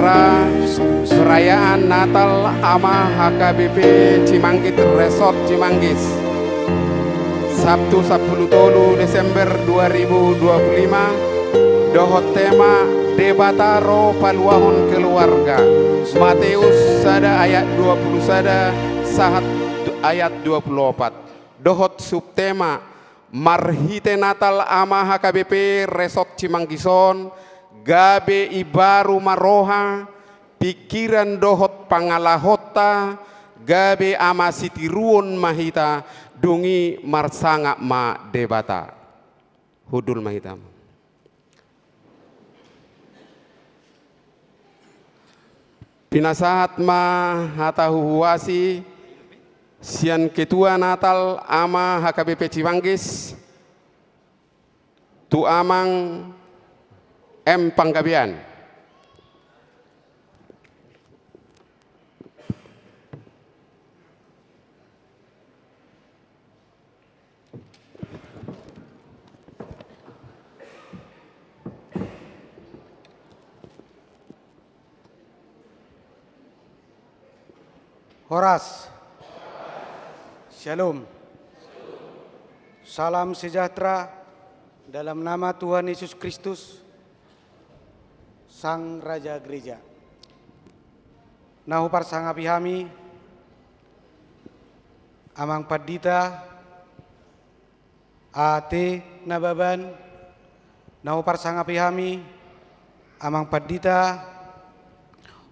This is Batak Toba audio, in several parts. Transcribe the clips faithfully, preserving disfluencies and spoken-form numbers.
Perayaan Natal Ama H K B P Cimanggis, Resort Cimanggis. Sabtu sampulu tolu Desember dua ribu dua puluh lima, dohot tema Debata ro paluahon keluarga. Mateus sada ayat dua puluh sada sahat ayat dua puluh opat. Dohot subtema, marhite Natal Ama H K B P Resort Cimanggis on, gabe imbaru ma roha, pingkiran dohot pangalahonta, gabe ama sitiruon ma hita, dung i marsangap ma Debata. Hundul ma hita. Pinasahat ma hata huhuasi sian Ketua Natal Ama H K B P Cimanggis tu Amang M Panggabean. Horas. Shalom. Salam sejahtera dalam nama Tuhan Yesus Kristus, Sang Raja Gereja. Na huparsangapi hami, Amang Pandita, A T Nababan, na huparsangapi hami, Amang Pandita,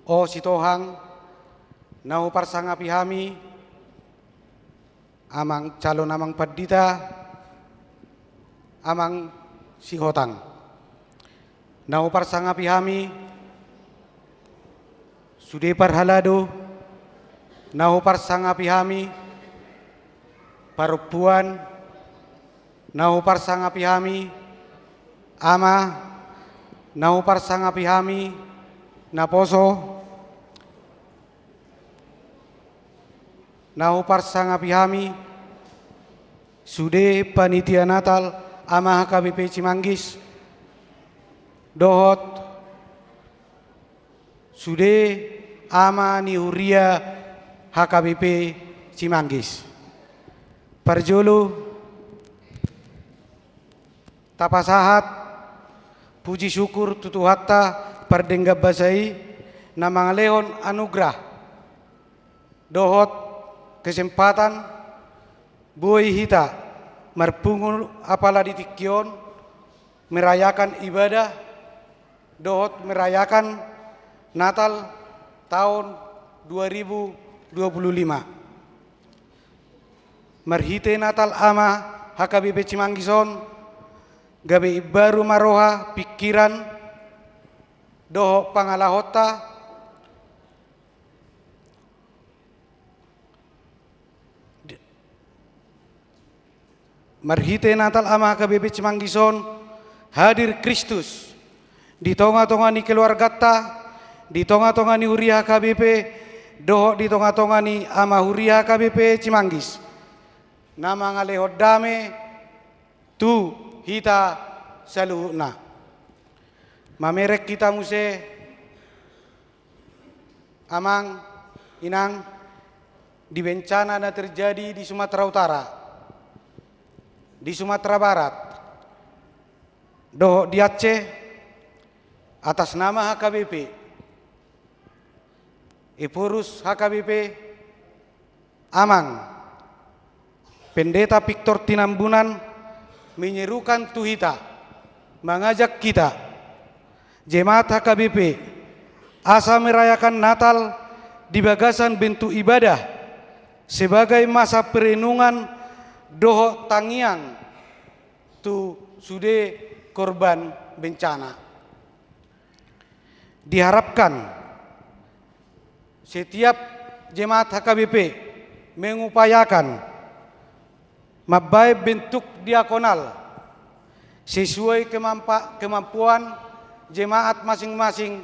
O Sitohang, na huparsangapi hami, Amang, calon Amang Pandita, Amang Sihotang. Na huparsangapi hami, sude parhalado, na huparsangapi hami, parompuan, na huparsangapi hami, ama, na huparsangapi hami, naposo, na huparsangapi hami, sude panitia Natal Ama H K B P Cimanggis, dohot sude ama ni huria H K B P Cimanggis. Parjolo, tapasahat puji syukur tu Tuhanta pardenggan basa i, na mangalehon anugrah dohot kesempatan boi hita marpungu apala di tingki on merayakan ibadah dohot merayakan Natal taon dua ribu dua puluh lima. Marhite Natal Ama H K B P Cimanggis on, gabe imbaru ma roha, pingkiran dohot pangalahonta. Marhite Natal Ama H K B P Cimanggis on, hadir Kristus di tonga-tonga ni keluarganta, di tonga-tonga ni huria H K B P, dohot di tonga-tonga ni ama huria H K B P Cimanggis, na mangalehon dame tu hita saluhutna. Mamereng hita muse, Amang, Inang, di bencana na terjadi di Sumatera Utara, di Sumatera Barat, dohot di Aceh, atas nama H K B P, Ephorus H K B P, Amang Pendeta Victor Tinambunan menyerukan tu hita, mengajak kita, jemaat H K B P, asa merayakan Natal di bagasan bentuk ibadah sebagai masa perenungan dohot tangiang tu sude korban bencana. Diharapkan setiap jemaat H K B P mengupayakan mambahen bentuk diakonal sesuai kemampa-, kemampuan jemaat masing-masing,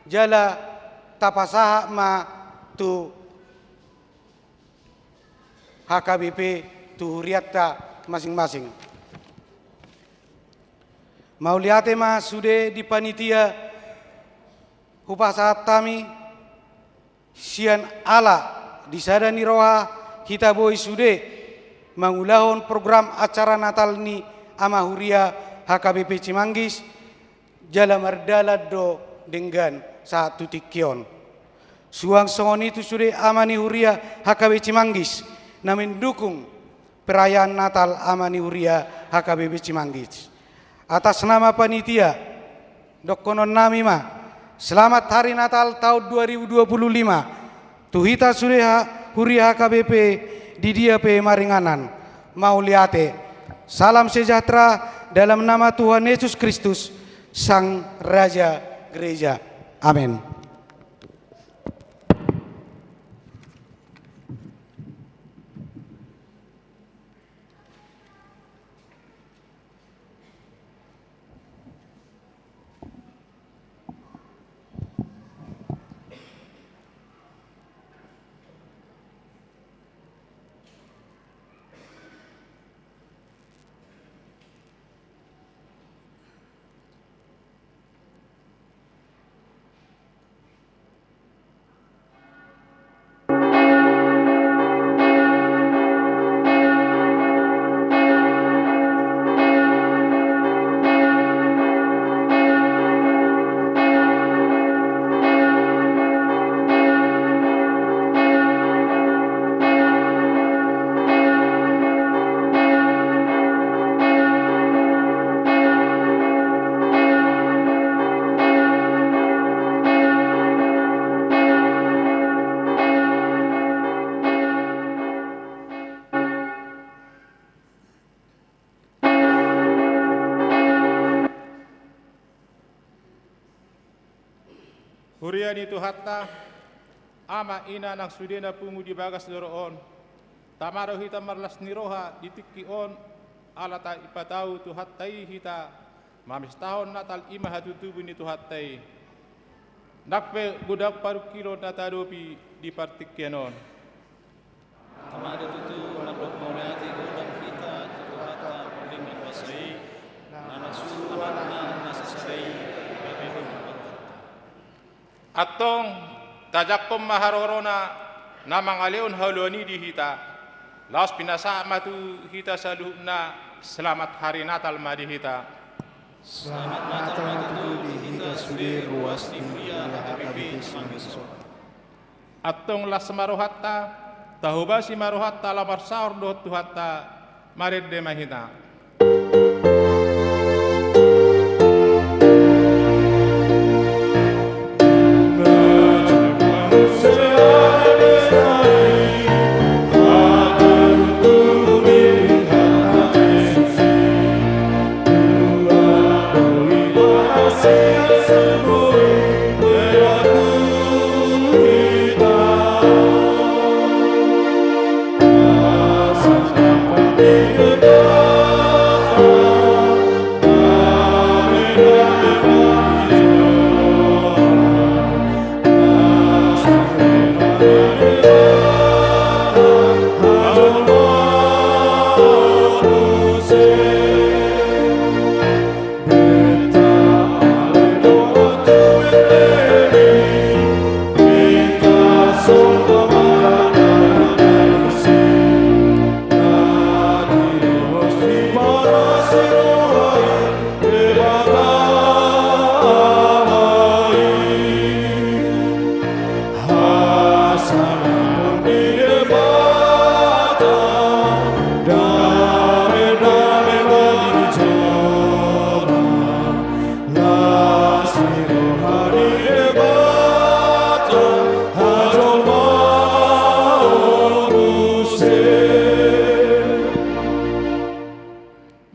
jala tapasahat ma tu H K B P, tu hurianta masing-masing. Mauliate ma sude di panitia Hupasahat hami sian ala di sada ni roha hita boi sude mangulahon program acara Natal ni Ama Huria H K B P Cimanggis, jala mardalan do denggan sahat tu tingki on. Suang songon i tu sude Ama ni Huria H K B P Cimanggis na mendukung perayaan Natal Ama ni Huria H K B P Cimanggis. Atas nama panitia, dohononnami ma, selamat Hari Natal tahun dua ribu dua puluh lima tu hita sude ha-, Huria H K B P di dia pe maringanan. Mauliate. Salam sejahtera dalam nama Tuhan Yesus Kristus, Sang Raja Gereja. Amin. Huria ni Tuhanta, ama, ina nang sude na pungu di bagas joro on, tama do hita marlas ni roha di tingki on, ala taipatau Tuhanta i hita mamestahon Natal, i ma hatutubu ni Tuhanta i. Nang pe godang parungkilon na taadopi di partingkian on. Tama do tutu mandok mauliate godang hita tu Tuhanta pardenggan basa i, na marsuru Anakna na sasada i gabe dohot Tuhanta. Antong, tajangkon ma harorona na mangalehon haluaon i di hita, laos pinasahat ma tu hita saluhutna, selamat Hari Natal ma di hita. Selamat Natal ma tutu di hita sude ruas ni Huria H K B P Cimanggis on. Antong las ma rohanta, tahobasi ma rohanta laho marsaor dohot Tuhanta, marende ma hita.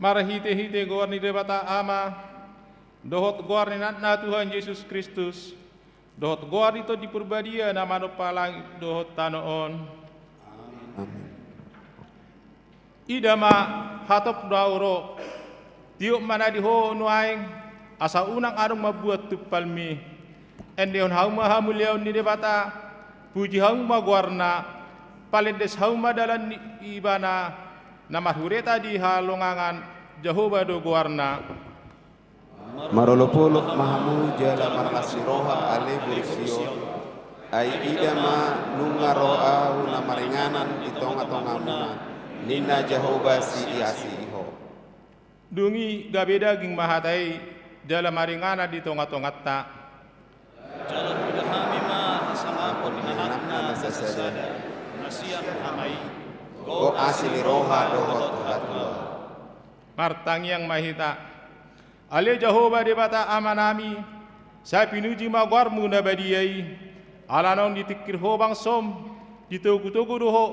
Marhitehite goar ni Debata Ama, dohot goar ni Anakna Tuhan Jesus Kristus, dohot goar ni Tondi Parbadia na manompa langit dohot tano on. Amin. Ida ma, hatop do ahu ro, tiop ma na di ho nuaeng, asa unang adong mambuat tumpalmi. Endehon hamu ma hamuliaon ni Debata, puji hamu ma goarna, palendes hamu ma dalan ni Ibana, na marhureta di halongangan, Jahowa do goarna. Marolopolop ma hamu jala marlas ni roha ale boru Sion. Ai ida ma, nunga ro ahu na maringanan di tongatongamuna, ninna Jahowa siiasi i ho. Dung i gabe daging ma hata i, jala maringanan di tongatonganta. Jala huida hami ma hasangapon ni Anakna na sasada, na sian hami. Gok asi ni roha dohot hatua. Martangiang ma hita. Ale Jahowa Debata Amanami, sai pinuji ma goarmu na badia i. Ala naung ditingkir ho bangsom, ditogutogu do ho,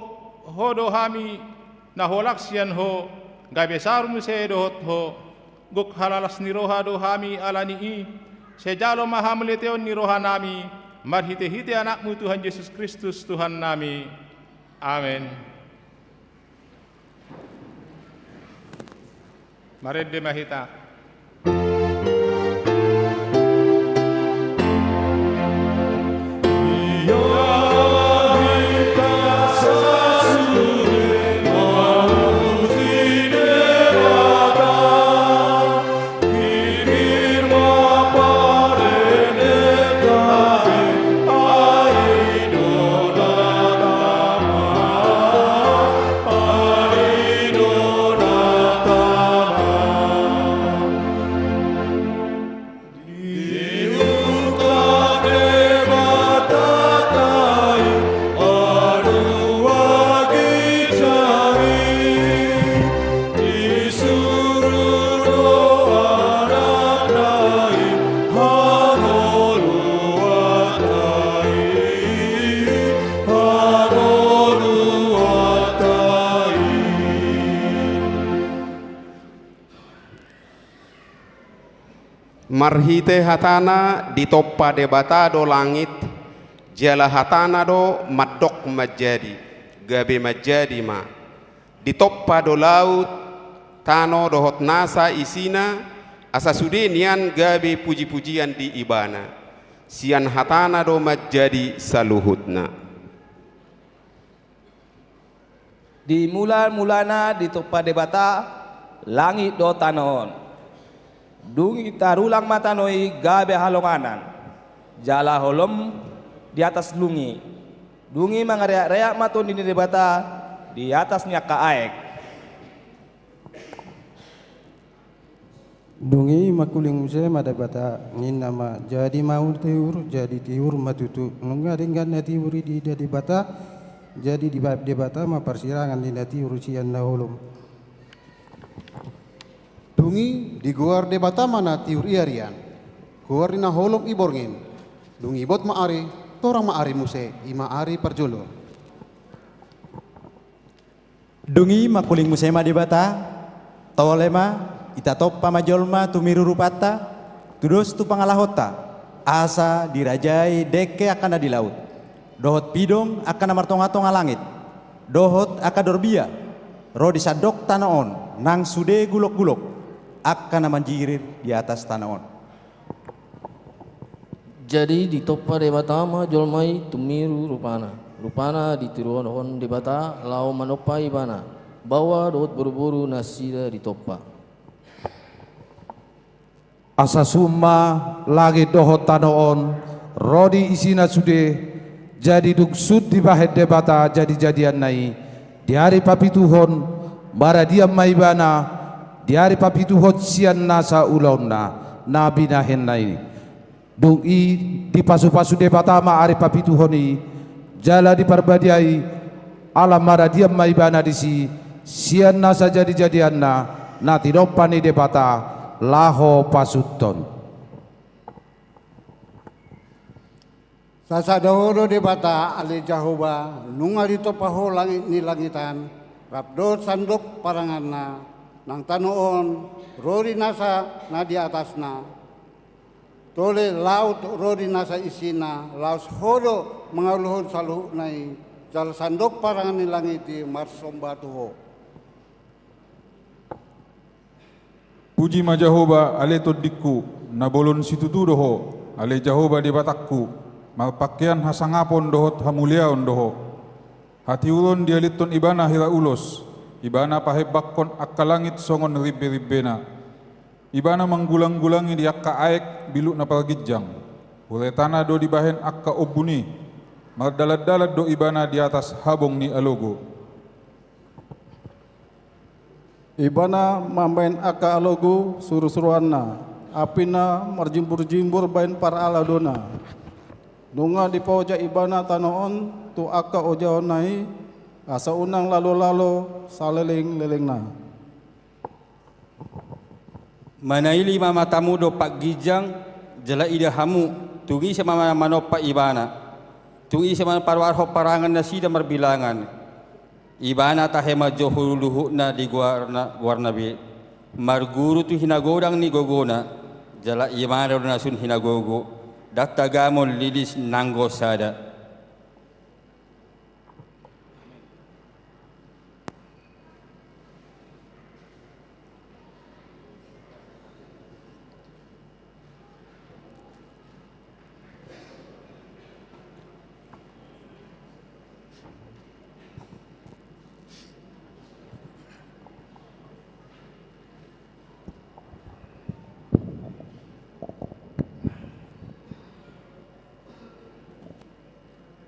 ho do hami na holang sian ho, gabe saur muse dohot ho. Gok halalas ni roha do hami ala ni i, sai jalo ma hamauliateon ni rohanami, marhitehite Anakmu Tuhan Jesus Kristus Tuhannami. Amen. Marende ma hita. Marhite hatana ditompa Debata do langit, jala hatana do mandok manjadi, gabe manjadi ma. Ditompa do laut, tano dohot nasa isina, asa sude nian gabe pujipujian di Ibana. Sian hatana do manjadi saluhutna. Di mulamulana ditompa Debata langit dohot tano on. Dung i tarulang ma tano i gabe halonganan, jala holom di atas dung i. Dung i mangareakreak ma Tondi ni Debata di atas ni angka aek. Dung i mangkuling muse ma Debata, ninna ma, "Jadi ma tiur," jadi tiur ma tutu. Nunga denggan na tiur i diida Debata, jadi dibahen Debata ma parsirangan ni na tiur sian na holom. Dung i digoar Debata ma na tiur i arian, goar ni na holom i borngin. Dung i bot ma ari, torang ma ari muse, i ma ari parjolo. Dung i mangkuling muse ma Debata, "Tole ma, ita tompa ma jolma tumiru rupanta, tudos tu pangalahonta, asa dirajai dengke angka na di laut, dohot pidong angka na martongatonga langit, dohot angka dorbia ro di sandok tano on nang sude gulokgulok angka na manjirir di atas tano on." Jadi ditompa Debata ma jolma i tumiru rupana. Rupana ditiruhon Debata laho manompa ibana. Baoa dohot boruboru nasida ditompa. Asa suhut ma langit dohot tano on ro di isina sude, jadi dung suhut dibahen Debata jadijadianna i, di ari papituhon maradian ma ibana, di ari papituhon sian nasa ulaonna na binahenna i. Dung i dipasupasu Debata ma ari papituhon i, jala diparbadiai, ala maradian ma ibana disi, sian nasa jadijadianna na tinompa ni Debata laho pasuthon. Sasada Ho do Debata ale Jahowa, nunga ditompa Ho langit ni langitan, rap dohot sandok paranganna, nang tano on, ro di nasa na di atasna. Tole laut ro di nasa isina, laos Ho do mangaluhon saluhutna i, jala sandok parangan ni langit i marsomba tu Ho. Puji ma Jahowa, ale Tondingku, na bolon situtu do Ho, ale Jahowa Debatangku, marpangkean hasangapon dohot hamuliaon do Ho. Hatiuron dialithon Ibana hira ulos, Ibana pahembanghon angka langit songon rimberimbena. Ibana manggulang-gulangi di angka aek biluk na parginjang. Huretana do dibahen angka ombun i. Mardalan-dalan do ibana di atas habong ni alogo. Ibana mambahen angka alogo suru-suruanna, ampina marjimbur-jimbur bahen paraladoanna. Nunga dipaojak ibana tano on tu angka ojaonna i, asa unang lalo-lalo saleleng-lelengna. Manaili ma matamu dompak ginjang, jala ida hamu, tung ise ma manompa ibana, tung ise ma paruarhon parangan nasida marbilangan. Ibana tahe ma jo huluhutna di goarna, goarna be. Marguru tu hinagodang ni gogona, jala ibana do na sun hinagogo, ndang tagamon lilis nanggo sada.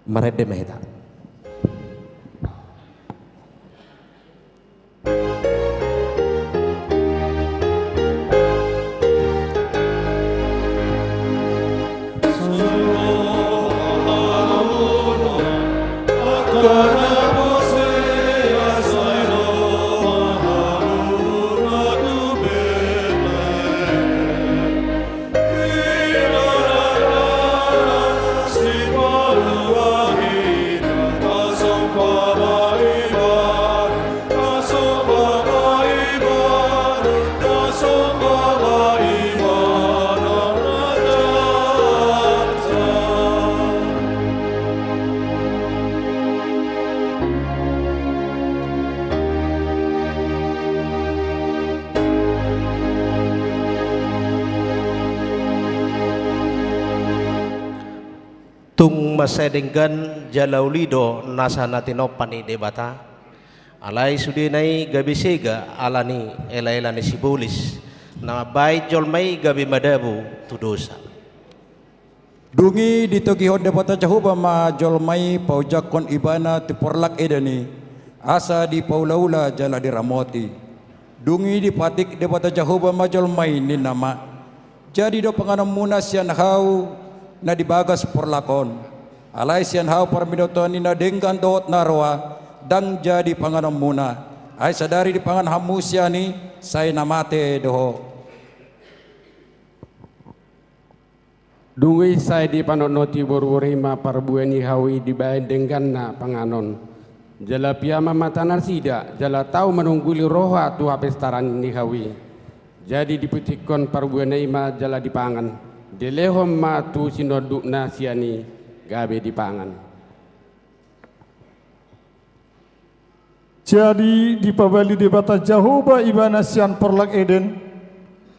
Marende ma hita. Tung mansai denggan jala uli do nasa na tinompa ni Debata. Alai sudena i gabe sega ala ni elaela ni sibolis na mambahen jolma i gabe madabu tu dosa. Dung i ditogihon Debata Jahowa ma jolma i paojakhon ibana tu porlak Eden i, asa dipaulaula jala diramoti. Dung i dipatik Debata Jahowa ma jolma i, ninna ma: Jadi do panganonmuna sian hau na di bagas porlak on. Alai sian hau parminotoan ni na denggan dohot na roa, ndang jadi panganonmuna. Ai sadari dipangan hamu sian i, sai na mate do ho. Dung i sai dipanotnoti boruboru i ma parbue ni hau i dibahen dengganna panganon. Jala pia ma mata nasida, jala tau manungguli roha tu hapestaran ni hau i. Jadi diputikkon parbuena i ma jala dipangan. Dilehon ma tu sinondukna sian i, gabe dipangan. Jadi dipabalin Debata Jahowa ibana sian porlak Eden,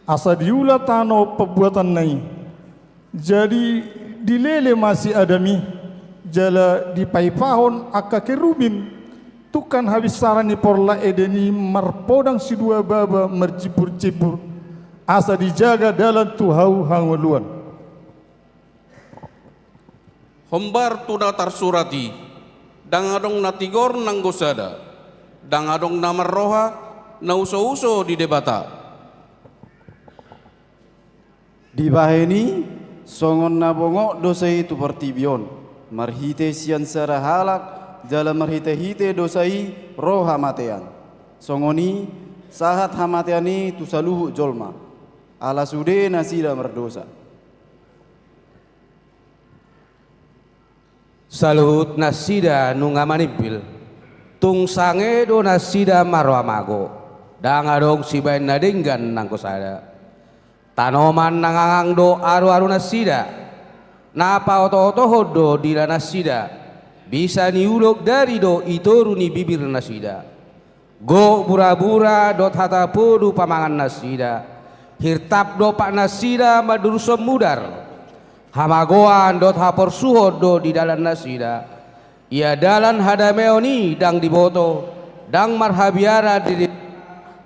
asa diula tano pambuatanna i. Jadi dilele ma si Adam i, jala dipaipahon angka kerubim tungkan habinsaran ni porlak Eden i marpodang sidua baba marjimbur-jimbur, asa dijaga dalan tu hau hangoluan. Hombar tu na tarsurat i: Ndang adong na tigor nanggo sada, ndang adong na marroha na usouso di Debata. Dibahen i, songon na bongok dosa i tu portibi on, marhite sian sada halak, jala marhitehite dosa i ro hamatean. Songon i sahat hamatean i tu saluhut jolma, ala sude nasida mardosa. Saluhut nasida nunga manimpil, tung sange do nasida marroha mago, ndang adong sibahen na denggan nanggo sada. Tanoman na ngangang do aruaru nasida, na paotootohon do dila nasida, bisa ni ulok dari do i toru ni bibir nasida. Gok burabura dohot hata podu pamangan nasida, hirtap dompak nasida mandurushon mudar. Hamagoan dohot haporsuhon do di dalan nasida. Ia dalan hadameon i ndang diboto, ndang marhabiaran di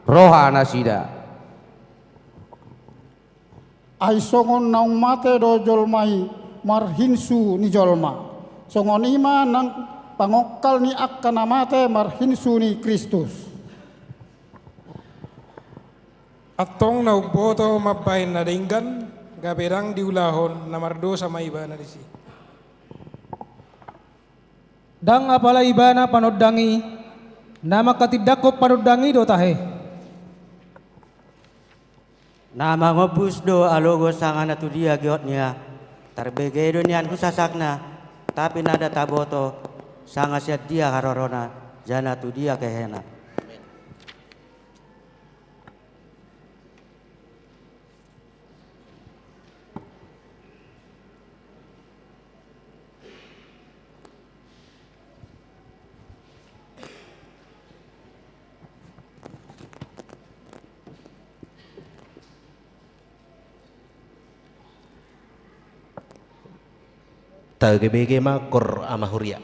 roha nasida. Ai songon naung mate do jolma i marhinsu ni jolma, songon i ma nang pangongkal ni angka na mate marhinsu ni Kristus. Antong na umboto mambahen na denggan, gabe ndang diulahon, na mardosa ma ibana disi. Ndang apala ibana panondang i, na manghatindanghon panondang i do tahe. Na mangombus do alogo sanga na tudia giotna, tarbege do nian tu sasakna, tapi ndada taboto sanga sian dia harorona, jala na tudia kehena. Tagebege ma kor ama huria.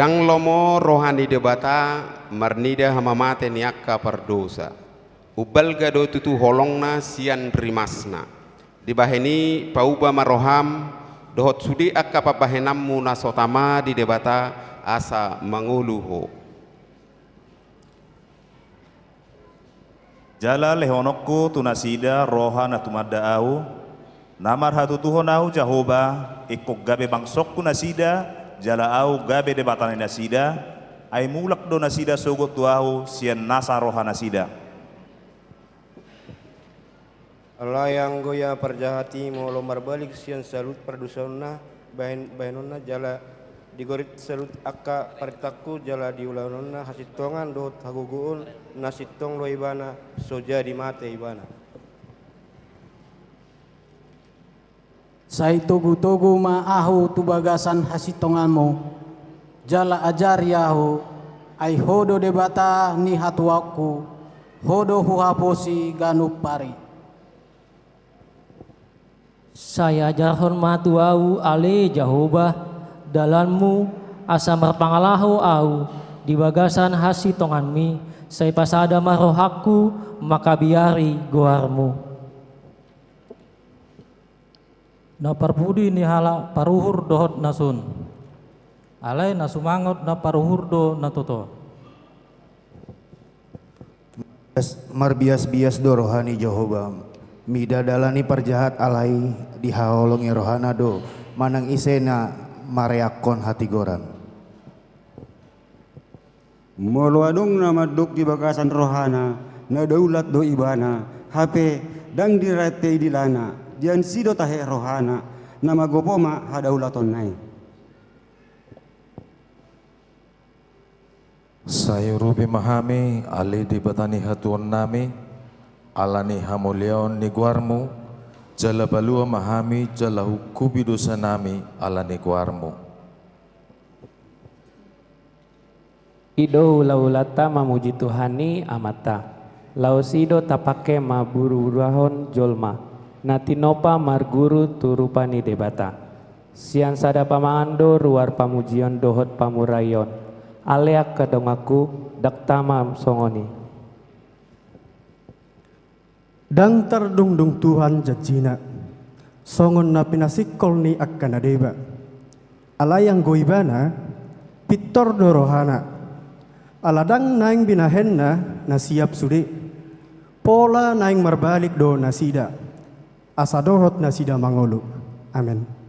Ndang lomo roha ni Debata marnida hamamate ni angka pardosa. Umbalga do tutu holongna sian rimasna. Dibahen i pauba ma roham dohot sude angka pambahenanmu na so tama di Debata asa mangolu ho. Jala lehononku tu nasida roha na tumanda ahu, na marhatutuhon ahu Jahowa, ingkon gabe bangsongku nasida, jala ahu gabe Debata ni nasida, ai mulak do nasida sogot tu ahu sian nasa rohanasida. Alai anggo ia parjahat i molo marbalik sian saluhut pardosaonna, bahen-, bahenonna jala digorit saluhut angka parentangku jala diulahonna hasintongan dohot hagogoon, na sintong do ibana, so jadi mate ibana. Sai togutogu ma ahu tu bagasan hasintonganmu, jala ajari ahu, ai Ho do Debata ni hatuaonku, Ho do huhaposi ganup ari. Sai ajarhon ma tu ahu ale Jahowa dalanmu, asa marpangalaho ahu di bagasan hasintonganmi, sai pasada ma rohangku mangkabiari goarmu. Na parpudi ni halak paruhur dohot na sun, alai na sumangot na paruhur do na toto. Marbias-bias do roha ni Jahowa mida dalan ni parjahat, alai dihaholongi rohana do manang ise na mareakkon hatigoran. Molo adong na mandok di bagasan rohana, na daulat do ibana, hape ndang dirante idilana, diansi do tahe rohana, na magopo ma hadaulatonna i. Sai urupi ma hami ale Debata ni hatuaonnami, ala ni hamuliaon ni goarmu, jala palua ma hami jala ungkupi dosanami ala ni goarmu. I do ulaulanta mamuji Tuhan i Amanta. Laos i do tapangke mamburuburahon jolma na tinopa marguru tu rupa ni Debata. Sian sada pamangan do ruar pamujion dohot pamuraion. Ale angka donganku, ndang tama songon i. Ndang tardungdung Tuhan janjina, songon na pinasingkol ni angka na deba. Alai anggo ibana, pintor do rohana, ala ndang naeng binahenna na siap sude. Pola naeng marbalik do nasida, asa dohot nasida mangolu. Amen.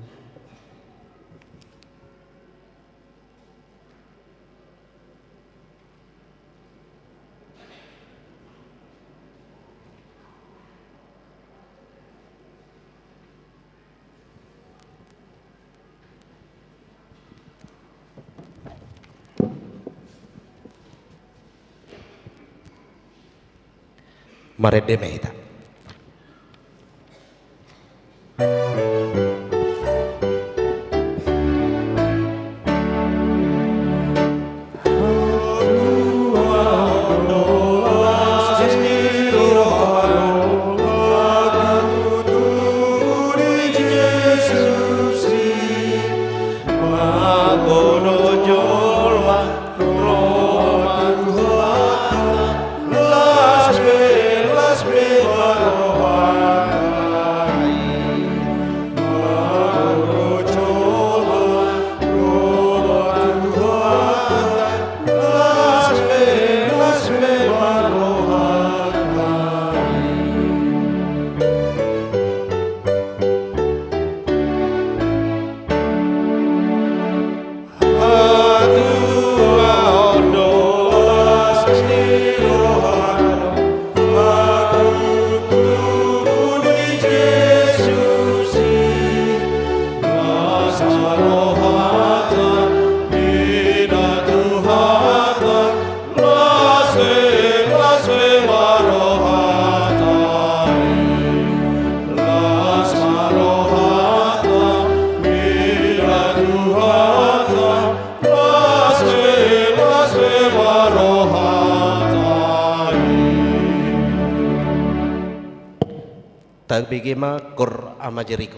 Marende ma hita. Tabege ma Koor Ama Jeriko.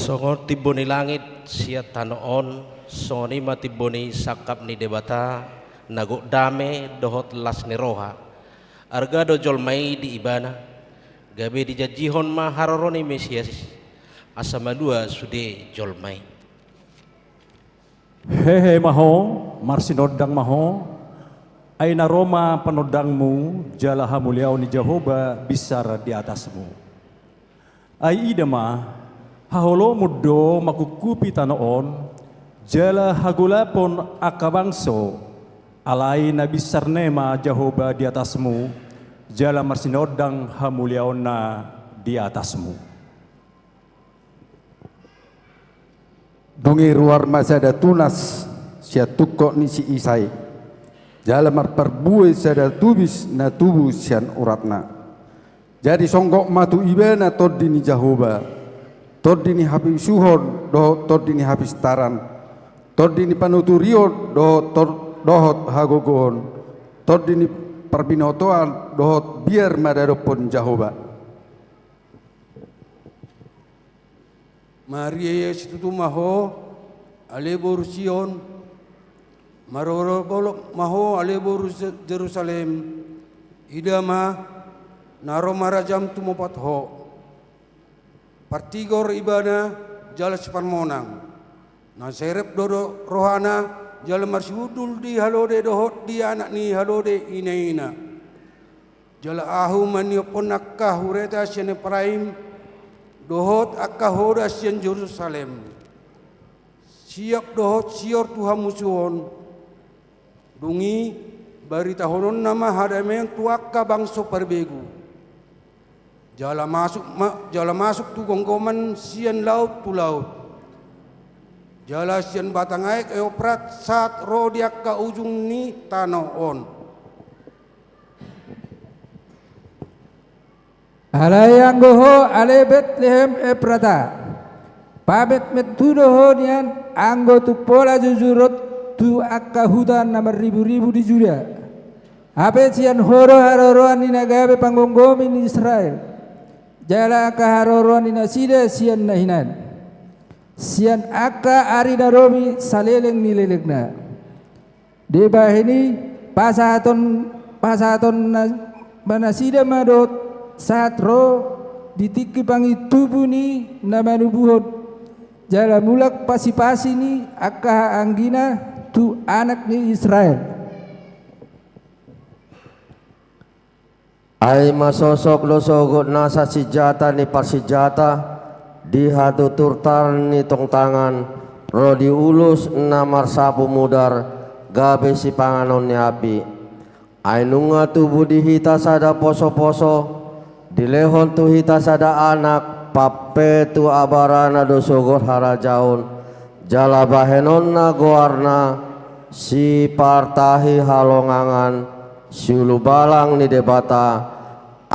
Songon timbo ni langit sian tano on, songon i ma timbo ni sangkap ni Debata, na gok dame dohot las ni roha. Arga do jolma i di Ibana, gabe dijanjihon ma haroro ni Mesias i, asa malua sude jolma i. Hehe ma ho, marsinondang ma ho, ai na ro ma panondangmu, jala hamuliaon ni Jahowa binsar di atasmu. Ai ida ma, haholomon do mangkuphupi tano on, jala hagolapon angka bangso, alai na binsar nai ma Jahowa di atasmu, jala marsinondang hamuliaonna di atasmu. Dung i ruar ma sada tunas sian tungkot ni si Isai, jala marparbue sada tubis na tubu sian uratna. Jadi songgop ma tu ibana tondi ni Jahowa, tondi ni hapisuhon dohot tondi ni hapistaran, tondi ni panuturion dohot tor-, dohot hagogoon, tondi ni parbinotoan dohot biar madadophon Jahowa. Maria ia situtu ma ho, ale boru Sion, marolopolop ma ho, ale boru Je-, Jerusalem, ida ma, na ro ma rajam tumompat ho. Partigor ibana jala siparmonang. Na serep do, do rohana jala marsihundul di halode dohot di anak ni halode inaina. Jala ahu maniopon angka hureta sian Epraim, dohot angka hoda sian Jerusalem. Siap dohot sior tu hamusuon. Dung i, baritahononna ma hadameon tu angka bangso parbegu. Jala masuk ma, jala masuk tu gomgoman sian laut tu laut. Jala sian batang aek Euprat sahat ro di angka ujung ni tano on. Alai anggo ho, ale Betlehem Eprata, pametmet tu do ho nian anggo tumpola jujur on tu angka huta na marriburibu di Juda. Hape sian ho do haroroan ni na gabe panggomgomi ni Israel, jala angka haroroan ni nasida sian na hinan, sian angka ari na robi saleleng ni lelengna. Dibahen i pasahaton, pasahatonna ma nasida ma dohot sahat ro di tingki pangintubu ni na manubuhon, jala mulak pasipasi ni angka haanggina tu anak ni Israel. Ai masosok do sogot nasa sinjata ni parsinjata di hatuturtar ni tongtangan, ro di ulos na marsapu mudar, gabe sipanganon ni api. Ai nunga tubu di hita sada posoposo, dilehon tu hita sada anak, pampe tu abarana do sogot harajaon, jala bahenonna goarna Sipartahi Halongangan, Siulubalang ni Debata,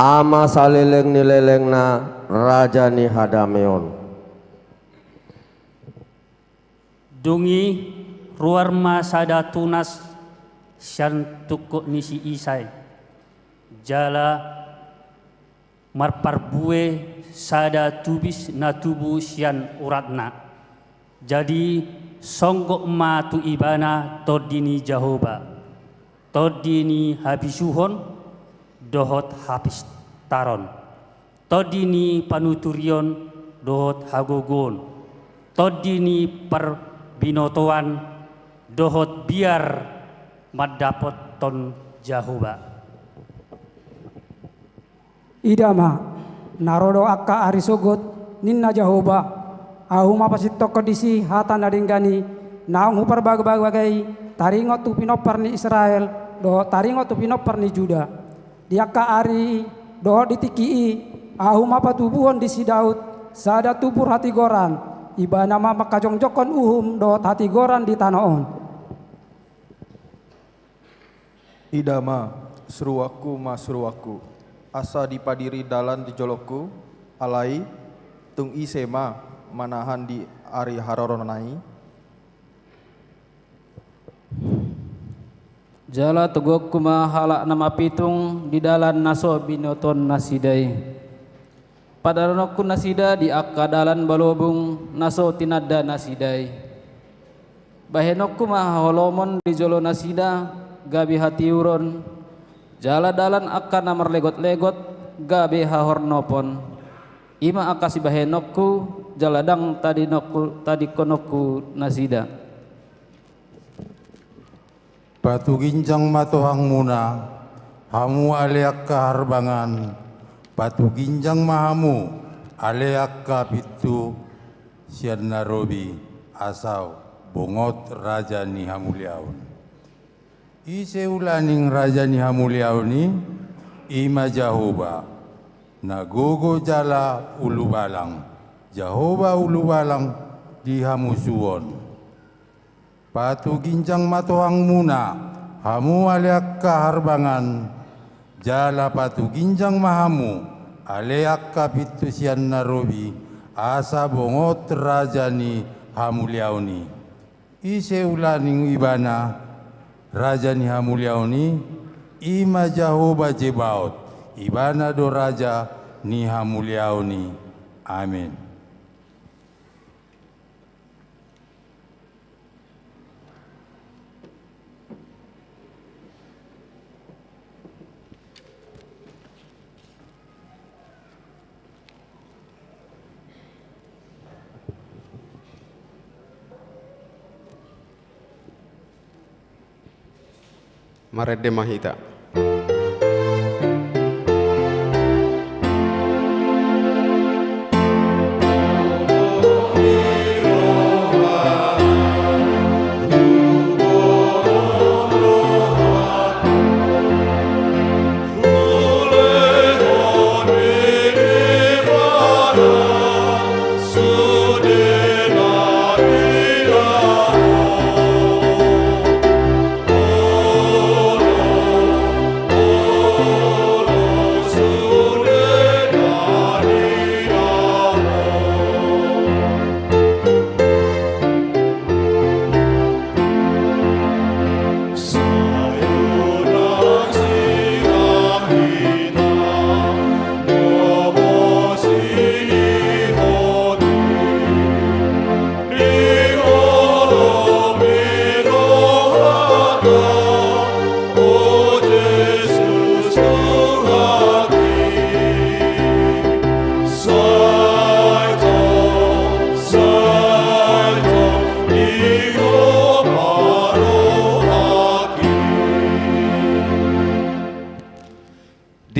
Ama saleleng ni lelengna, Raja ni hadameon. Dung i ruar ma sada tunas sian tungkot ni si Isai, jala marparbue sada tubis na tubu sian uratna. Jadi songgop ma tu ibana tondi ni Jahowa, tondi ni habisuhon dohot hapistaron, tondi ni panuturion dohot hagogoon, tondi ni parbinotoan dohot biar mandapothon Jahowa. Ida ma, na ro do angka ari sogot, ninna Jahowa, ahu ma pasintongkon disi hata na denggan i, naung huparbagabagei, taringot tu pinompar ni Israel, dohot taringot tu pinompar ni Juda. Di angka ari i, dohot di tingki i, ahu ma patubuhon di si Daud, sada tumpur hatigoran, ibana ma mangkajongjongkon uhum dohot hatigoran di tano on. Ida ma, suruonku ma suruonku, asa dipadiri dalan di jolongku, alai tung ise ma manahan di ari harorona i? Jala toguonku ma halak na mapitung di dalan na so binotoon nasida i. Padanonku nasida di angka dalan balobung na so tinanda nasida i. Bahenonku ma haholomon di jolo nasida gabe hatiuron, jala dalan angka na marlegot-legot gabe hahornopon. I ma angka sibahenonku, jala ndang tadingkononku, tadingkononku nasida. Patuginjang ma tohangmuna, hamu ale angka harbangan, patuginjang ma hamu ale angka pintu sian na robi, asa bongot raja ni hamuliaon. Ise ulaning raja ni hamuliaon i? I ma Jahowa, na gogo jala ulubalang, Jahowa ulubalang di hamusuon. Patuginjang ma tohangmuna, hamu ale angka harbangan, jala patuginjang ma hamu ale angka pintu sian na robi, asa bongot raja ni hamuliaon i. Ise ulaning ibana raja ni hamuliaon i? I ma Jahowa Zebaot, ibana do raja ni hamuliaon i. Amen. Marende ma hita.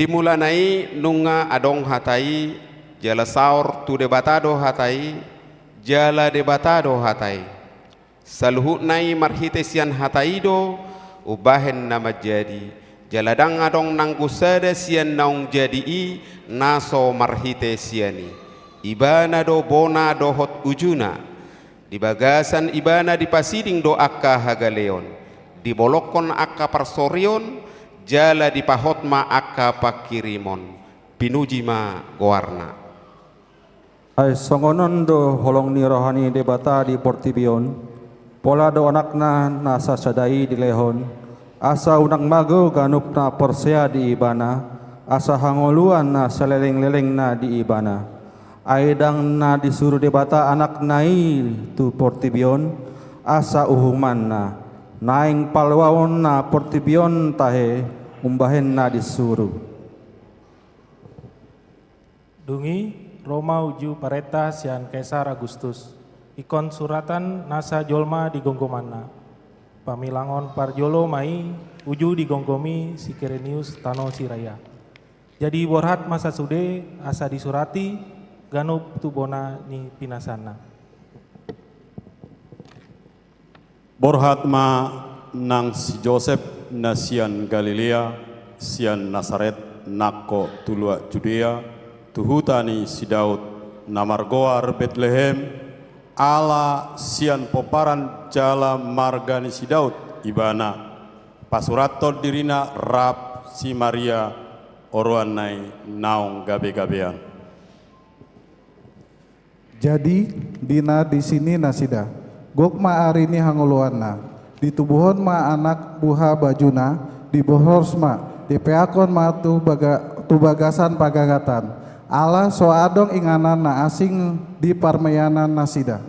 Di mulana i nunga adong hata i, jala saor tu Debata do hata i, jala Debata do hata i. Saluhutna i marhite sian hata i do umbahen na manjadi, jala ndang adong nanggo sada sian naung jadi i na so marhite sian i. Ibana do bona dohot ujuna. Di bagasan ibana dipasiding do angka hagaleon, dibolongkon angka parsorion, jala dipahot ma angka pangkirimon. Pinuji ma goarna. Ai songon on do holong ni roha ni Debata di portibi on, pola do Anakna na sasada i dilehon, asa unang mago ganup na porsea di Ibana, asa hangoluan na salelenglelengna di Ibana. Ai ndang na disuru Debata Anakna i tu portibi on, asa uhumanna, naeng paluaonna portibi on tahe umbahen na disuru. Dung i, ro ma uju parenta sian Kaisar Agustus, ingkon suratan nasa jolma di gomgomanna. Pamilangon parjolo ma i uju digomgomi si Kirenius tano Siria. Jadi borhat ma sasude asa disurati ganup tu bona ni pinasaanna. Borhat ma nang si Josep na sian Galilea, sian Nasaret, nangkok tu luat Judea, tu huta ni si Daud, na margoar Betlehem, ala sian pomparan jala marga ni si Daud ibana, pasurathon dirina rap si Maria, oroanna i naung gabegabean. Jadi, di na disi ni nasida, gok ma ari ni hangoluanna, ditubuhon ma anak buha bajuna, dibohos ma, dipeakhon ma tu baga-, tu bagasan pargagatan, Ala so adong inganan na asing di parmeanan nasida.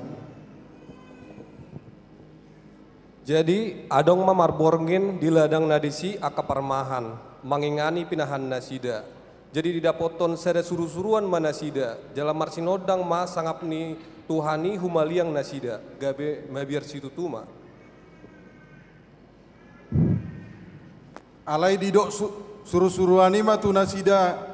Jadi, adong ma marborngin di ladang na disi angka parmahan, mangingani pinahan nasida. Jadi, didapothon sada surusuruan ma nasida, jala marsinondang ma sangap ni Tuhan i humaliang nasida, gabe mabiar situtu ma. Alai didok su-, surusuruan i ma tu nasida: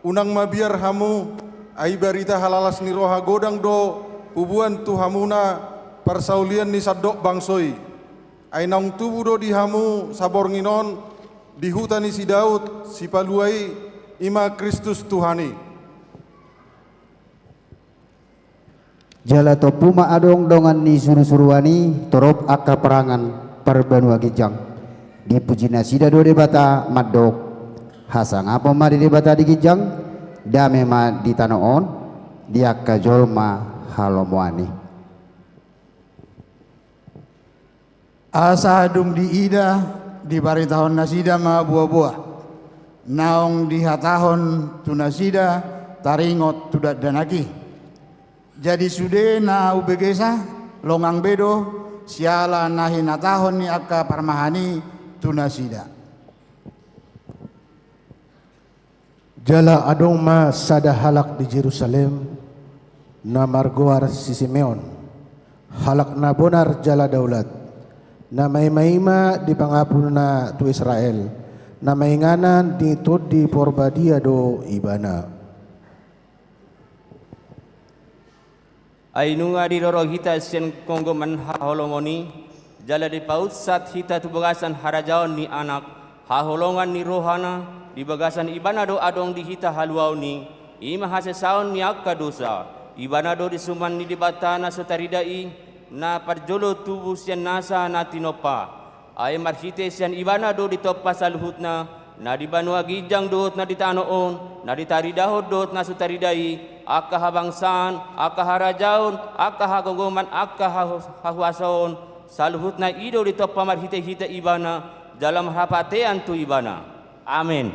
Unang mabiar hamu, ai barita halalas ni roha godang do huboan tu hamuna parsaulian ni sandok bangso i. Ai naung tubu do di hamu saborngin on di huta ni si Daud, Sipalua i, i ma Kristus Tuhan i. Jala tompu ma adong dongan ni surusuruan i torop angka parangan parbanua ginjang. Dipuji nasida do Debata mandok: Hasangapon ma di Debata di ginjang, dame ma di tano on di angka jolma halomoan i. Asa dung diida, dibaritahon nasida ma boaboa naung dihatahon tu nasida taringot tu dakdanak i. Jadi sude na umbegesa, longang be do siala na hinatahon ni angka parmahan i tu nasida. Jala adong ma sada halak di Jerusalem, na margoar si Simeon, halak na bonar jala daulat, na maimaima di pangapulna tu Israel, na mainganan di Tondi Porbadia do ibana. Ai nunga didorong hita sian gonggoman haholomon i, jala dipaunsat hita tu bagasan harajaon ni Anak, haholongan ni rohana, di bagasan ibana do adong di hita haluaon i, i ma hasesaon ni angka dosa. Ibana do disuman ni Debata na so tarida i, na parjolo tubu sian nasa na tinompa. Ai marhite sian ibana do ditompa saluhutna, na di banua ginjang dohot na di tano on, na ditaridahon dohot na so tarida i, angka habangsaan, angka harajaon, angka hagonggoman, angka hahu-, hahuasaon, saluhutna i do ditompa marhitehite ibana, jala marhapatean tu ibana. Amen.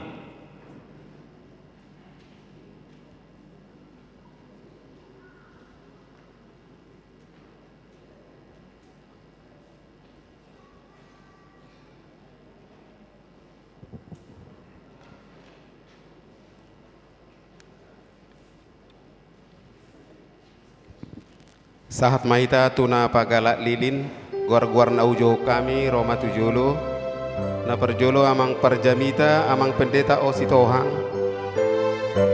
Sahat ma hita tu na pagalak lilin, goargoar na hujou hami, ro ma tu jolo. Na parjolo amang parjamita, amang pendeta O Sitohang.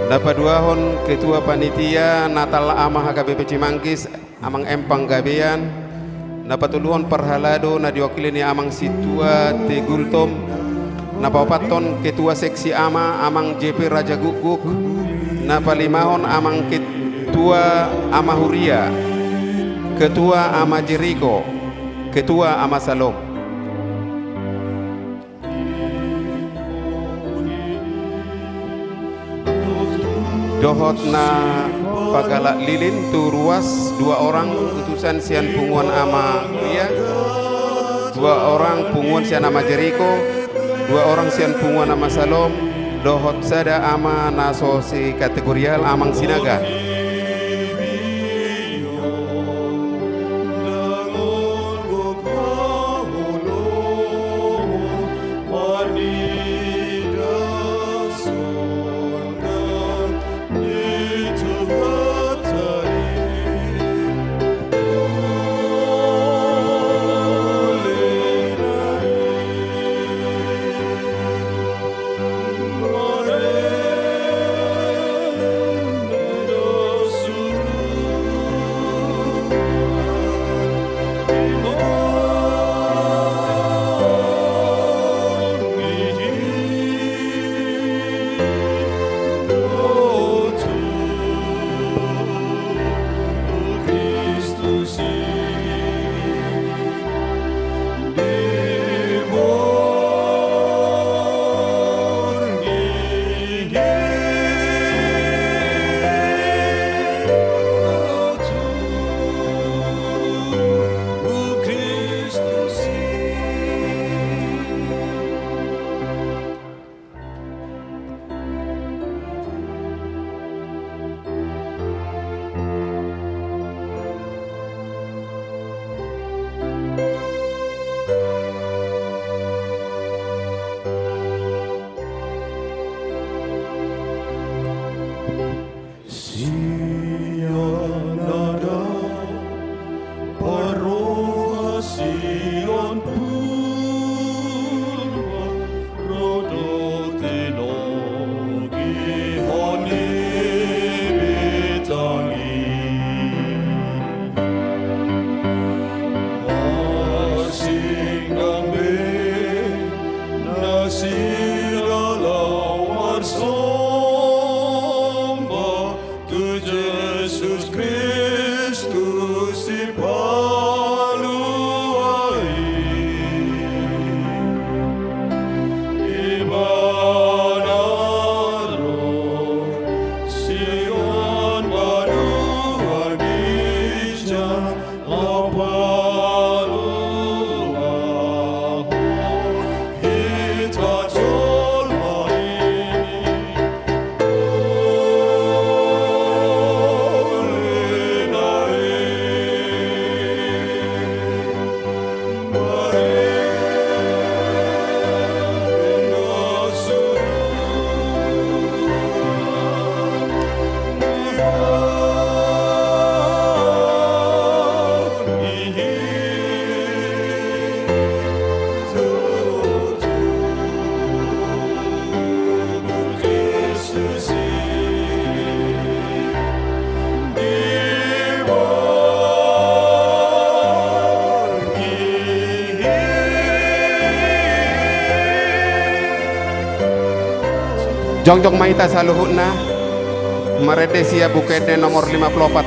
Na paduahon ketua panitia Natal Ama H K B P Cimanggis, Amang M Panggabean, na patoluhon parhalado na diwakili ni Amang Sintua T Gultom, na paopathon ketua seksi ama Amang J P Raja Gukguk, na palimahon amang ketua ama huria, ketua ama Jeriko, ketua ama Salom. Dohot na pagalak lilin tu ruas, dua orang utusan sian punguan ama huria, dua orang punguan sian ama Jeriko, dua orang sian punguan ama Salom, dohot sada ama na so sekategorial, amang Sinaga. Jongjong ma hita saluhutna, marende sian Buku Ende nomor lima pulu opat.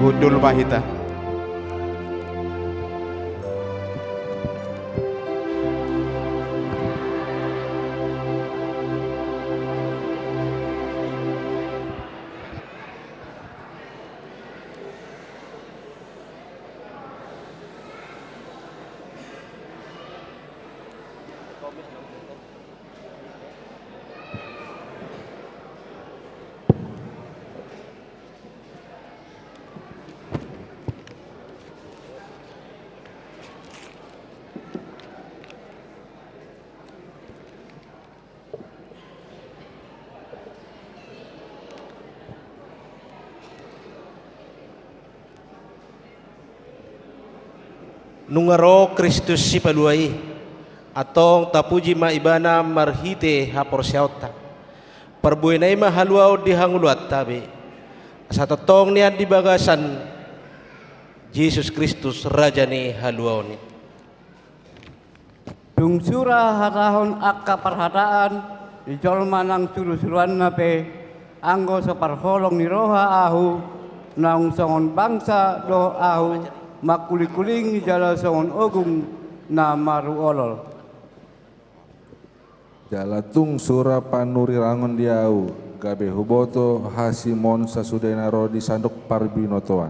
Hundul ma hita. Nunga ro Kristus Sipalua i, antong tapuji ma Ibana marhite haporseaonta. Parbuena i ma haluaon di hangoluanta be, asa tongtong nian di bagasan Jesus Kristus, Raja ni haluaon i. Tung sura hatahon angka parhataan di jolma nang surusuruanna pe, anggo so parholong ni roha ahu, naung songon bangsa dohot ahu mangkulingkulingi jala songon ogung na maruolol. Jala tung sura panurirangon di ahu, gabe huboto hasimon sasudena ro di sandok parbinotoan.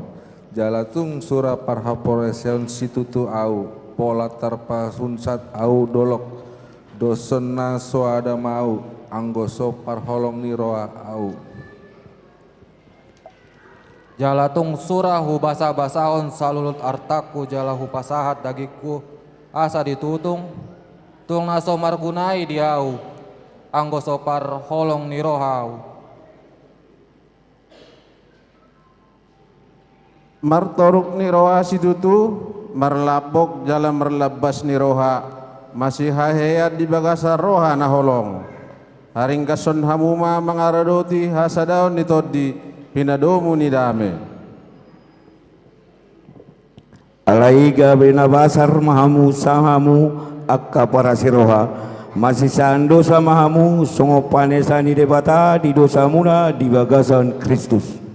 Jala tung sura parhaporseaon situtu ahu, pola tarpasunsat ahu dolok, dos na so adam ahu, anggo so parholong ni roha ahu. Jala tung sura hubasabasahon saluhut artangku jala hupasahat dagingku asa ditutung, tung na so marguna i di ahu, anggo so parholong ni roha ahu. Martoruk ni roha situtu, marlambok jala marlambas ni roha, masihahean di bagasan roha na holong. Haringkashon hamu ma mangaradoti hasadaon ni tondi, pinadomu ni dame. Alai gabe na basar ma hamu, sai hamu angka parasi roha, masisaan dosa ma hamu songon panesa ni Debata di dosamuna di bagasan Kristus.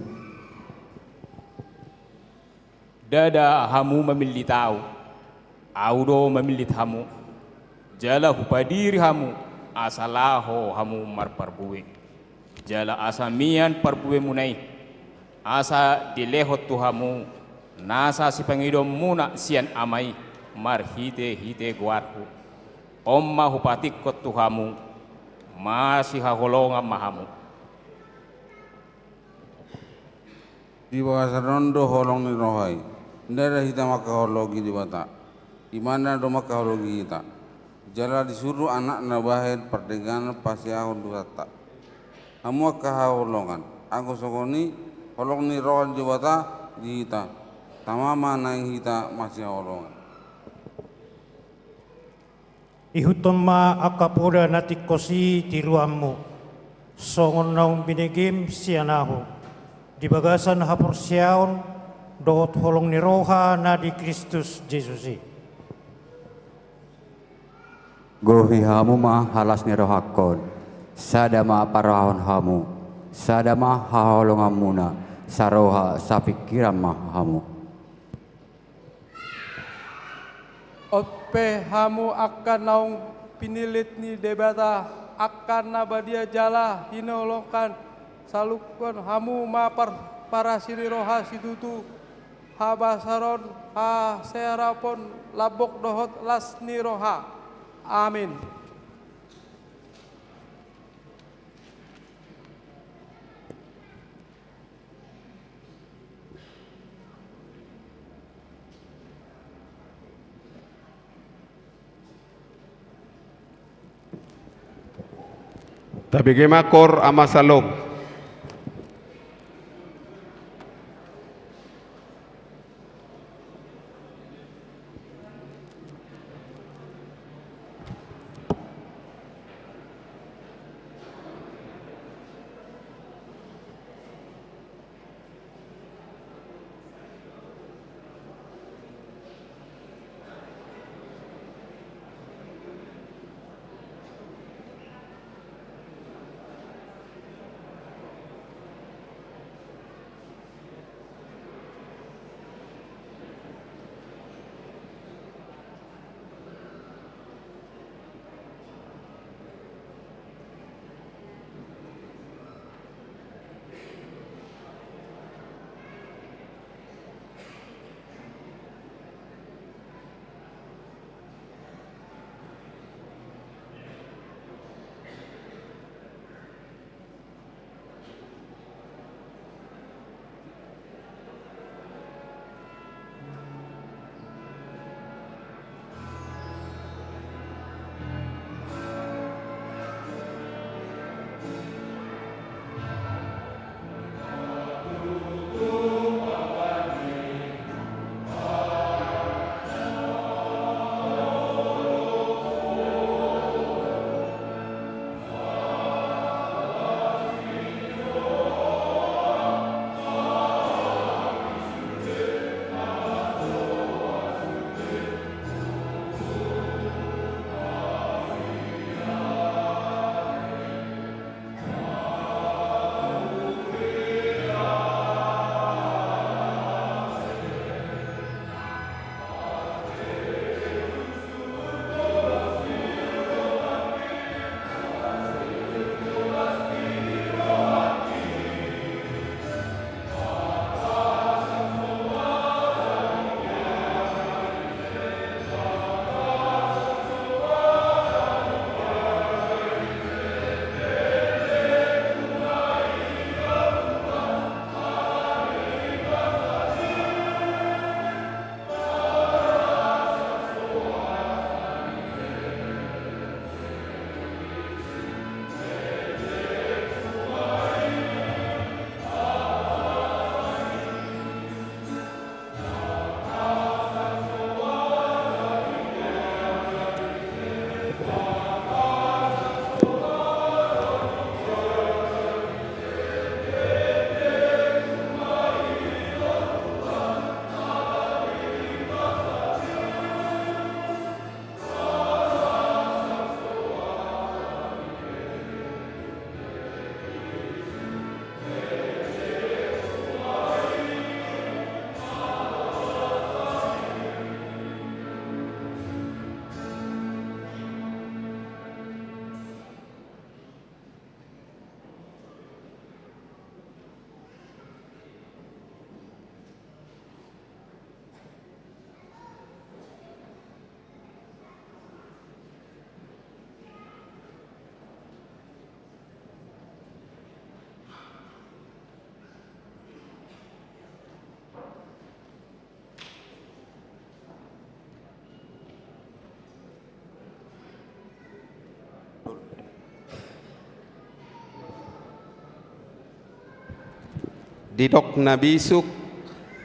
Ndada hamu mamillit ahu, ahu do mamillit hamu, jala hupadiri hamu, asa laho hamu marparbue. Jala asa mian parbuemuna i, asa dilehon tu hamu nasa sipangidoonmuna sian Ama i marhitehite goarhu. On ma hupatingkon tu hamu, masihaholongan ma hamu. Di bagasan on do holong ni roha i. Ndada hita mangkaholongi Debata, Ibana do mangkaholongi hita. Jala disuru Anakna bahen pardengganan paseahon dosanta. Hamu angka haholongan, anggo songon i holong ni roha ni Debata di hita, tama ma naeng hita masihaholongan. Ihuthon ma angka poda na tingkos i tiruanmu, songon naung binegem sian ahu, di bagasan haporseaon dohot holong ni roha na di Kristus Jesus i. Gohi hamu ma halas ni rohangkon, sada ma parrohahon hamu, sada ma haholonganmuna, saroha sapingkiran ma hamu. On pe hamu angka naung pinillit ni Debata, angka na badia jala hinaholongan, salunghon hamu ma par-, parasi ni roha situtu, habasaron, haserapon, lambok dohot las ni roha. Amin. Tabege ma kor ama salom. Didok na bisuk,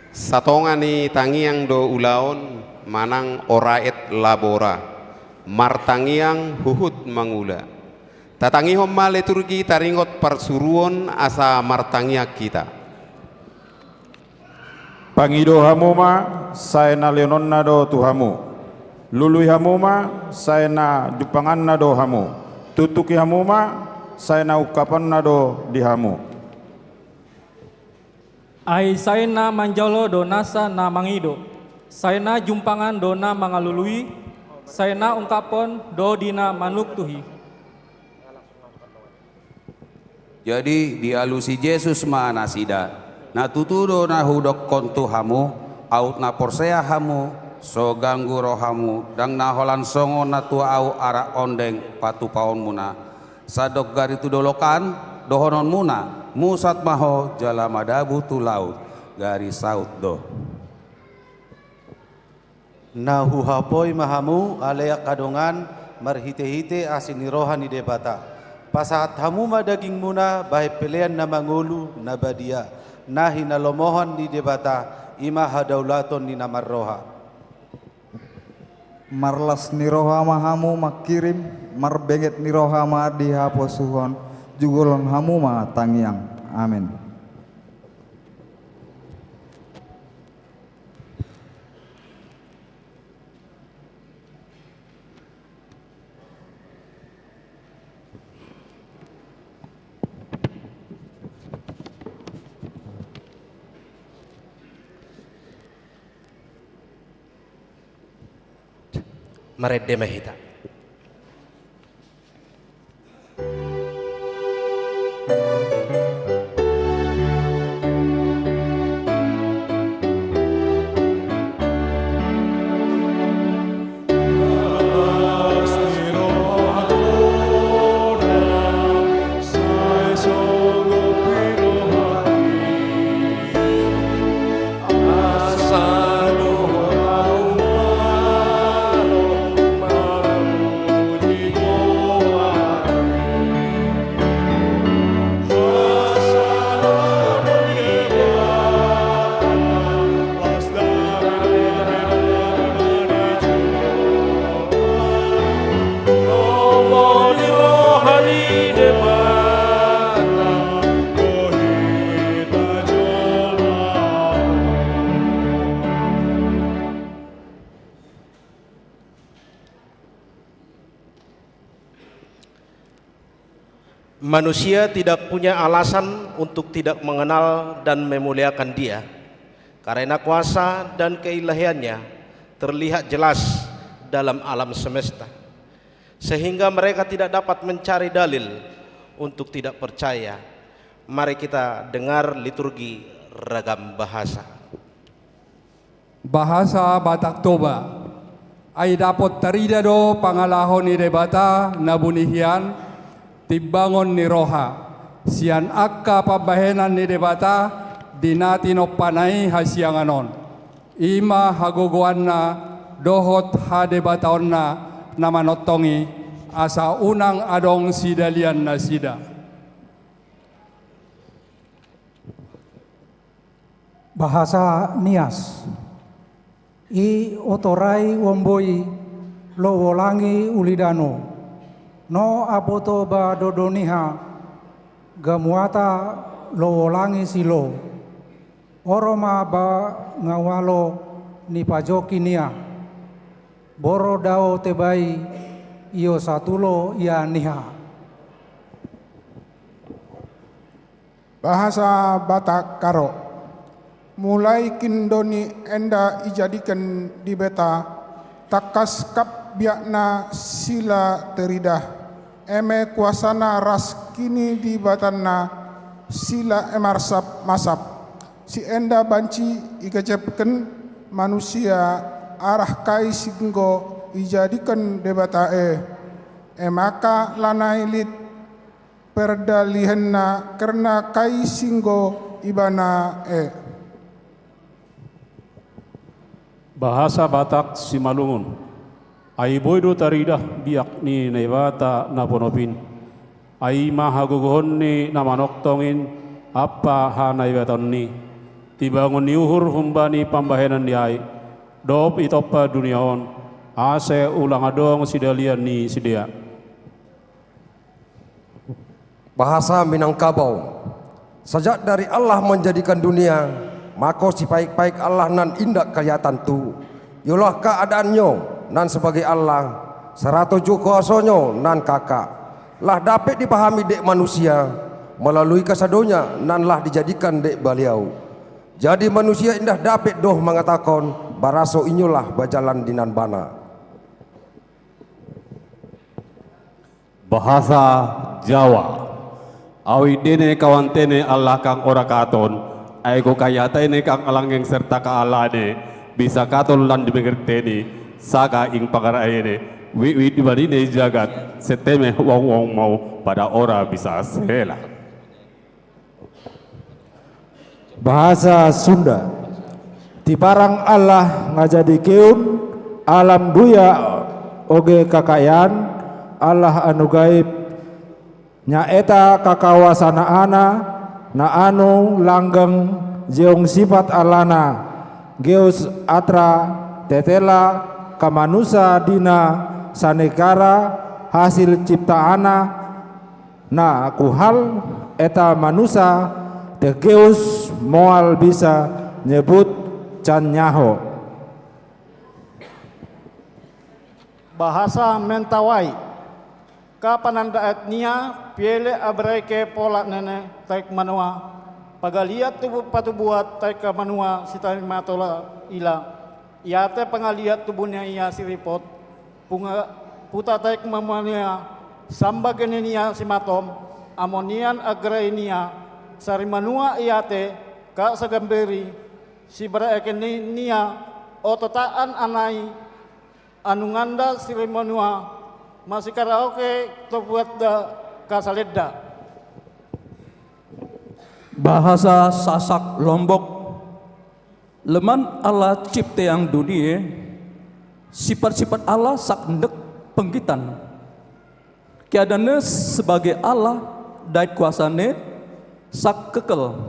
satonga ni tangiang do ulaon, manang ora et labora, martangiang huhut mangula. Tatangihon ma liturgi taringot parsuruon asa martangiang hita. Pangido hamu ma, sai na leononna do tu hamu. Lului hamu ma, sai na jumpanganna do hamu. Tuktuki hamu ma, sai na ungkaponna do di hamu. Ai sai na manjalo do nasa na mangido, sai na jumpangan do na mangalului, sai na ungkaphon do di na manuktuhi. Jadi dialusi Jesus ma nasida: Na tutu do na hudokkon tu hamu, aut na porsea hamu, so ganggu rohamu, ndang na holan songon na tu ahu arak ondeng patupaonmuna. Sandok gari tu dolok an, dohononmuna: Musat ma ho jala madabu tu laut. Gari saut do. Na huhapoi ma hamu, ale angka dongan, marhitehite asi ni roha ni Debata. Pasahat hamu ma dagingmuna bahen pelean na mangolu, na badia, na hinalomohon ni Debata, i ma hadaulaton ni na marroha. Marlas ni roha ma hamu mangkirim, marbenget ni roha ma dihaposuhon, jugulhon hamu ma tangiang. Amen. Marende ma hita. Manusia tidak punya alasan untuk tidak mengenal dan memuliakan Dia, karena kuasa dan keilahian-Nya terlihat jelas dalam alam semesta, sehingga mereka tidak dapat mencari dalil untuk tidak percaya. Mari kita dengar liturgi ragam bahasa. Bahasa Batak Toba. Ai dapot tarida do pangalaho ni Debata na buni hian, timbangon ni roha, sian angka pambahenan ni Debata di na tinompana i hasiangan on. I ma hagogoanna dohot hadebataonna na manongtong i, asa unang adong sidalian nasida. Bahasa Nias. I otorai uomboi, lowolangi ulidano, no apoto ba dodoniha, gamuata lowolangi silo, oro ma ba ngawalo ni pajoki nia, boro dao tebai, io satulo ia niha. Bahasa Batak Karo. Mulai kindo ni enda ijadiken Debata, tangkas kap biakna sila teridah, eme kuasana ras kini di batanna sila e marsap masap. Si enda banci igejepken manusia arah kai singgo ijadiken Debata e, ema ka lanai lit perdalihenna kerna kai singgo ibana e. Bahasa Batak Simalungun. Ai boi do taridah biak ni Naibata na ponop in. Ai ma hagogohon ni na manongtong in, ampa hanaibatanni, tibangon ni uhur humbani pambahenanni ai, dohot itompa dunia on, ase ulang adong sidalian ni sidea. Bahasa Minangkabau. Sajak dari Allah menjadikan dunia, maka sipaik-paik Allah nan inda kelihatan tu. Iolah keadaannyo nan sebagai Allah, sarato jo kuasonyo nan kaka. Lah dapet dipahami dek manusia, melalui kasadonya nan lah dijadikan dek baliau. Jadi manusia inda dapet doh mangatakan, baraso inyolah bajalan di nan bana. Bahasa Jawa. Au indene kawan tene Allah kang ora katon, ai ko kaya tene kang alangeng serta ka alane, bisa katon lan di menger teni, saka ing pangar aene, wi wi di balini jagat, seteme wong wong mau pada ora bisa sela. Bahasa Sunda. Tiparang Allah nga jadi keun, alam duya oge kakayaan, Allah anu gaib, nyaeta kakawasanaana, na anu langgeng jeong sipat alana, geus atra tetela kamanusa dina sanegara hasil ciptaana, na kuhal eta manusa tegeus moal bisa nyebut canyaho. Bahasa Mentawai. Ka panandaat nia piele abreke pola nene taik manua, pagaliat tubu patubuat taik manua sitani matola ila. Iate pangaliat tubunia ia siripot, punga puta taik mamania samba gene nia simatom, amonian agrai nia sarimanua iate, ka sagamberi sibareke nia ototaan anai, anunganda sirimanua masikaraoke tobuatda kasalenda. Bahasa Sasak Lombok. Leman Allah cipteang dunie, sipat-sipat Allah sak ndek penggitan. Keadaanne sebagai Allah dait kuasane sak kekel.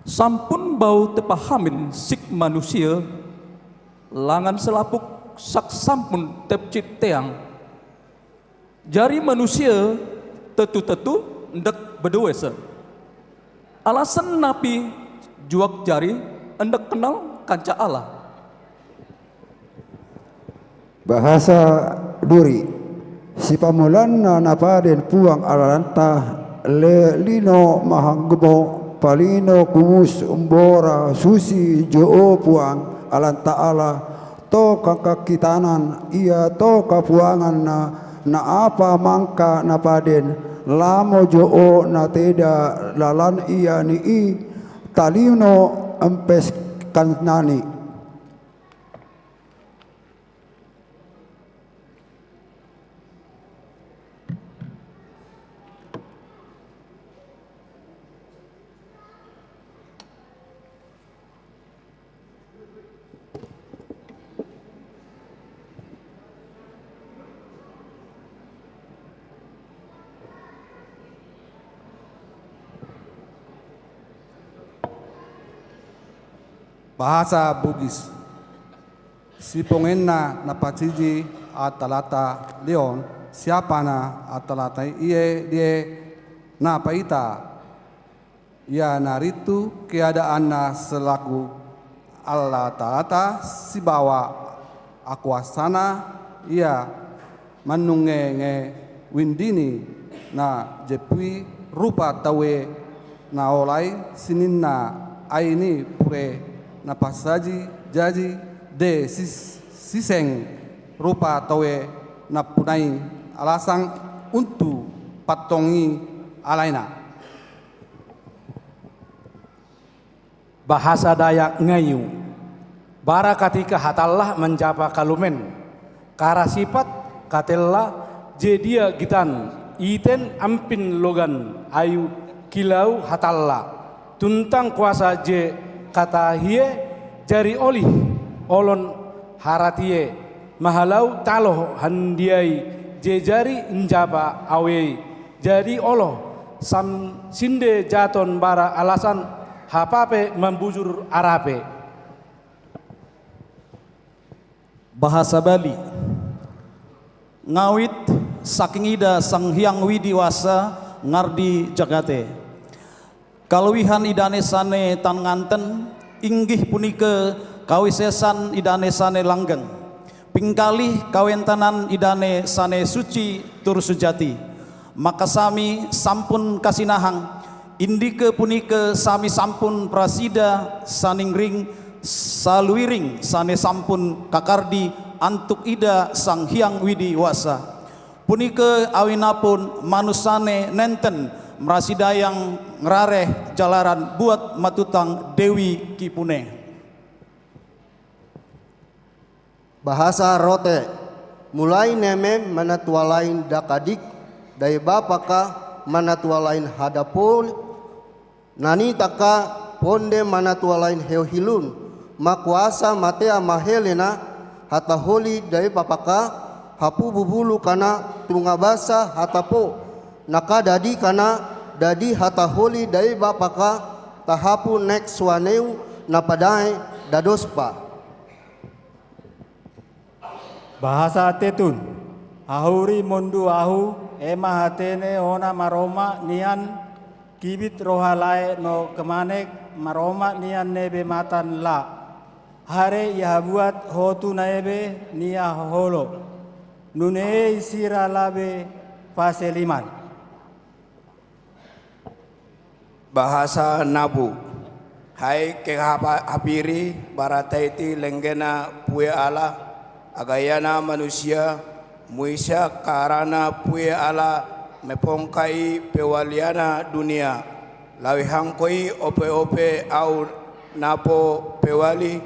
Sampun bau tepahamin sik manusia, langan selapuk sak sampun tepcipteang. Jari manusia tetu-tetu ndek bedoesa. Alasan napi juak jari ndek kenal kanca Allah. Bahasa Duri. Sipamulanna na paden puang Alanta, le lino mahanggemo, palino kumus umbora susi jo o puang Alanta Allah, to kangkakitanan ia to kapuanganna, na apa mangka na paden, lamo jo o na teda lalan ia ni i, talino empes kanani. Bahasa Bugis. Sipongenna na pasiji atalata lion, siapa na atalata ie die na paita. Ia na rintu keadaanna selaku Allah Taata sibawa akuasana ia manunge-nge windini na jepui rupa taue na olai sininna ai ni pure na pasaji jaji de sis-, siseng rupa taue na punai alasang untu patongi alaina. Bahasa Dayak Ngayu. Bara katika hatalla manjapa kalumen. Kara sipat katella je dia gitan iten ampin logan ayu kilau hatalla. Tuntang kuasa je katahie jari olih olon haratie mahalau taloh handiai je jari njapa awei. Jadi olo Sam sinde jaton bara alasan, hapape mambujur arape. Bahasa Bali. Ngawit saking ida Sang Hyang Widi Wasa ngardi jagate. Kaluihan idane sane tanganten, inggih punike kawisesan idane sane langgeng. Pingkalih kawentanan idane sane suci tur sujati. Maka sami sampun kasinahang, indike punike sami sampun prasida saningring saluiring sane sampun kakardi antuk ida Sang Hyang Widi Wasa. Punike awinapun manusane nenten mrasidayang ngrareh jalaran buat matutang Dewi Kipune. Bahasa Rote. Mulai neme manatualain dakadik, dai bapaka manatualain hadapol, nani taka ponde manatualain heohilun, makuasa matea mahelena, hataholi dai bapaka, hapu bubulu kana tunga basa hatapo, naka dadi kana dadi hataholi dai bapaka, tahapu nek suaneu na padae dadospa. Bahasa Tetun. Hahuri mondu ahu, ema hatene hona maroma nian kibit roha lae no kemanek maroma nian nebe matan la. Hare ia habuat hotu na ebe nia holo. Nune i sira labe paseliman. Bahasa Nabu. Hai ke hapa-, hapiri bara taiti lenggena pue ala, agayana manusia, muisa karana pue ala mepongka i pewaliana dunia. Lawehangko i ope-ope au napo pewali,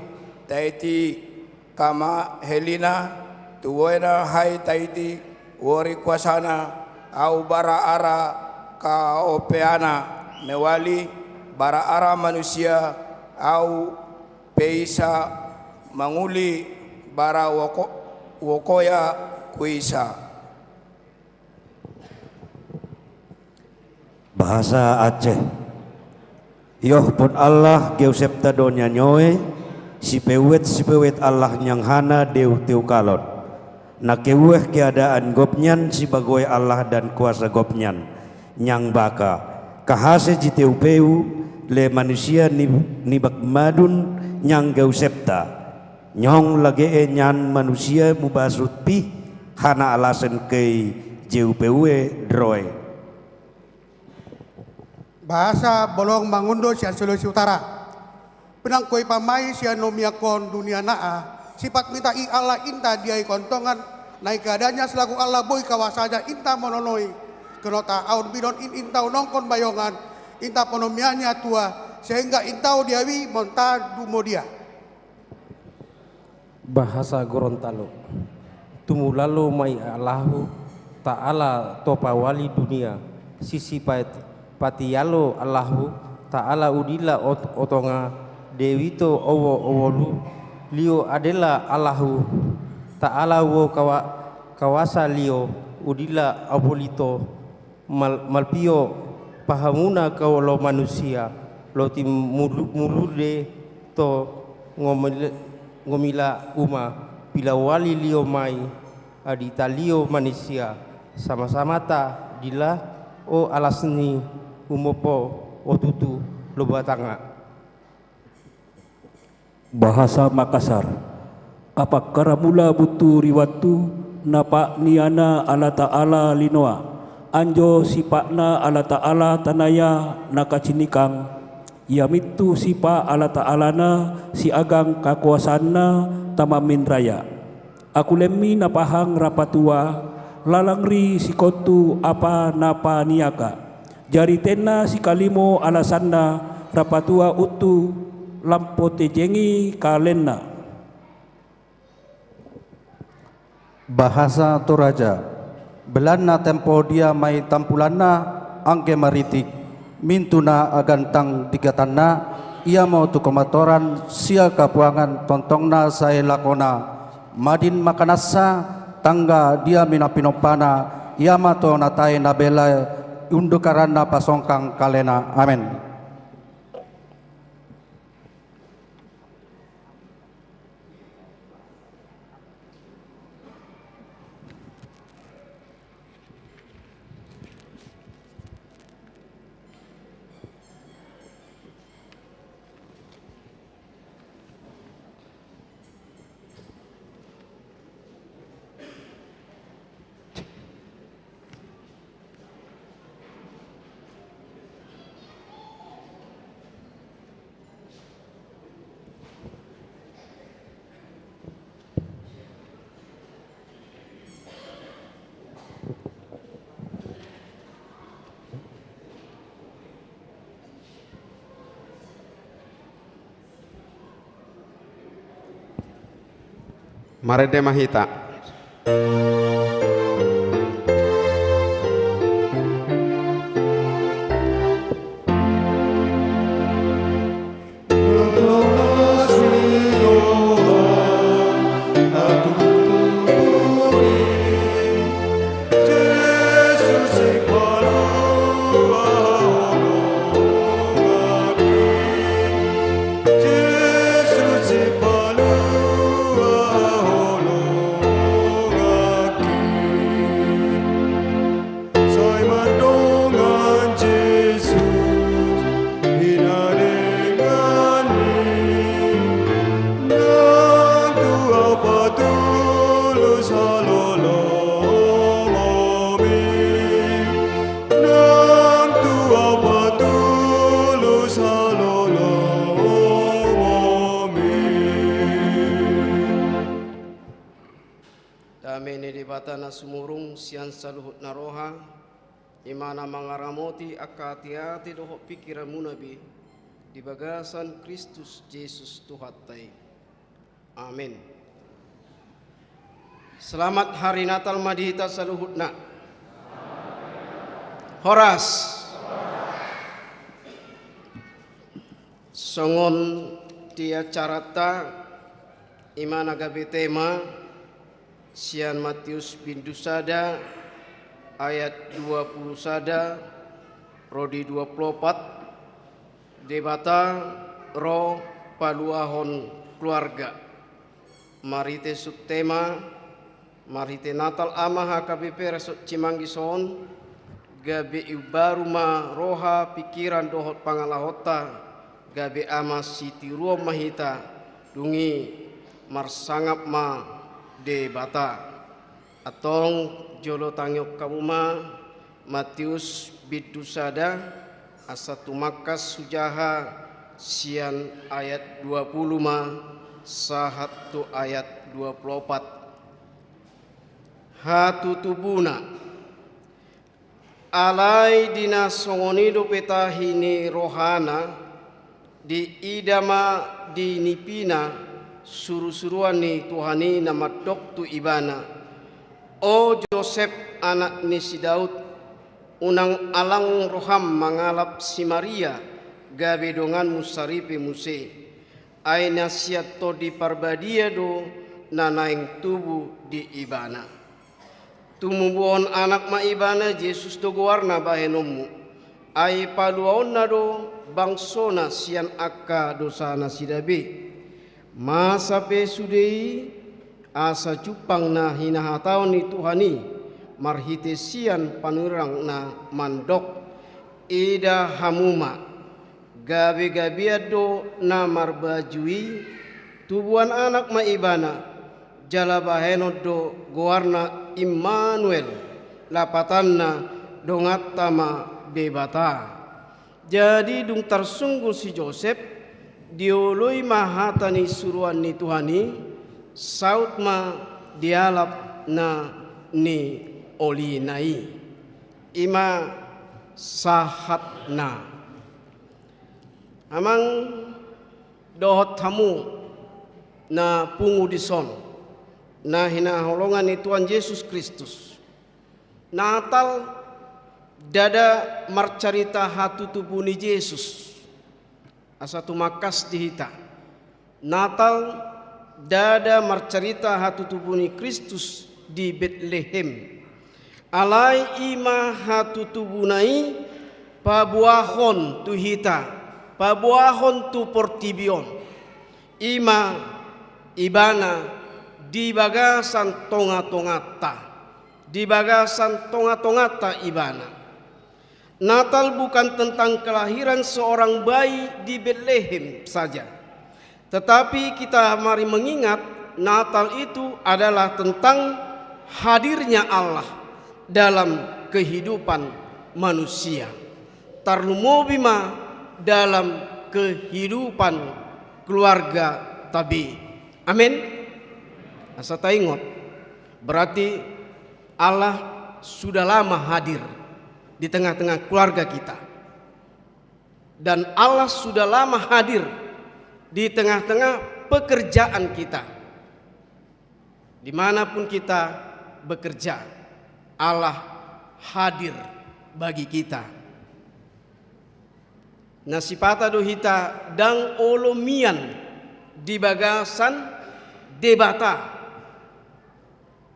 taiti kama helina, tubuena hai taiti, wori kuasana, au bara ara kaopeana, mewali, bara ara manusia, au peisa manguli, bara woko-, wokoya kuisa. Bahasa Aceh. Ioh pun Allah geusepta do nian ioe, sipeuet-sipeuet Allah niang hana deu teukalon. Na keueh keadaan gobnian sibagoe Allah dan kuasa gobnian, niang baka, kahase jiteupeu, le manusia ni, ni bakmadun niang geusepta. Nyong lagee nian manusia mubasut pih hana alasen kei jeupeue droe. Bahasa Bolon Mangundo sian Sulawesi Utara. Pinangkoi pamai sian omiangkon dunia na a, sipat mita i Allah inta diai kontongan, nai keadaannya selaku Allah boi kawasanya inta mononoi, kenota aun bidon in inta unongkon bayongan, inta ponomiannya tua, sehingga inta o diawi monta dumodia. Bahasa Gorontalo. Tumulalo ma i Allahu Ta'ala to pawali dunia, sisipat patialo Allahu Ta'ala udila ot-, otonga dewito owo owolu, lio adela Allahu Ta'ala wo kawa-, kawasa lio udila apolito. Mal-, malpio pahamuna kaolo manusia, loti mulu-, mulude to ngomil-, ngomila uma, pilawali lio mai, adi talio manisia, sama-samata dila o alas ni umopo o tutu lobatanga. Bahasa Makassar. Apakkaramula buntu riwantu, na pak niana Allata'ala linoa, anjo sipakna Allata'ala tanaya na kacinikang, ia mintu sipak Allata'alana siagang kakuasaanna tamamin raya. Aku lemmi na pahang rapatua, lalang ri sikontu apa na paniaka. Jari tenna sikalimo alasanna rapatua untu lampo tejengi kalenna. Bahasa Toraja. Belanna tempo dia mai tampulanna angge maritik, mintu na agantang digatanna, ia mo tu komatoran sia kapuangan tongtongna sai lakona, madin makanansa tangga dia mina pinompana, ia ma to na tae na belae unduk aranna pasongkang kalena. Amen. Marende ma hita. Sai mardongan Jesus i na dengganmi, nang tua patulus halolomomi, nang tua patulus halolomomi. Dame ni Debata na sumurung sian saluhut na roha, i ma na mangaramoti angka ateate dohot pingkiranmuna be, di bagasan Kristus Jesus Tuhanta i. Amen. Selamat Hari Natal ma di hita saluhutna. Horas. Songon di acaranta, i ma na gabe tema sian Matius bindu sada ayat dua pulu sada ro di dua pulu opat, Debata ro paluahon keluarga. Marhite subtema, marhite Natal ama H K B P Resort Cimanggis on, gabe imbaru ma roha, pingkiran dohot pangalahonta, gabe ama sitiruon ma hita, dung i marsangap ma Debata. Antong jolo tangihon hamu ma Matius bindu sada, asa tumangkas hujaha sian ayat dua pulu ma sahat tu ayat dua pulu opat. Hatutubuna. Alai di na songon i dope tahi ni rohana, diida ma di nipina surusuruan ni Tuhan i na mandok tu ibana: O Josep, anak ni si Daud, unang alang roham mangalap si Maria, gabe donganmu saripe muse. Ai na sian Tondi Parbadia do na naeng tubu di ibana. Tumubuhon anak ma ibana, Jesus do goarna bahenonmu. Ai paluaonna do bangsona sian angka dosa nasida be. Masa pe sude i, asa jumpang na hinahataon ni Tuhan i marhite sian panurirang na mandok: Ida hamu ma, gabegabean do na marbaju i, tubuan anak ma ibana, jala bahenon do goarna Immanuel, lapatanna: Donganta ma Debata. Jadi dung tarsunggul si Josep, dioloi ma hata ni suruan ni Tuhan i, saut ma dialap na niolina i. I ma sahatna. Amang dohot hamu na pungu dison, na hinaholongan ni Tuhan Jesus Kristus. Natal ndada marcarita hatutubu ni Jesus, asa tumangkas di hita. Natal ndada marcarita hatutubu ni Kristus di Betlehem. Alai i ma hatutubuna i paboahon tu hita, paboahon tu portibi on. I ma Ibana di bagasan tonga-tonganta, di bagasan tonga-tonganta Ibana. Natal bukan tentang kelahiran seorang bayi di Betlehem saja. Tetapi kita mari mengingat, Natal itu adalah tentang hadirnya Allah dalam kehidupan manusia. Tarlumobi ma dalam kehidupan keluargata be. Amin. Asa taingot, berarti Allah sudah lama hadir di tengah-tengah keluarga kita. Dan Allah sudah lama hadir di tengah-tengah pekerjaan kita. Di mana pun kita bekerja, Allah hadir bagi kita. Na sipata do hita ndang olo mian di bagasan Debata.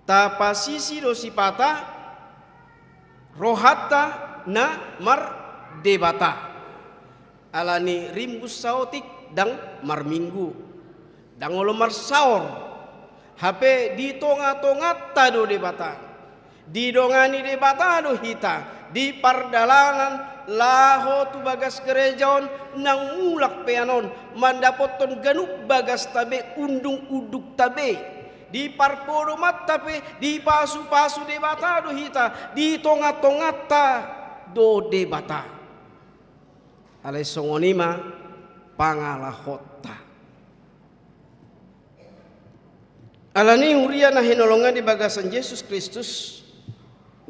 Tapasisi do sipata rohanta na mardebata. Alani rimbus saotik ndang marminggu, ndang olo marsaor. Hape di tonga-tonganta do Debata. Didongani Debata do hita di pardalanan laho tu bagas gereja on, nang mulak pe annon mandapothon ganup bagasta be, undung-undungta be. Di parpodomanta pe dipasu-pasu Debata do hita, di tonga-tonganta do Debata. Alai songon i ma pangalahonta. Alani huria na hinaholongan di bagasan Jesus Kristus,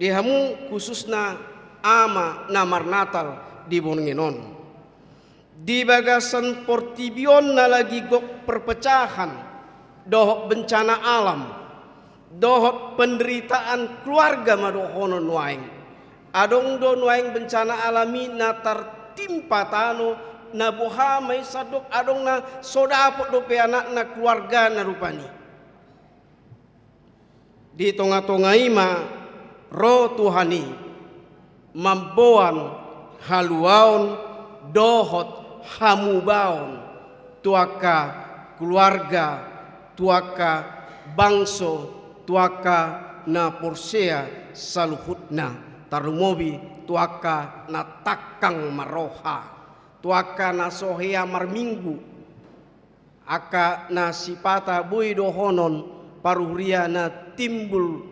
di hamu khususna ama na marnatal di borngin on. Di bagasan portibi on na lagi gok perpecahan, dohot bencana alam, dohot penderitaan keluarga ma dohonon nuaeng. Adong do nuaeng bencana alam i na tartimpa tano, na boha ma i sandok, adong na so dapot dope anakna, keluargana rupani. Di tonga-tonga i ma ro Tuhan i mamboan haluaon dohot hamubaon tu angka keluarga, tu angka bangso, tu angka na porsea saluhutna, tarlumobi tu angka na tangkang marroha, tu angka na so hea marminggu, angka na sipata boi dohonon paruhuria na timbul,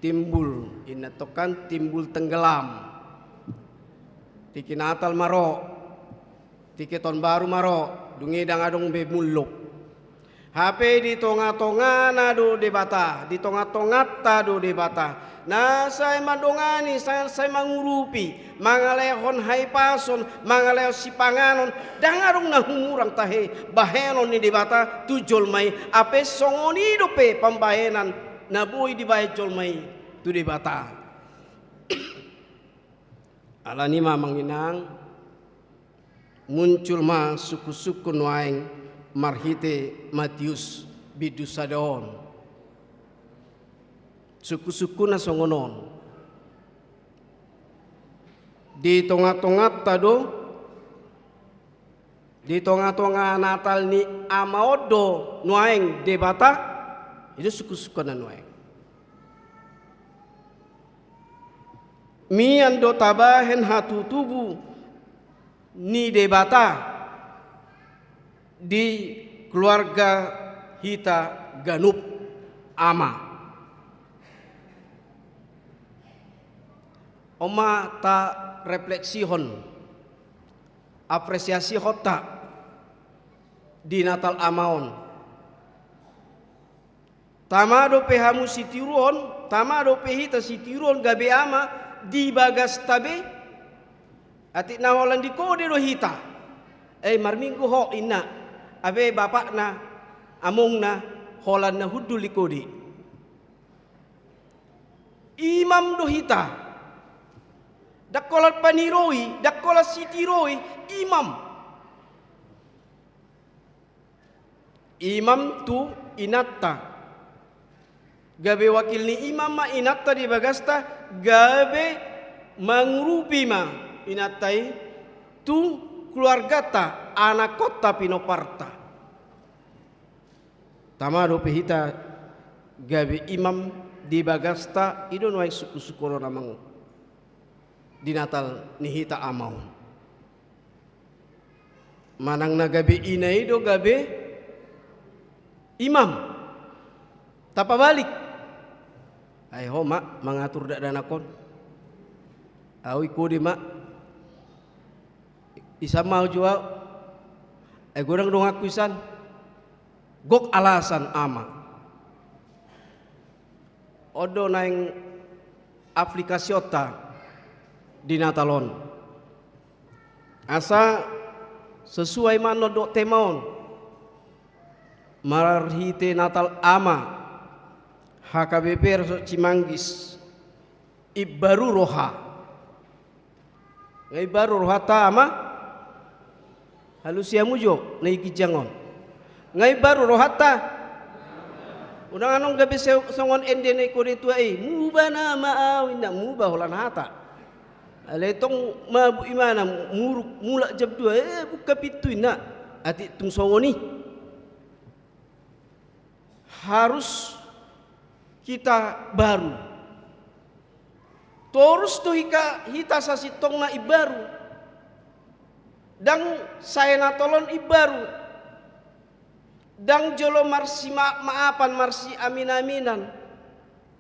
timbul, inna tongkan timbul tenggelam. Tingki Natal ma ro, tingki taon baru ma ro, dung i ndang adong be mullup. Hape di tonga-tongana do Debata, di tonga-tonganta do Debata. Na sai mandongani, sai, sai mangurupi, mangalehon haipason, mangalehon sipanganon, ndang adong na humurang tahe bahenon ni Debata tu jolma i, hape songon i dope pambahenan na boi dibahen jolma i tu Debata. Alani ma amang inang, muncul ma sungkun-sungkun nuaeng marhite Matius bindu sada on. Sungkun-sungkunna songon on. Di tonga-tonganta do, di tonga-tonga Natal ni ama on do nuaeng Debata, i do sungkun-sungkunna nuaeng. Mian do tabahen hatutubu ni Debata di keluarga hita ganup, ama. On ma tarefleksihon, apresiasihonta di Natal ama on. Tama dope hamu sitiruon, tama dope hita sitiruon gabe ama di bagasta be. Atik na holan di kode do hita. Eh, marminggu ho, inna. Abe bapakna, amongna, holan na hundul di kode. Imam do hita. Ndang holan paniroi, ndang holan sitiroi, imam. Imam tu inanta. Gabe wakil ni imam ma inanta di bagasta, gabe mangurupi ma inanta i tu keluargata, anakhonta, pinomparta. Tama dope hita gabe imam di bagasta, i do nuaeng sungkun-sungkunon amang di Natal ni hita ama on. Manang na gabe ina i do gabe imam. Tapabalik. Ai ho ma mangatur dakdanak on. Au ingkon i ma. Isan ma au jo au. Ai godang donganku isan. Gok alasan ama. On do naeng aplikasionta di Natal on. Asa sesuai ma annon dohot tema on. Marhite Natal ama, H K B P Resort Cimanggis, imbaru roha. Nga imbaru rohanta ama? Alusi hamu jo na di ginjang on. Nga imbaru rohanta? Unang annon gabe se-, songon ende na ingkon i tua i, muba nama au, inna, muba holan hata. Alai tong mabuk imana, muruk, mulak jam dua, eh, buka pintu, inna. Atik tung songon i. Harus kita baru. Torus do hika-, hita sasintongna imbaru. Ndang sae Natal on imbaru. Ndang jolo marsimaaf-maafan, marsiamin-aminan,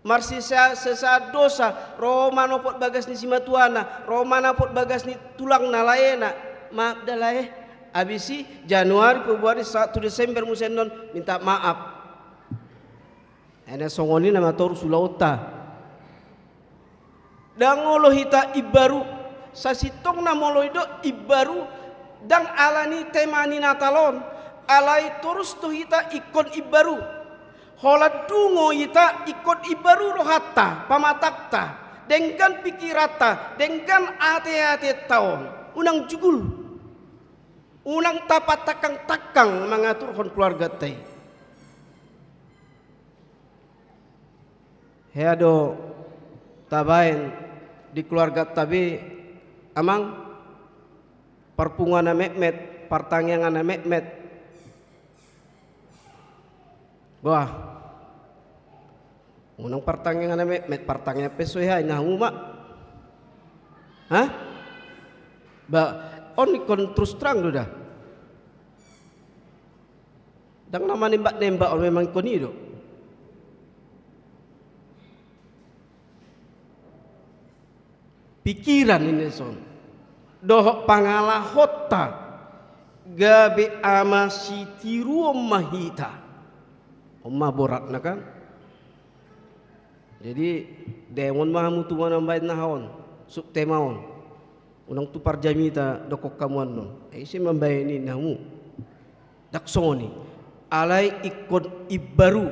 marsisa-, sesaan dosa, ro manopot bagas ni simatuana, ro manopot bagas ni tulangna, laena. Maaf da lae. Abis i Januari, Februari, sahat tu Desember muse annon minta maaf. Ena songon i nama torus ulaonta. Ndang olo hita imbaru, sasintongna molo i do imbaru, ndang alani tema ni Natal on, alai torus do hita ingkon imbaru. Holan dungo hita ingkon imbaru rohanta, pamatangta, denggan pikiranta, denggan ate-atenta on. Unang jugul. Unang tapatangkang-tangkang mangaturhon keluarganta i. Hea do tabaen di keluarganta be, amang, parpunguan na metmet, partangiangan na metmet. Bah. Unang partangiangan na metmet, partangiangan pe so i, hai, na hamu ma. Hah? Ba, on ingkon terus terang do da. Ndang na manembak-nembak on, memang ingkon i do. Pikiran ninna son. Dohot pangalahonta gabe ama sitiruon ma hita. On ma boratna kan. Jadi, daemon ma hamu tu ma na mambaen na aha on, subtema on. Unang tu parjamita dokkon hamu annon. Ai ise mambaen i na hamu. Ndang songon i. Alai ingkon imbaru.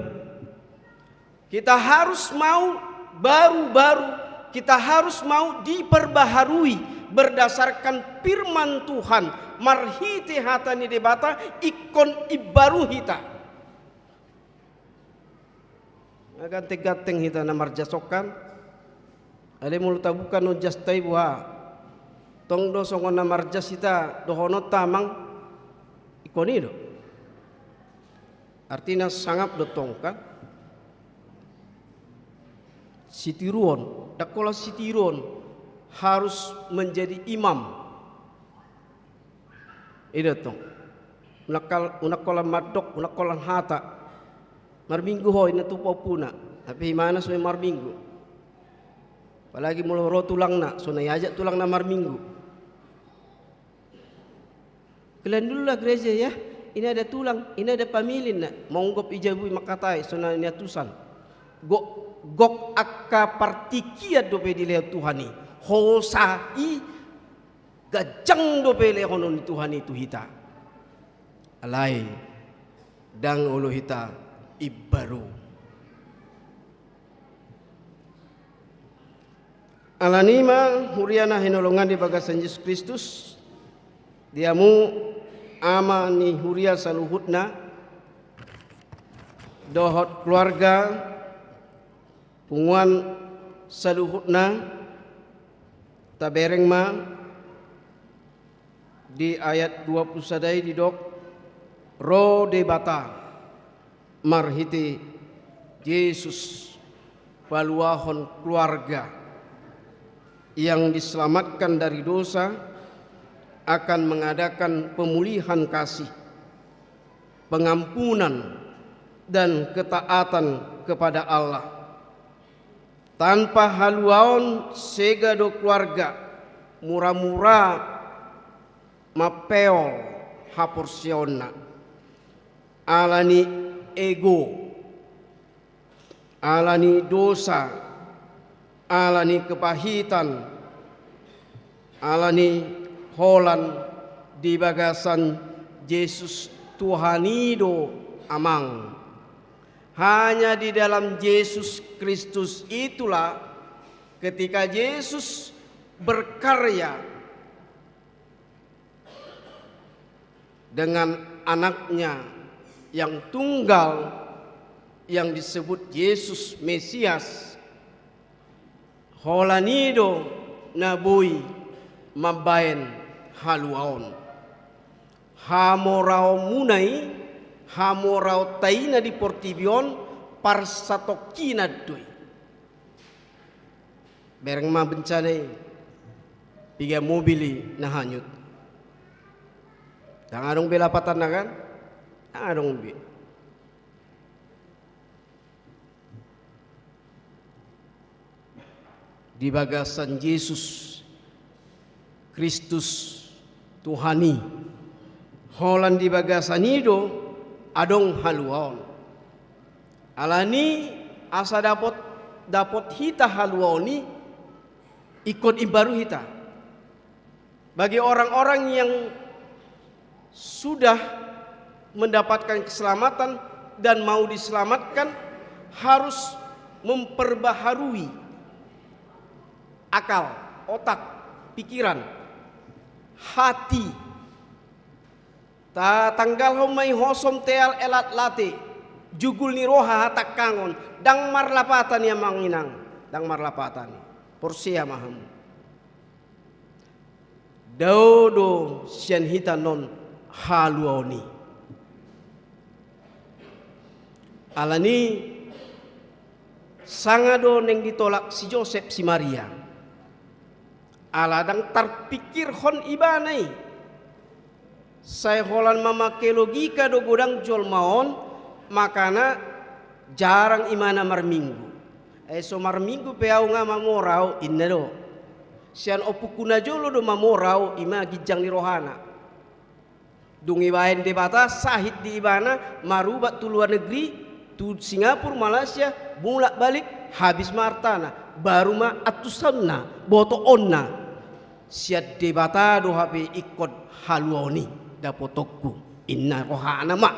Kita harus mau baru-baru, kita harus mau diperbaharui berdasarkan firman Tuhan, marhite hata ni Debata, ingkon imbaru hita. Nga ganteng-ganteng hita na marjas on kan. Alai molo tabuka annon jasta i boha. Tong do songon na marjas hita dohononta, amang, ingkon i do. Artina sangap do tong kan. Sitiruon, ndang holan sitiruon, harus menjadi imam. I do tong. Unang hal-, unang holan mandok, unang holan hata. Marminggu ho, inna tu pahompuna. Hape imana so marminggu. Apalagi molo ro tulangna, so na iajak tulangna marminggu. Kalian dulu lah gereja ya, ini ada tulang, ini ada familin, na monggop i jabu i mangkatai, so na niantusan. Gok, gok angka partingkian dope dilehon Tuhan i. Hosa i, ganjang dope lehonon ni Tuhan i tu hita. Alai, ndang olo hita imbaru. Alani i ma huria na hinaholongan di bagasan Jesus Kristus, di hamu ama ni huria saluhutna, dohot keluarga, Punguan saluhutna, tabereng ma di ayat dua puluh sada i didok, ro Debata marhite Jesus paluahon keluarga yang diselamatkan dari dosa akan mengadakan pemulihan kasih, pengampunan, dan ketaatan kepada Allah. Tanpa haluaon sega do keluarga mura-mura mampeol haporseaonna. Alani ego, alani dosa, alani kepahitan, alani holan di bagasan Jesus Tuhan i do, Amang. Hanya di dalam Jesus Kristus itulah, ketika Jesus berkarya dengan Anaknya yang tunggal, yang disebut Yesus Mesias, holan i do na boi mambaen haluaon. Hamoraonmuna i, hamoraonta i na di portibi on, parsatongkinan do i. Bereng ma bencana i, piga mobil i na hanyut. Ndang adong be lapatanna, kan? Ndang adong be. Di bagasan Jesus Kristus Tuhan i, holan di bagasan i do adong haluaon. Alani asa dapot, dapot hita haluaon i, ingkon imbaru hita. Bagi orang-orang yang sudah mendapatkan keselamatan dan mau diselamatkan, harus memperbaharui akal, otak, pikiran, hati. Tatanggalhon ma i hosom, teal, elat, late, jugul ni roha, hatangkangon. Ndang marlapatan i, Amang Inang, ndang marlapatan i. Porsea ma hamu. Dao do sian hita non haluaon i. Alani sanga do naeng ditolak si Josep si Maria. Ala ndang tarpikirhon ibana i. Sai holan mamake logika do godang jolma on, makana jarang imana marminggu. Ai so marminggu pe au nga mamora au, inna do. Sian ompungku na jolo do mamora au, ima ginjang ni rohana. Dung dibaen Debata sahit di ibana, marubat tu luar negeri, tu Singapura, Malaysia, bolak-balik, habis ma artana, baru ma antusanna, botoonna. Sian Debata do hape ingkon haluaon i dapotonku, inna rohana ma.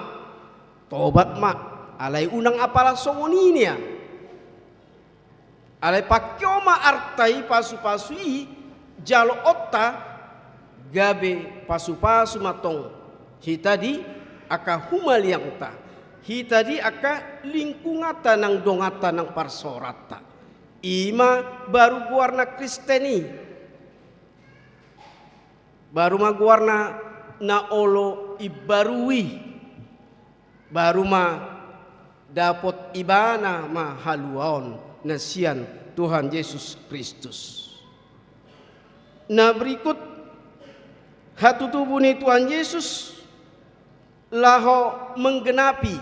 Tobat ma, alai unang apala songon i nian. Alai pangkeon ma arta i, pasu-pasu i, jaloonta, gabe pasu-pasu ma tong hita di angka humaliangta, hita di angka lingkunganta nang donganta nang parsaoranta. Ima baru goarna Kristen i. Baru ma goarna na olo imbarui. Baru ma dapot ibana ma haluaon na sian Tuhan Jesus Kristus. Na berikut, hatutubu ni Tuhan Jesus laho menggenapi.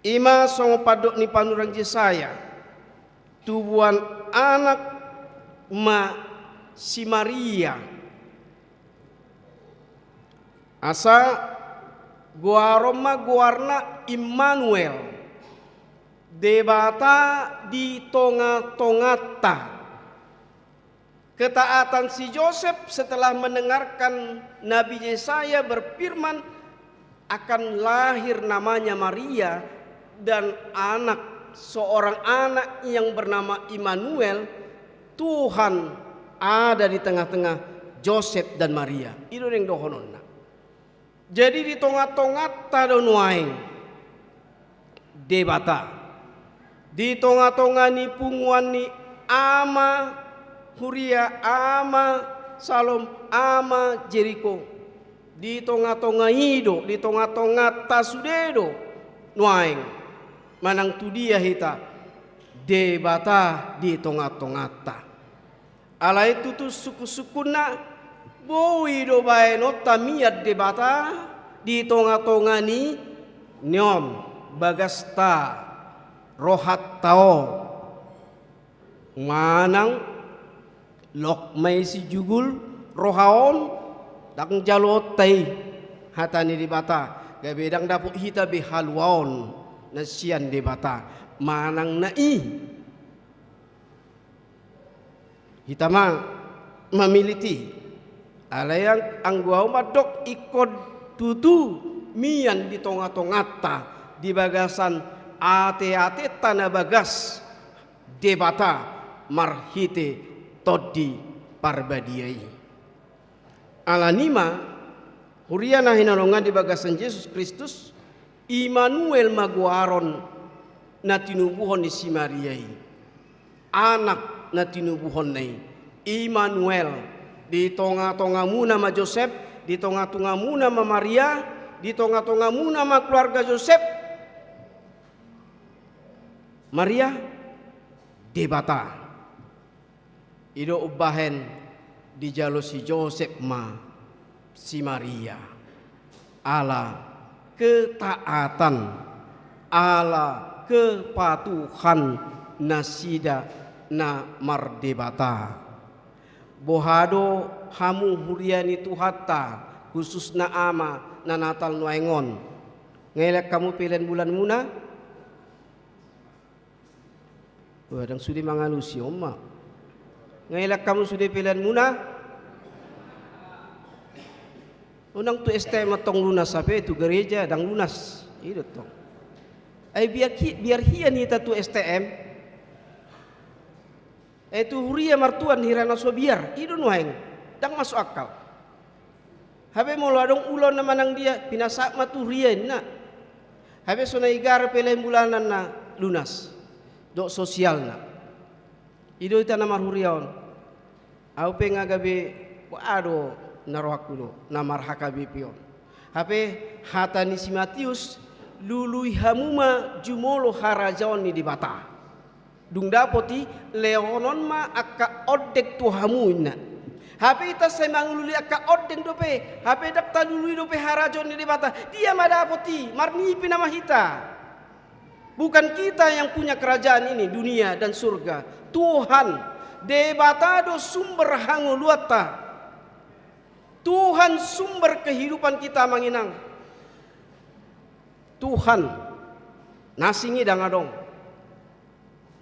Ima songon pandok ni panurirang Jesaya, tubuan anak ma si Maria. Asa goaron ma goarna Immanuel, Debata di tonga-tonganta. Ketaatan si Josep setelah mendengarkan Nabi Yesaya berfirman, "Akan lahir namanya Maria, dan anak, seorang anak yang bernama Immanuel, Tuhan ada di tengah-tengah Josep dan Maria." I do naeng dohononna. Jadi di tonga-tonganta do nuaeng Debata. Di tonga-tonga ni punguan ni ama huria, ama Salom, ama Jeriko. Di tonga-tonga i do, di tonga-tonganta sude do nuaeng. Manang tu dia hita, Debata di tonga-tonganta. Alai tutu sungkun-sungkunna, boi do baenonta mian Debata di tonga-tonga ni, ni on, bagasta, rohanta on. Manang lok ma i sijugul roha on, ndang jaloonta i hata ni Debata, gabe ndang dapot hita be haluaon na sian Debata, manang na i. Hita ma mamillit i. Alai ang-, anggo ahu mandok ingkon tutu mian di tonga-tonganta, di bagasan ate-atenta na bagas Debata marhite Tondi Parbadia i. Alani i ma, huria na hinaholongan di bagasan Jesus Kristus, Immanuel ma goaron na tinubuhon ni si Maria i. Anak na tinubuhonna i, Immanuel. Di tonga-tongamuna ma Josep, di tonga-tongamuna ma Maria, di tonga-tongamuna ma keluarga Josep. Maria, Debata. I do umbahen dijalo si Josep ma si Maria. Ala ketaatan, ala kepatuhan nasida na mardebata. Boha do hamu huria ni Tuhanta, khususna ama na Natal nuaeng on? Nga elak hamu pelean bulanmuna? Wah, ndang sude mangalusi on ma. Nga elak hamu sude peleanmuna? Unang tu S T M antong lunas, hape tu gereja ndang lunas. I do tong. Ai biar hi-, biar hian hita tu S T M. Ai tu huria martuan hira na so biar, i do nuaeng. Ndang masuk akal. Hape molo adong ulaon na manang dia, pinasahat ma tu huria inna. Hape so na igar pelean bulananna lunas dohot sosialna. I do hita na marhuria on. Ahu pe nga gabe, boha do na rohangku do na mar-H K B P on. Hape hata ni si Matius, lului hamu ma jumolo harajaon ni Debata. Dung dapot i, lehonon ma angka ondeng tu hamu inna. Hape hita sai mangulului angka ondeng dope, hape ndang talului dope harajaon ni Debata. Dia ma dapot i, marnipi nama hita. Bukan kita yang punya kerajaan ini, dunia dan surga. Tuhan, Debata do sumber hangoluanta. Tuhan sumber kehidupan kita, amang inang. Tuhan, na asing i ndang adong.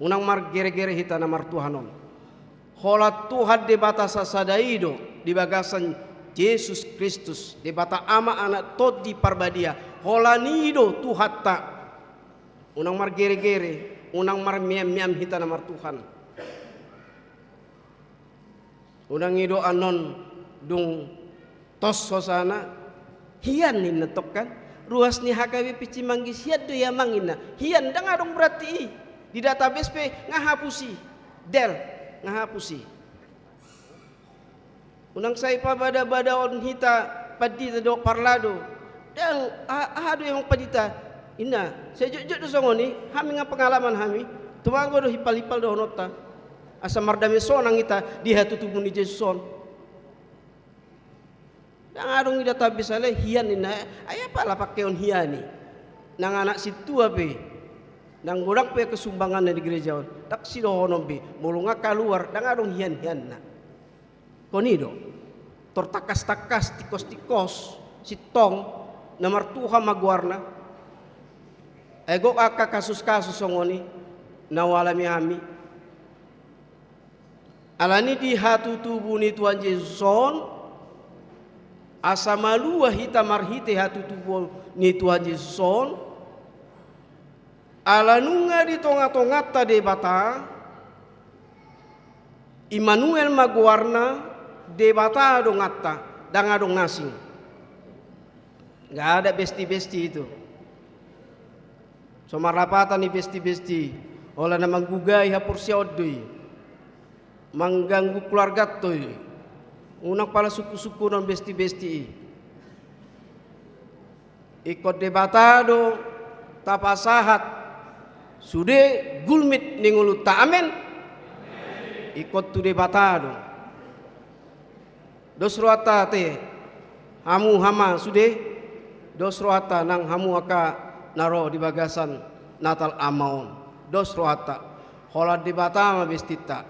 Unang margere-gere hita na martuhan on. Holan Tuhan Debata sasada i do di bagasan Jesus Kristus, Debata Ama, Anak, Tondi Parbadia. Holan i do Tuhanta. Unang margere-gere, unang marmeam-meam hita na martuhan. Unang i do annon dung tos hosana, hian inna tong kan. Ruas ni H K B P Cimanggis hian do i, amang, inna. Hian, ndang adong berarti i. Di database pe nga hapus i. Del, nga hapus i. Unang sai pabada-badaon hita pandita dohot parlado. Ndang, a-, aha do i, amang pandita? Inna, sai jotjot do songon i, hami nga pengalaman hami. Tumago do himpal-himpal dohononta. Asa mardame sonang hita di hatutubu ni Jesus on. Ndang adong i database, alai hian inna. Ai apala pangkeon hian i? Nang anak sintua pe, nang godang pe kesumbanganna di gereja on, ndang sidohonon be. Molo nga kaluar, ndang adong hian-hianna. Kon i do. Tor tangkas-tangkas, tingkos-tingkos, sintong, na martuhan ma goarna. Ai gok angka kasus-kasus songon i na hualami hami. Alani di hatutubu ni Tuhan Jesus on, asa malua hita marhite hatutubu ni Tuhan Jesus on, ala nunga di tonga-tonganta Debata, Immanuel ma goarna, Debata donganta, ndang adong na asing. Nggak ada besti-besti itu. So marlapatan i besti-besti. Holan na manggugai haporseaon do i, mangganggu keluarganta do i, unang pala sungkun-sungkunon besti-besti i. Ingkon Debata do tapasahat sude gulmit ni ngolunta. Amen. Ingkon tu Debata do. Dos rohanta ate, hamu hama sude, dos rohanta nang hamu angka na ro di bagasan Natal ama on. Dos rohanta, holan Debata ma bestinta.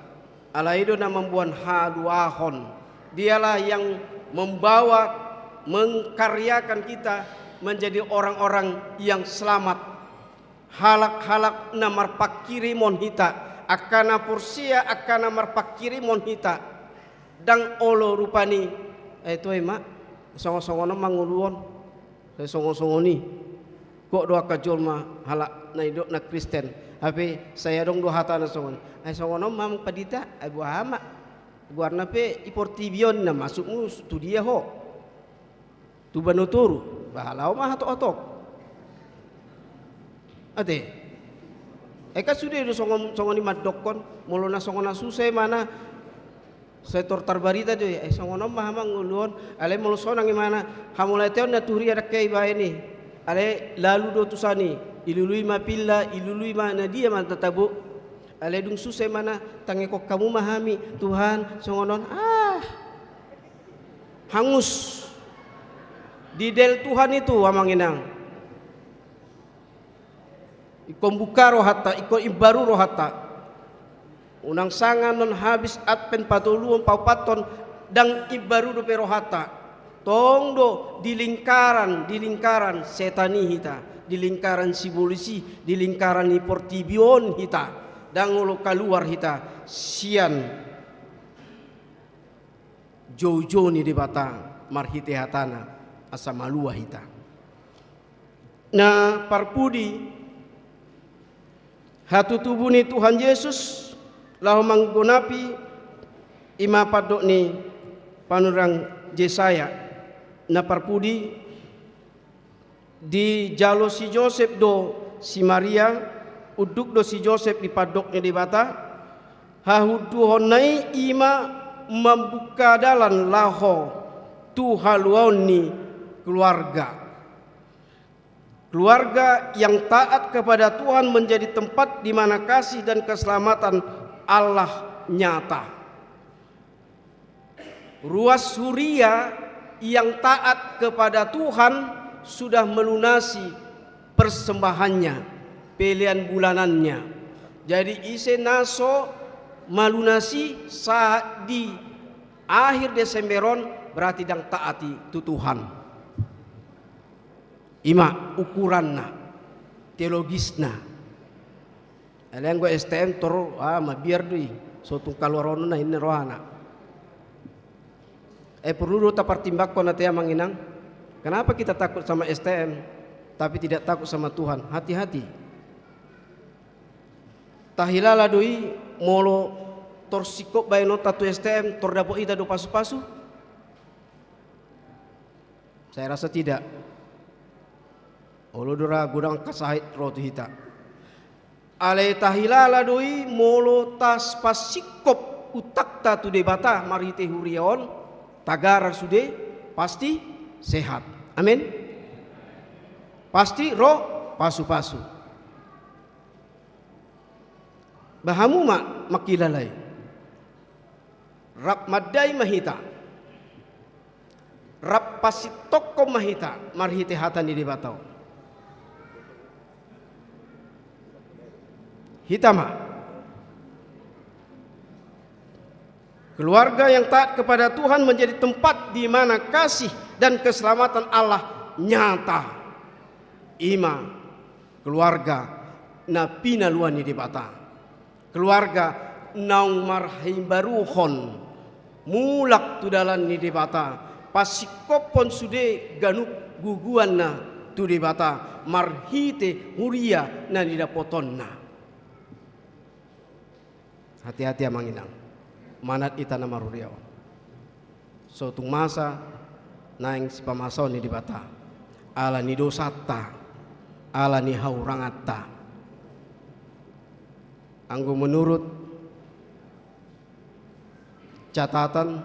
Alai i do na mamboan haluahon. Dialah yang membawa, mengkaryakan kita menjadi orang-orang yang selamat. Halak-halak na marpanghirimon hita, angka na porsea, angka na marpanghirimon hita. Ndang olo rupani, eh, toe ma, songon-songon on ma ngolu on, sai songon-songon i. Gok do angka jolma halak na nidokna Kristen, hape sai adong do hata na songon, ai songon on ma amang pandita, ai boha ma, goarna pe i portibi on, na masukmu tu dia ho? Tu Banua Toru, bah laho ma hatop-hatop. Ate. Eka sude do songon, songon i mandokkon, molo na songon na susah i mana, sai tor tarbarita do i, eh, songon on ma amang ngolu on, alai molo sonang i mana, hamauliateon na tu huria ndang hea ibaen i, alai lalu do tu san i, ilului ma pilla, ilului ma na dia ma na tabo, alai dung susah i mana, tangihon hamu ma hami, Tuhan, songon on, ah. Hangus. Didel Tuhan itu, amang inang. Ingkon buka rohanta, ingkon imbaru rohanta. Unang sanga non habis Advent patoluhon paopathon, ndang imbaru dope rohanta. Tong do di lingkaran, di lingkaran setan i hita, di lingkaran sibolis i, di lingkaran ni portibi on hita. Ndang olo kaluar hita sian joujou ni Debata marhite hatana, asa malua hita. Na parpudi, hatutubu ni Tuhan Jesus laho manggonapi, i ma pandok ni panurirang Jesaya. Na parpudi, dijalo si Josep do si Maria, unduk do si Josep di pandok ni Debata, hahunduhonna i i ma mambuka dalan laho tu haluaon ni keluarga. Keluarga yang taat kepada Tuhan menjadi tempat di mana kasih dan keselamatan Allah nyata. Ruas huria yang taat kepada Tuhan sudah melunasi persembahannya, pelean bulanannya. Jadi ise na so malunasi sahat di akhir Desember on, berarti ndang taat i tu Tuhan. I ma ukuranna, teologisna. Alai anggo S T M tor, ah, mabiar do i, so tung kaluarononna inna rohana. Eh, perlu do tapartimbangkon ate amang inang. Kenapa kita takut sama S T M, tapi tidak takut sama Tuhan? Hati-hati. Tahilala do i molo tor singkop baenonta tu S T M, tor dapot hita do pasu-pasu? Saya rasa tidak. Olo do ra godang angka sahit ro tu hita. Alai tahilala do i molo tapasingkop untangta tu Debata marhite huria on, tagar sude, pasti sehat. Amin. Pasti ro pasu-pasu. Bah hamu ma mangkilala i. Rap mandai ma hita. Rap pasintongkon ma hita marhite hata ni Debata on. Hita ma. Keluarga yang taat kepada Tuhan menjadi tempat di mana kasih dan keselamatan Allah nyata. I ma keluarga na pinaluan ni Debata. Keluarga naung marhaimbaruhon, mulak tu dalan ni Debata, pasingkophon sude ganup guguanna tu Debata, marhite huria na nidapotonna. Hati-hati amang inang, manat hita na marhuria on. So tung masa naeng sipamasaon ni Debata, ala ni dosanta, ala ni hauranganta. Anggo menurut catatan,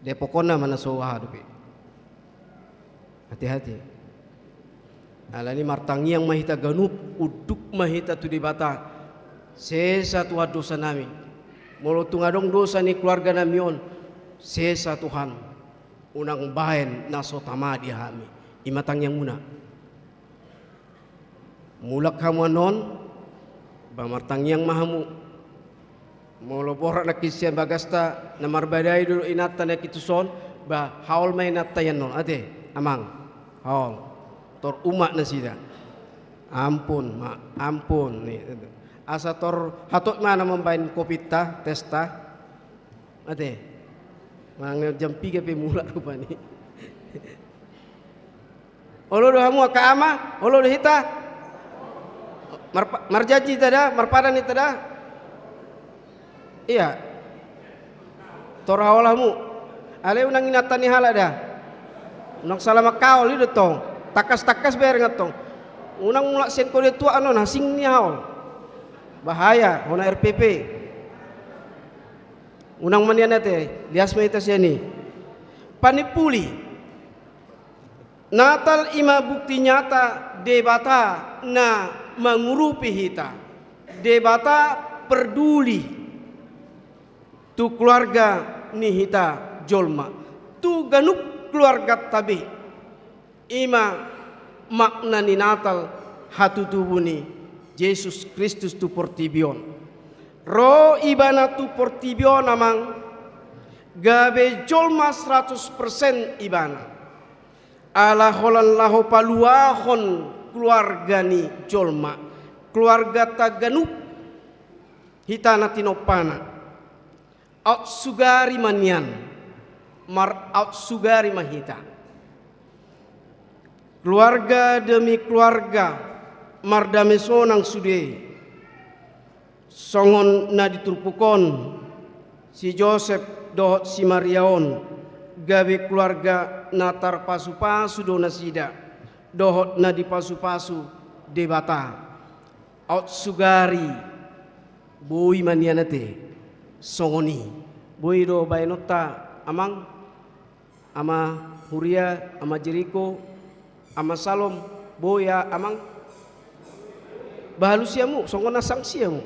dapot hona ma na so aha dope. Hati-hati. Alani martangiang ma hita ganup, unduk ma hita tu Debata. Sesa Tuhan dosanami. Molo tung adong dosa ni keluarganami on, sesa Tuhan. Unang baen na so tama di hami. I ma tangiangmuna. Mulak hamu annon, ba martangiang ma hamu. Molo borat nangkin sian bagasta, na marbadai do inanta nangkin tuson, ba haol ma inanta i annon, ate, amang, haol. Tor umak nasida. Ampun, ma, ampun. Ni, asa tor hatop ma na mambaen kopinta, testa. Ate. Manang jam piga pe mulak rupani. Olo do hamu angka ama, olo do hita. Marpa-, marjanji hita da, marpadan hita da. Ia. Tor haol hamu. Alai unang inanta ni halak da. Unang sala manghaol, i do tong. Tangkas-tangkas bereng antong. Unang mulak sian kodia tuak annon, asing ni haol. Bahaya, hona R P P. Unang manian ate, lias ma hita sian i. Panimpuli. Natal i ma bukti nyata Debata na mangurupi hita. Debata perduli tu keluarga ni hita jolma, tu ganup keluarganta be. I ma makna ni Natal, hatutubu ni Jesus Kristus tu portibi on. Ro Ibana tu portibi on, amang, gabe jolma seratus persen Ibana. Ala holan laho paluahon keluarga ni jolma, keluarganta ganup, hita na tinompana. Aut sugari ma nian, maraut sugari ma hita. Keluarga demi keluarga, mardame sonang sude. Songon na di turpuk on, si Josep dohot si Maria on, gabe keluarga na tarpasupasu do nasida, dohot na dipasupasu Debata. Aut sugari, boi ma nian ate, songon i. Boi do baenonta, amang, ama Huria, ama Jeriko, ama Salom, boi a, amang? Bahalusi hamu, songon na sangsi hamu.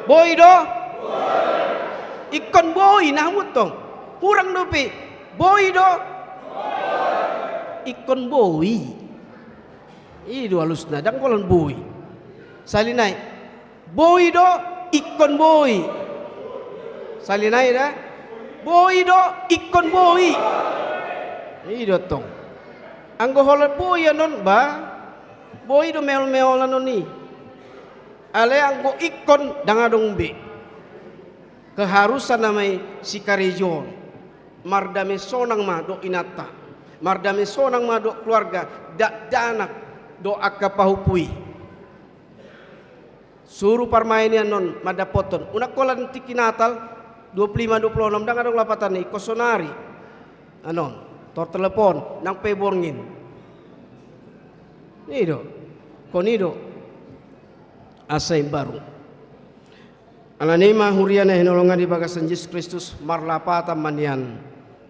Boi do? Ingkon boi, na hamu tong. Hurang dope, boi do? Ingkon boi. I do alusna, ndang holan boi. Sali nai. Boi do, ingkon boi. Sali nai da. Boi do, ingkon boi. I do tong. Anggo holan boi annon, ba, boi do meol-meol annon i. Alai anggo ingkon, ndang adong be. Keharusan nama i sikarejoon. Mardame sonang ma dohot inanta. Mardame sonang ma dohot keluarga, dakdanak dohot angka pahompu i. Suru parmaen i annon mandapothon. Unang holan tingki Natal, dua puluh lima, dua puluh enam, ndang adong lapatan i, ingkon sonari. Annon, tor telepon, nang pe borngin. I do. Ingkon i do. Asa imbaru. Alani i ma huria na hinaholongan di bagasan Jesus Kristus, marlapatan ma nian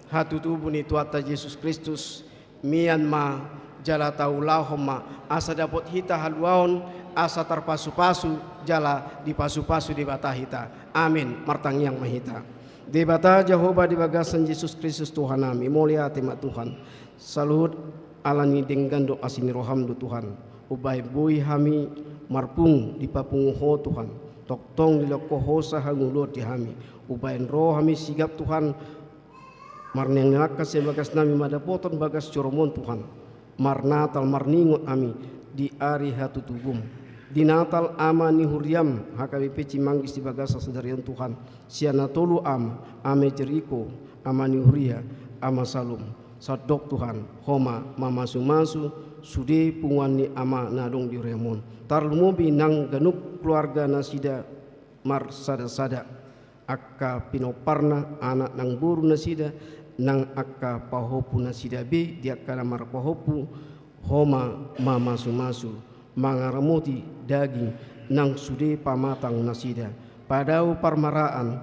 hatutubu ni Tuhanta Jesus Kristus, mian ma jala taulahon ma, asa dapot hita haluaon, asa tarpasupasu, jala dipasupasu Debata hita. Amin. Martangiang ma hita. Debata Jahowa di bagasan Jesus Kristus Tuhan nami, mauliate ma Tuhan. Saluhut ala ni denggan dohot asi ni roham do Tuhan. Umbahen boi hami marpungu dipapungu Ho Tuhan. Tongtong dilehon Ho sahangoluan di hami. Umbahen ro hami sigap Tuhan. Marniangniang angka sian bagas nami mandapothon bagas joroMon Tuhan. Marnatal marningot hami di ari hatutubum. Di Natal ama ni huriam H K B P Cimanggis di bagasan sadari on Tuhan. Sian na tolu ama, ama Jeriko, ama ni huria, ama Salum. Sandok Tuhan, Ho ma mamasumasu sude punguan ni ama na adong di huriam on. Tarlumobi nang ganup keluarga nasida marsadasada. Angka pinomparna, anak nang boru nasida, nang angka pahompu nasida be, di angka na marpahompu, Ho ma mamasumasu, mangaramoti daging, nang sude pamatang nasida. Padao parmaraan,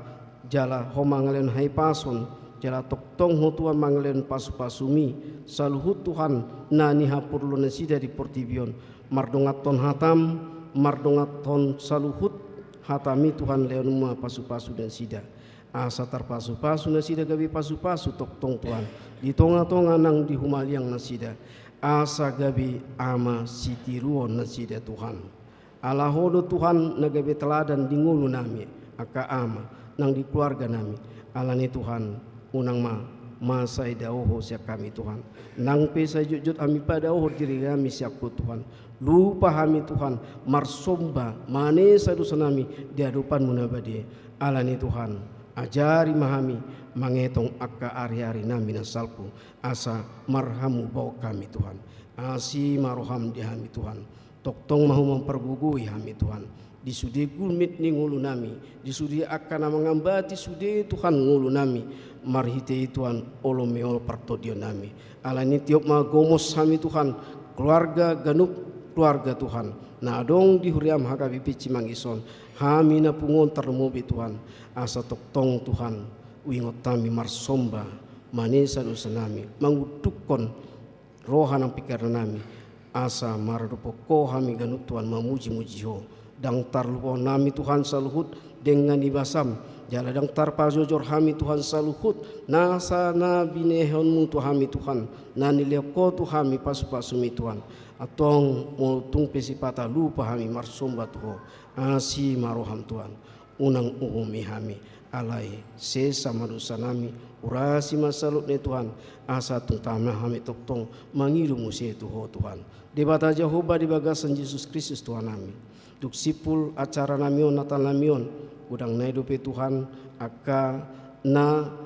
jala Ho mangalehon hahipason, jala tongtong Ho Tuhan mangalehon pasu-pasumi, saluhut Tuhan na nihaporluhon nasida di portibi on. Mardonganhon hataM, mardonganhon saluhut hataMi Tuhan, lehon ma pasu-pasu nasida. Asa tarpasu-pasu nasida gabe pasu-pasu tongtong Tuhan, di tonga-tonga nang di humaliang nasida. Asa gabe ama sitiruon nasida Tuhan. Ala Ho do Tuhan na gabe teladan di ngolunami, angka ama, nang di keluarganami. Alani Tuhan, unang ma masa i dao Ho sian hami Tuhan. Nang pe sai jotjot hami padaohon dirinami sian Ho Tuhan, lupa hami Tuhan marsomba manesa dosanami di adopanMu na badia. Alani Tuhan, ajari ma hami mangetong angka ari-arinami na salpu, asa marhamubaon hami Tuhan. Asi ma rohaM di hami Tuhan. Tongtong ma Ho mampargogoi hami Tuhan, di sude gulmit ni ngolunami, di sude angka na mangambati sude Tuhan ngolunami, marhite i Tuhan olo meol partondionnami. Alani tiop ma gomos hami Tuhan, keluarga, ganup keluarga Tuhan, na adong di huriaM H K B P Cimanggis on, hami na pungu on tarlumobi Tuhan, asa tongtong Tuhan, huingot hami marsomba manesa dosanami, mangundukhon roha nang pingkirannami, asa maradophon Ho hami ganup Tuhan mamuji-muji Ho. Ndang tarlupahon hami Tuhan saluhut denggan ni basaM, jala ndang tarpajojor hami Tuhan saluhut nasa na binehonMu tu hami Tuhan, na nilehon Ho tu hami pasu-pasuMi Tuhan. Antong molo tung pe sipata lupa hami marsomba tu Ho, asi ma rohaM Tuhan. Unang uhumi hami, alai sesa ma dosanami, urasi ma saluhutna i Tuhan, asa tung tama hami tongtong mangido muse tu Ho Tuhan. Debata Jahowa di bagasan Jesus Kristus Tuhannami. Tung simpul acaranami on, Natalnami on, godang nai dope Tuhan, angka na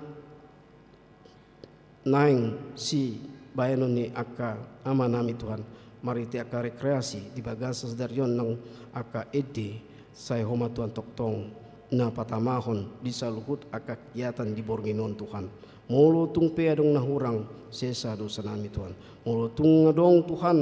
naeng sibahenon ni angka amanami Tuhan, marhite angka rekreasi di bagasan sadari on nang angka ende, sai Ho ma Tuhan tongtong na patamahon di saluhut angka kegiatan di borngin on Tuhan. Molo tung pe adong na hurang, sesa dosanami Tuhan. Molo tung adong Tuhan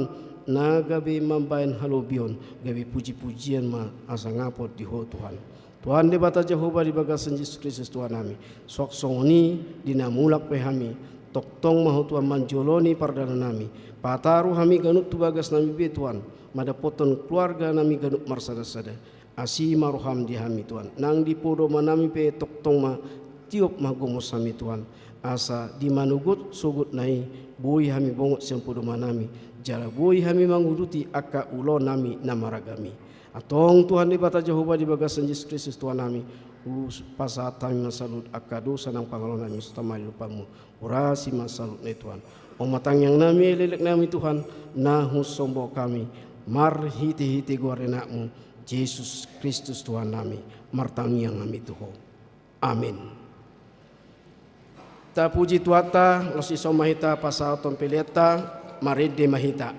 na gabe mambahen halobion, gabe puji-pujian ma asa ngapot di Ho Tuhan. Tuhan Debata Jahowa di bagasan Jesus Kristus Tuhannami, suang songon i di na mulak pe hami, tongtong ma Ho Tuhan manjoloni pardalanannami, pataru hami ganup tu bagasnami be Tuhan, mandapothon keluarganami ganup marsada-sada. Asi ma roham di hami Tuhan, nang di podomanami pe tongtong ma, tiop ma gomos hami Tuhan, asa di manogot sogotna i boi hami bongot sian podomanami, jala boi hami manguduti angka ulaonnami na maragam i. Antong Tuhan Debata Jahowa di bagasan Jesus Kristus Tuhannami, hupasahat hami ma saluhut angka dosa nang pangalaonami, hupasahat hami di adopanmu, urasi ma saluhutna i Tuhan. On ma tangiangnami, eleknami Tuhan, na husombahon hami, marhite-hite goar ni anakmu, Jesus Kristus Tuhannami, martangiang hami tu Ho. Amin. Tapuji Tuhanta, laos dison ma hita pasahathon peleanta, marende ma hita.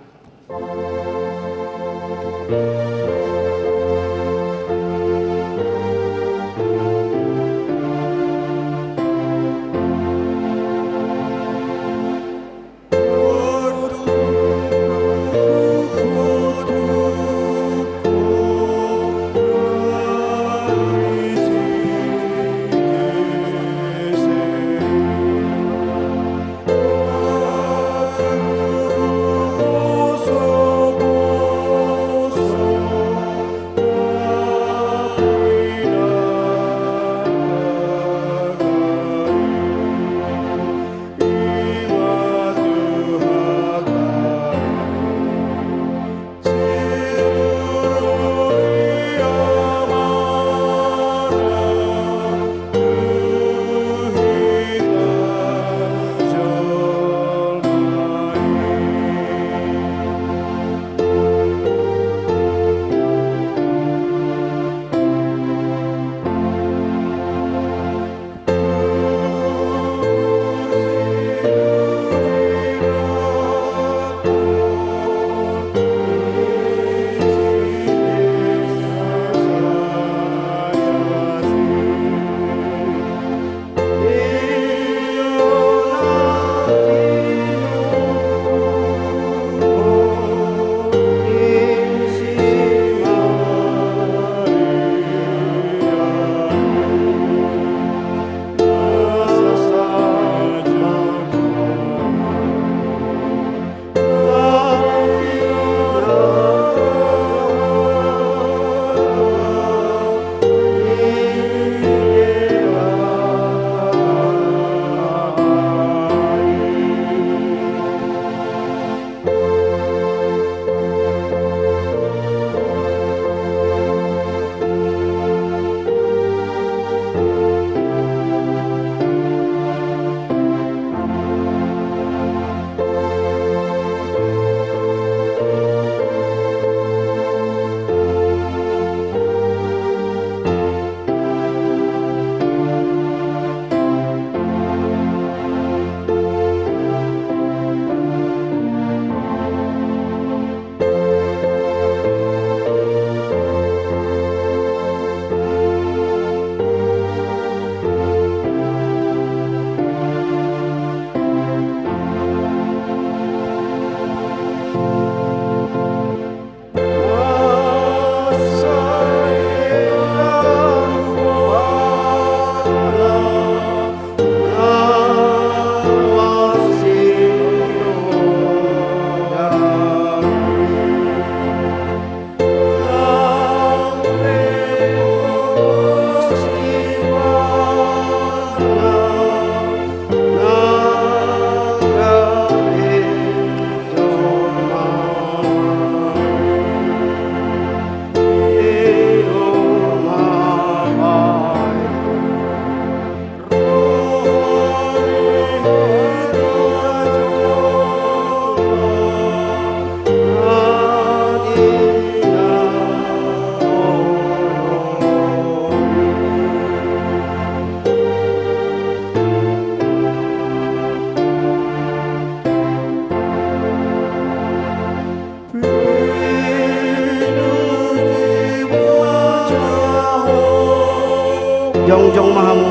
Jong ma hamu.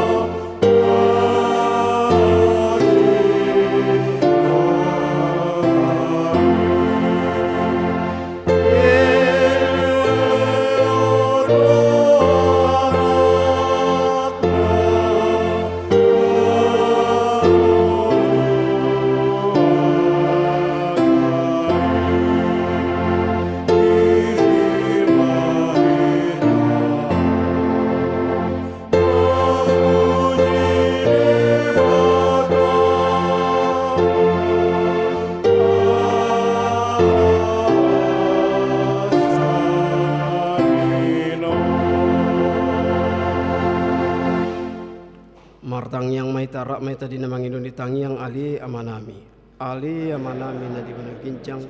Martangiang ma hita, rap ma hita di na mangido ni tangiang. Ale Amanami. Ale Amanami na di banua ginjang,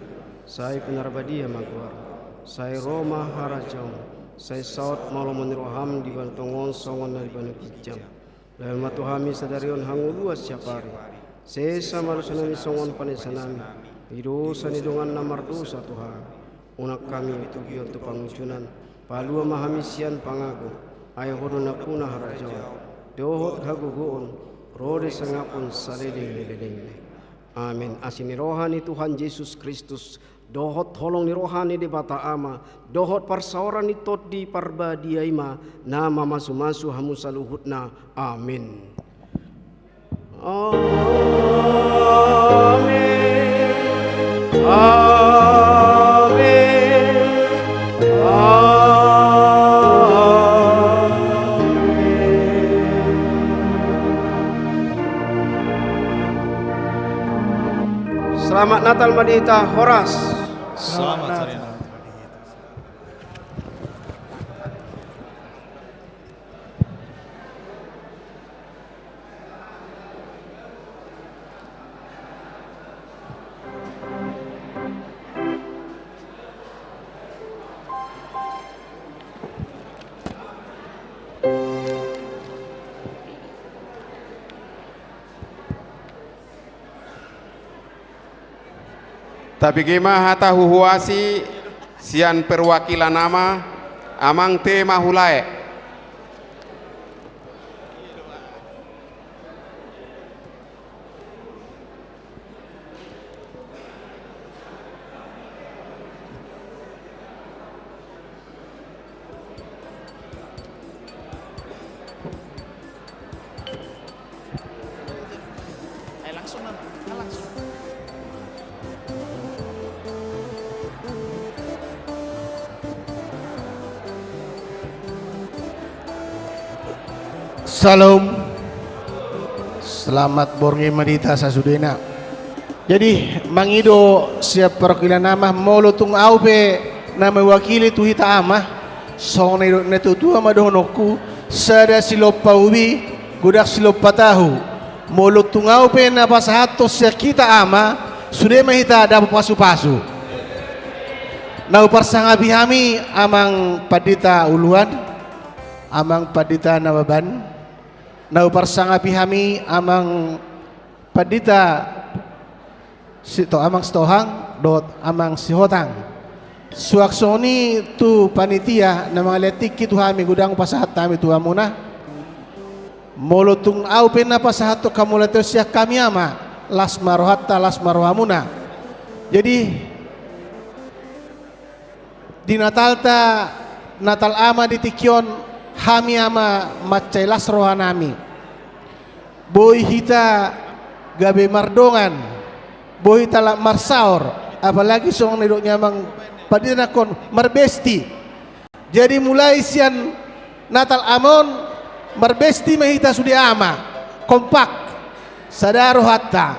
sai pinarbadia ma goarmu, sai ro ma harajaonmu, sai saut ma lomo ni roham di banua tonga on songon na di banua ginjang. Lehon ma tu hami sadari on hangoluan siapari. Sesa ma dosanami songon panesanami di dosa ni dongan na mardosa tu hami. Unang hami togihon tu pangunjunan, palua ma hami sian pangago, ai Ho do nampuna harajaon, dohot hagogoon, ro do hasangapon saleleng ni lelengna. Amen. Asi ni roha ni Tuhan Jesus Kristus, dohot holong ni roha ni Debata Ama, dohot parsaoran ni Tondi Parbadia i ma na mamasumasu hamu saluhutna. Amen. Amen. Amen. Amen. Selamat Natal ma di hita, horas. Selamat Natal. Tabege ma hata huhuasi sian perwakilan ama, amang te ma hulae. Ayo langsung, Nan. Ayo langsung. Syalom. Selamat borngin ma di hita sasudena. Jadi, mangido sian perwakilan ama, molo tung au pe na mewakili tu hita ama, songon na nidok ni natuatua ma dohononku, sada silompa ubi, godang silompa tahu. Molo tung au pe na pasahathon sian hita ama, sude ma hita dapot pasupasu. Na huparsangapi hami amang pandita uluan, amang pandita Nababan, na huparsangapi hami amang pandita Sito-, amang Sitohang dohot amang Sihotang. Suang songon i tu panitia na mangalean tingki tu hami, godang pasahat hami tu hamuna. Molo tung au pe na pasahathon hamuna tu sian hami ama, las ma rohanta, las ma rohamuna. Jadi, di Natalta, Natal Ama di tingki on, hami ama mansai las rohanami. Boi hita gabe mardongan, boi hita la marsaor, apalagi songon na nidok ni amang pandita nangkon, marbesti. Jadi mulai sian Natal Ama on, marbesti ma hita sude ama, kompak, sada rohanta.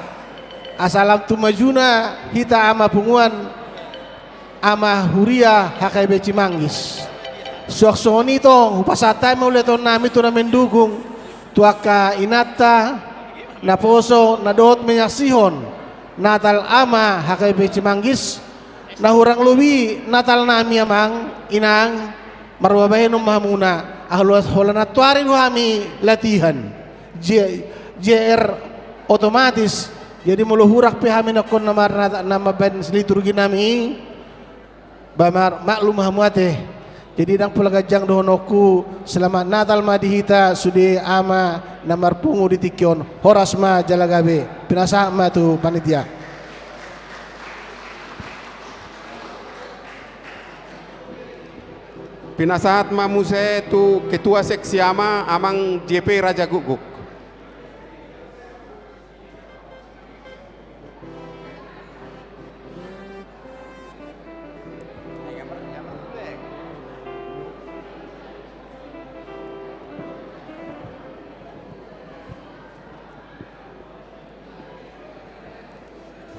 Asa lam tu majuna hita ama punguan, ama huria H K B Cimanggis. Suang songon i tong, hupasahat hami ma uleton nami tu na mendukung, tu angka inanta, naposo, na dohot manyaksihon Natal Ama H K B Cimanggis, na hurang lobi Natal nami amang, inang, marbabahenon ma hamuna, aha luas holan antuari do hami latihan. J-, J R otomatis. Jadi molo hurang pe hami nangkon na mar-, na, na mambahen liturgi nami, ba mar-, maklum hamu ate. Jadi ndang pola ganjang dohononku, selamat Natal ma di hita sude ama na marpungu di tingki on. Horas ma jala gabe. Pinasahat ma tu panitia. Pinasahat ma muse tu ketua seksi ama, Amang J P Raja Gukguk.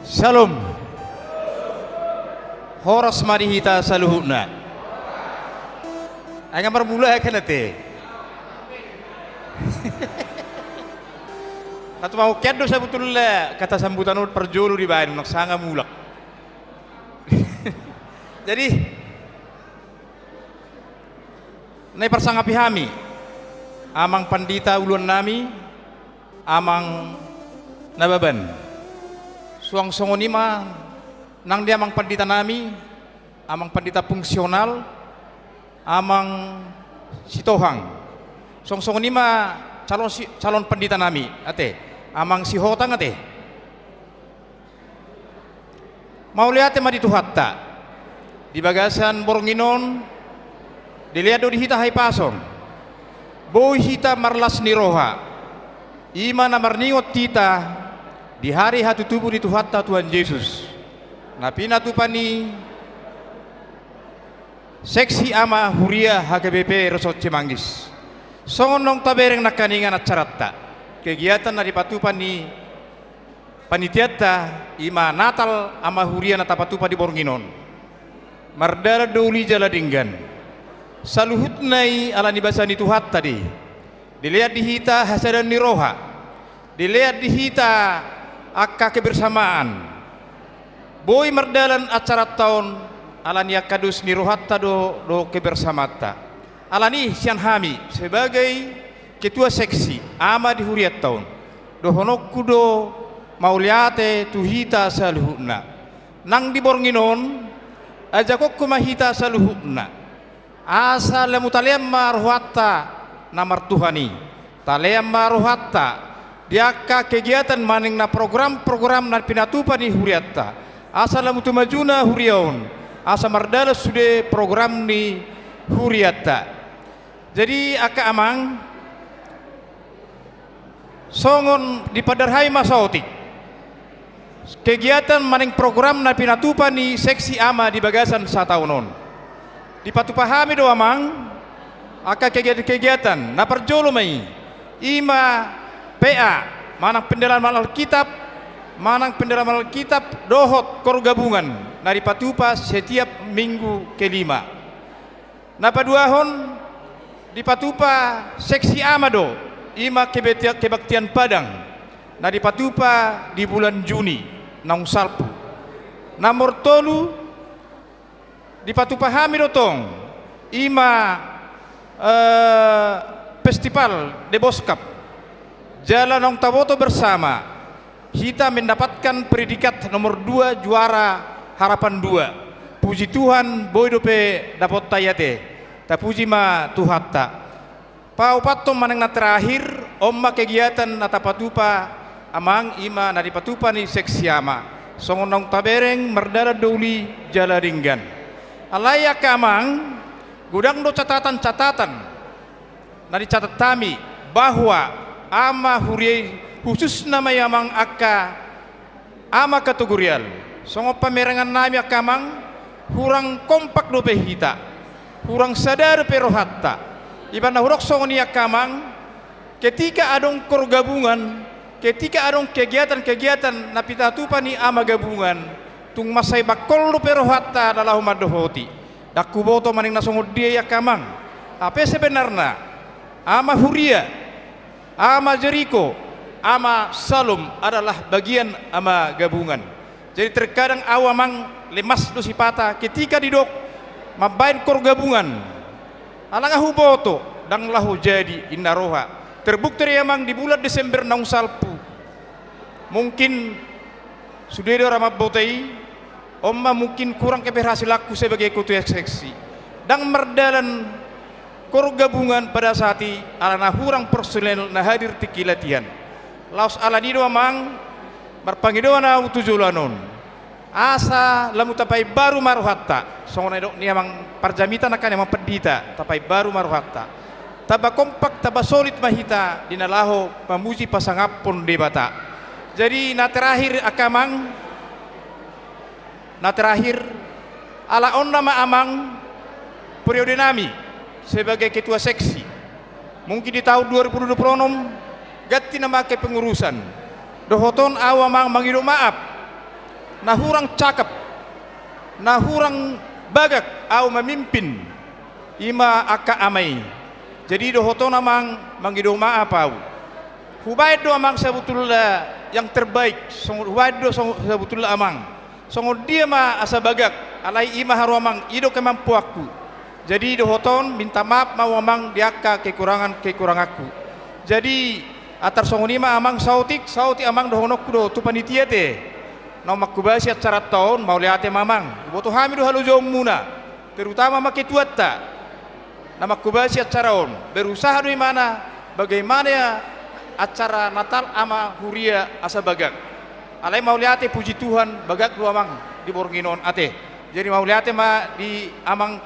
Syalom. Horas ma di hita saluhutna. Ai nga marmula kan ate. Na tumangkon do sabotulna kata sambutan on parjolo dibaen, unang sanga mulak. Jadi, na diparsangapi hami, Amang Pandita uluan nami, Amang Nababan. Suang songon i ma nang di Amang Pandita nami, Amang Pandita fungsional, Amang Sitohang. Suang songon i ma calon si-, calon pandita nami, ate, Amang Sihotang, ate. Mauliate ma di Tuhanta. Di bagasan borngin on, dilean do di hita hahipason. Boi hita marlas ni roha. I ma na marningot hita di hari hatutubu ni Tuhanta Tuhan Jesus. Na pinatupa ni seksi ama huria H K B P Resort Cimanggis. Songon naung tabereng nangkiningan acaranta, kegiatan na dipatupa ni panitianta, i ma Natal ama huria na tapatupa di borngin on. Mardalan do uli jala denggan. Saluhutna i ala ni basa ni Tuhanta do i. Dilean di hita hasadaan ni roha. Dilean di hita angka kebersamaan. Boi mardalan acaranta on ala ni angka dos ni rohanta do, do kebersamaanta. Ala ni i sian hami sebagai ketua seksi ama di hurianta on, dohononku do mauliate tu hita saluhutna. Nang di borngin on, ajakonku ma hita saluhutna. Asa lamu talean ma rohanta na martuhan i. Talean ma rohanta di angka kegiatan manang na program-program na pinatupa ni hurianta. Asa lamu tumajuna huria on. Asa mardalan sude program ni hurianta. Jadi angka amang, songon dipadar hami ma saotik kegiatan manang program na pinatupa ni seksi ama di bagasan sataon on. Dipatupa hami do amang, angka kegiatan-kegiatan, na parjolo ma i, i ma P A, manang pendalaman Alkitab, manang pendalaman Alkitab, dohot koor gabungan, na dipatupa setiap minggu kelima. Na paduahon, dipatupa seksi ama do, i ma kebaktia-, kebaktian Padang, na dipatupa di bulan Juni, naung salpu. Nomor tolu, dipatupa hami do tong, i ma, eh, Festival Deboskap. Jala naung taboto bersama, hita mendapatkan predikat nomor dua juara Harapan Dua. Puji Tuhan, boi dope dapotta i ate. Tapuji ma Tuhanta. Paopathon manang na terakhir, on ma kegiatan na tapatupa amang, i ma na dipatupa ni seksi ama. Songon naung tabereng, mardalan do uli jala denggan. Alai angka amang, godang do catatan-catatan na dicatat hami bahwa ama huria i, khususna ma i amang angka ama kategorial. Songon pamerengan nami angka amang, hurang kompak dope hita, hurang sada dope rohanta. Ibana hudok songon i angka amang, ketika adong koor gabungan, ketika adong kegiatan-kegiatan na pinatupa ni ama gabungan, tung mansai bangkol dope rohanta na laho mandohoti. Ndang huboto manang na songon dia i angka amang. Hape sebenarna, ama huria, ama Jeriko, ama Salom adalah bagian ama gabungan. Jadi terkadang au amang lemas do sipata ketika didok mambaen koor gabungan. Ala nga huboto, ndang laho jadi inna roha. Terbukti do i amang di bulan Desember naung salpu. Mungkin sude do ra mamboto i, on ma mungkin kurang keberhasilanku sebagai ketua seksi. Ndang mardalan kor gabungan pada saat i ala na hurang personel na hadir tingki latihan. Laos ala ni do amang, marpangidoan ahu tu joloan on, asa lamu tapaimbaru ma rohanta, songon na nidok ni amang parjamita nangkin amang pandita, tapaimbaru ma rohanta. Tamba kompak, tamba solid ma hita di na laho mamuji pasangaphon Debata. Jadi na terakhir angka amang, na terakhir, ala on nama amang periode nami sebagai ketua seksi. Mungkin di tahun dua ribu dua puluh enam ganti nama kepengurusan. Dohot on ahu amang mangido maaf. Na hurang cakap, na hurang bagak ahu mamimpin, i ma angka ama i. Jadi dohot on amang mangido maaf ahu. Hubaen do amang sabutulna yang terbaik, songon, hubaen do songon, sabutulna amang. Songon dia ma asa bagak, alai i ma haru amang, i do kemampuanku. Jadi dohot on, minta maaf ma ahu amang di angka kekurangan-kekuranganku. Jadi, antar songon i ma amang saotik, saotik amang dohononku do tu panitia ate. Na mangkobasi acaranta on, mauliate ma amang. Huboto hami do halojaonmuna, terutama ma ketuanta. Na mangkobasi acara on, berusaha do ibana bagaimana acara Natal ama huria asa bagak. Alai mauliate, puji Tuhan, bagak do amang di borngin on ate. Jadi mauliate ma di amang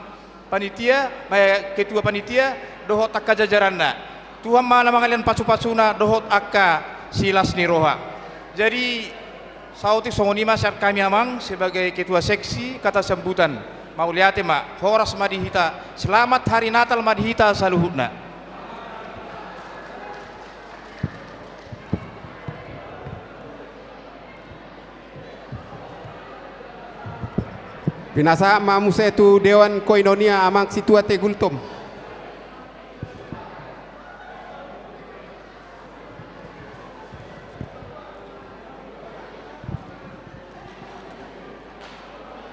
panitia, ma-, ketua panitia, dohot angka jajaranna. Tuhan ma na mangalehon pasu-pasuna dohot angka silas ni roha. Jadi, saotik songon i ma sian hami amang sebagai ketua seksi, kata sambutan. Mauliate ma, horas ma di hita, selamat hari Natal ma di hita saluhutna. Pinasahat ma muse tu Dewan Koinonia amang Situa Tegultom.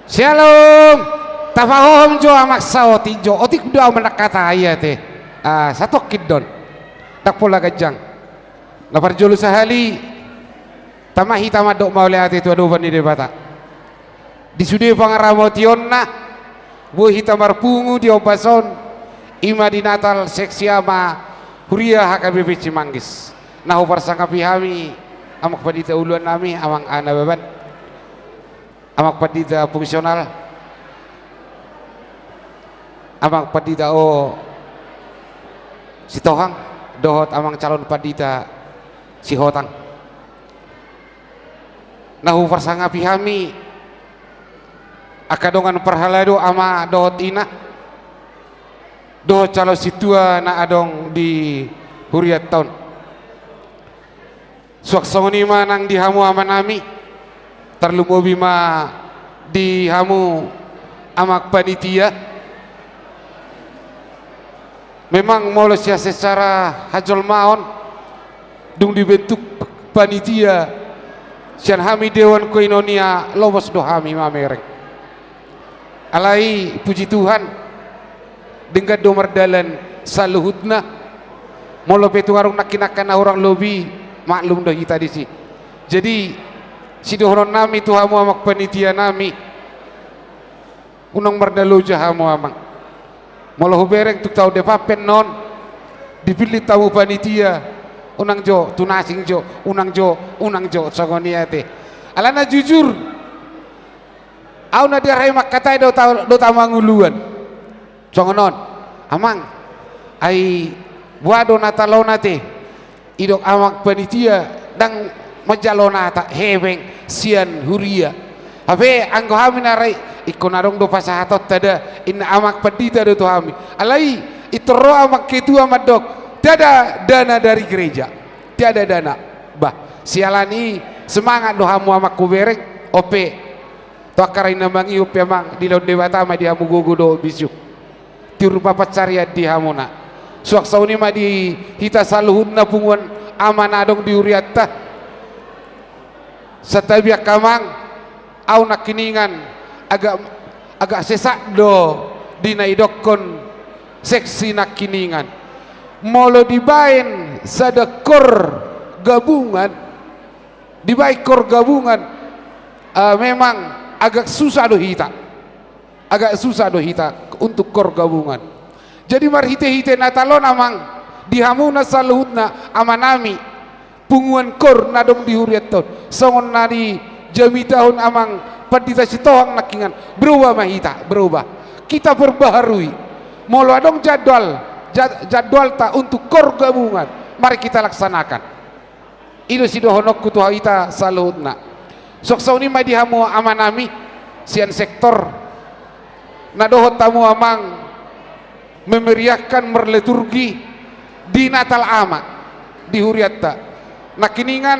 Syalom. Tapahohom jo amang saotik jo, otik do ahu manangkatai ate. Ah, satongkin do on. Ndang pola ganjang. Na parjolo sahali, tama hita mandok mauliate tu adopan ni Debata. Di sude pangaramotionna, boi hita marpungu di ombas on, i ma di Natal seksi ama huria H K B P Cimanggis. Na huparsangapi hami, amang pandita uluan nami, amang Anababan, amang pandita fungsional, amang pandita O Sitohang, dohot amang calon pandita Sihotang. Na huparsangapi hami, angka dongan parhalado ama dohot ina, dohot calon sintua na adong di hurianta on. Suang songon i ma nang di hamu amanami, tarlumobi ma di hamu amang panitia. Memang molo sian secara hajolmaon, dung dibentuk panitia sian hami Dewan Koinonia, lobos do hami mamereng. Alai puji Tuhan, denggan do mardalan saluhutna. Molo pe tung adong nangkin angka na hurang lobi, maklum do hita disi. Jadi, sidohononnami tu hamu amang panitianami, unang marnaloja hamu amang. Molo hubereng tung taon depan pe annon, dipillit hamu panitia, unang jo tu na asing jo, unang jo, unang jo, songon i ate. Alana jujur, ahu na diarhai mangkatai dohot, dohot amanguluan. Songon on, amang, ai boha do Natal on ate? Didok amang panitia, ndang manjalo Natal hepeng sian huria. Hape anggo hami na ra i, ingkon adong do pasahatonta da, inna amang pandita do tu hami. Alai, pintor ro amang ketua mandok, tiada dana dari gereja. Tiada dana. Bah, siala ni i, semangat do hamu amang hubereng, on pe. Tu angka na mangihut pe amang, dilehon Debata ma di hamu gogo dohot bisuk. Tiur ma pansarian di hamuna. Suang songon i ma di hita saluhutna punguan ama na adong di hurianta. Santabi angka amang, ahu nangkiningan agak, agak sesak do di na didokkon seksi nangkiningan. Molo dibaen sada kor gabungan, dibaen kor gabungan, eh, memang agak susah do hita. agak susah do hita untuk kor gabungan. Jadi marhite-hite Natal on amang, di hamuna saluhutna amanami, punguan kor na adong di hurianta on, songon na dijamitahon amang Pandita Sitohang nangkiningan, berubah ma hita, berubah. Kita perbaharui. Molo adong jadwal, ja-, jadwalta untuk kor gabungan, mari kita laksanakan. I do sidohononku tu hita saluhutna. Songon i ma di hamu amanami sian sektor, na dohot hamu amang memeriahkan marliturgi di Natal Ama di hurianta. Nangkiningan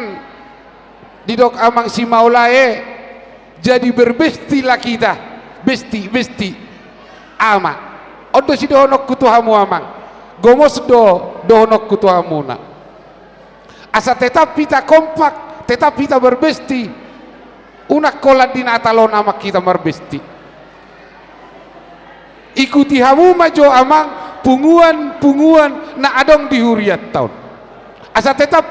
didok amang Simalae, jadi berbestilah kita, besti, besti. Ama. On do sidohononku tu hamu amang. Gomos do dohononku tu hamuna. Asa tetap hita kompak, tetap hita berbesti. Unang holan di Natal on amang hita marbesti. Ikuti hamu ma jo amang punguan-punguan na adong di hurianta on. Asa tetap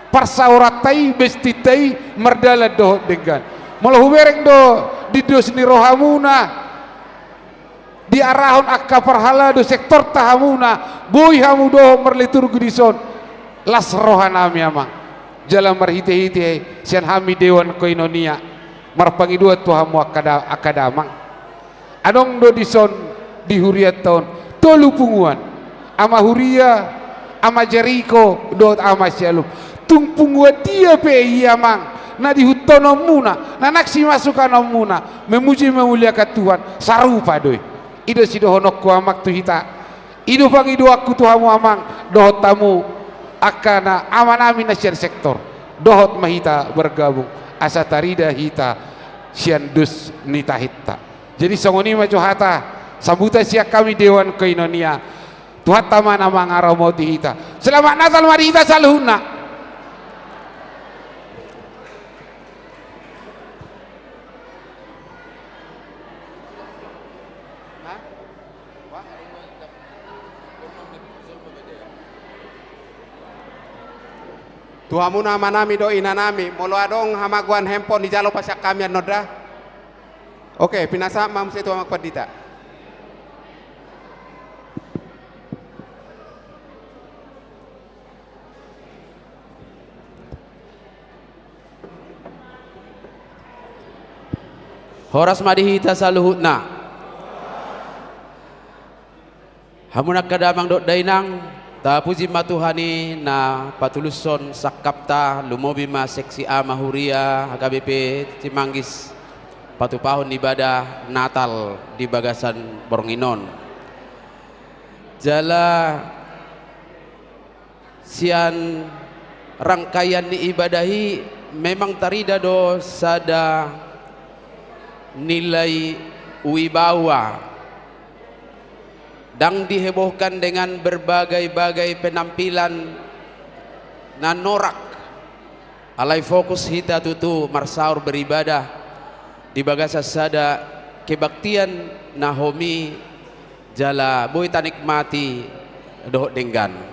parsaoranta i, bestinta i mardalan dohot denggan. Molo hubereng do di dos ni rohamuna, diarahon angka parhalado sektorta hamuna, boi hamu dohot marliturgi dison, las rohanami amang. Jala marhite-hite sian hami Dewan Koinonia, marpangidoan tu hamu angka da-, angka damang. Adong do dison di hurianta on tolu punguan. Ama Huria, Ama Jeriko, dohot Ama Syalom. Tung punguan dia pe i amang, na diihutkononmuna, na naeng simasukanonmuna memuji memuliakan Tuhan, sarupa do i. I do sidohononku amang tu hita. I do pangidoanku tu hamu amang, dohot hamu angka na amanami na sian sektor. Dohot ma hita bergabung, asa tarida hita sian dos ni tahinta. Jadi songon i ma jo hata sambutan sian hami Dewan Koinonia. Tuhanta ma na mangaramoti hita. Selamat Natal ma di hita saluhutna. Tu hamuna amanami dohot inanami, molo adong hamagoan handphone dijalo pasian hami annon da. Oke, pinasahat ma muse tu amang pandita. Horas ma di hita saluhutna. Hamu angka damang dohot dainang, tapuji ma Tuhan i na patulushon sangkapta, lumobi ma seksi Ama Huria H K B P Cimanggis, patupahon ibadah Natal di bagasan borngin on. Jala sian rangkaian ni ibadah i memang tarida do sada nilai wibawa, ndang dihebohkan dengan berbagai-bagai penampilan na norak. Alai fokus hita tutu marsaor beribadah di bagasan sada kebaktian na homi jala boi tanikmati dohot denggan.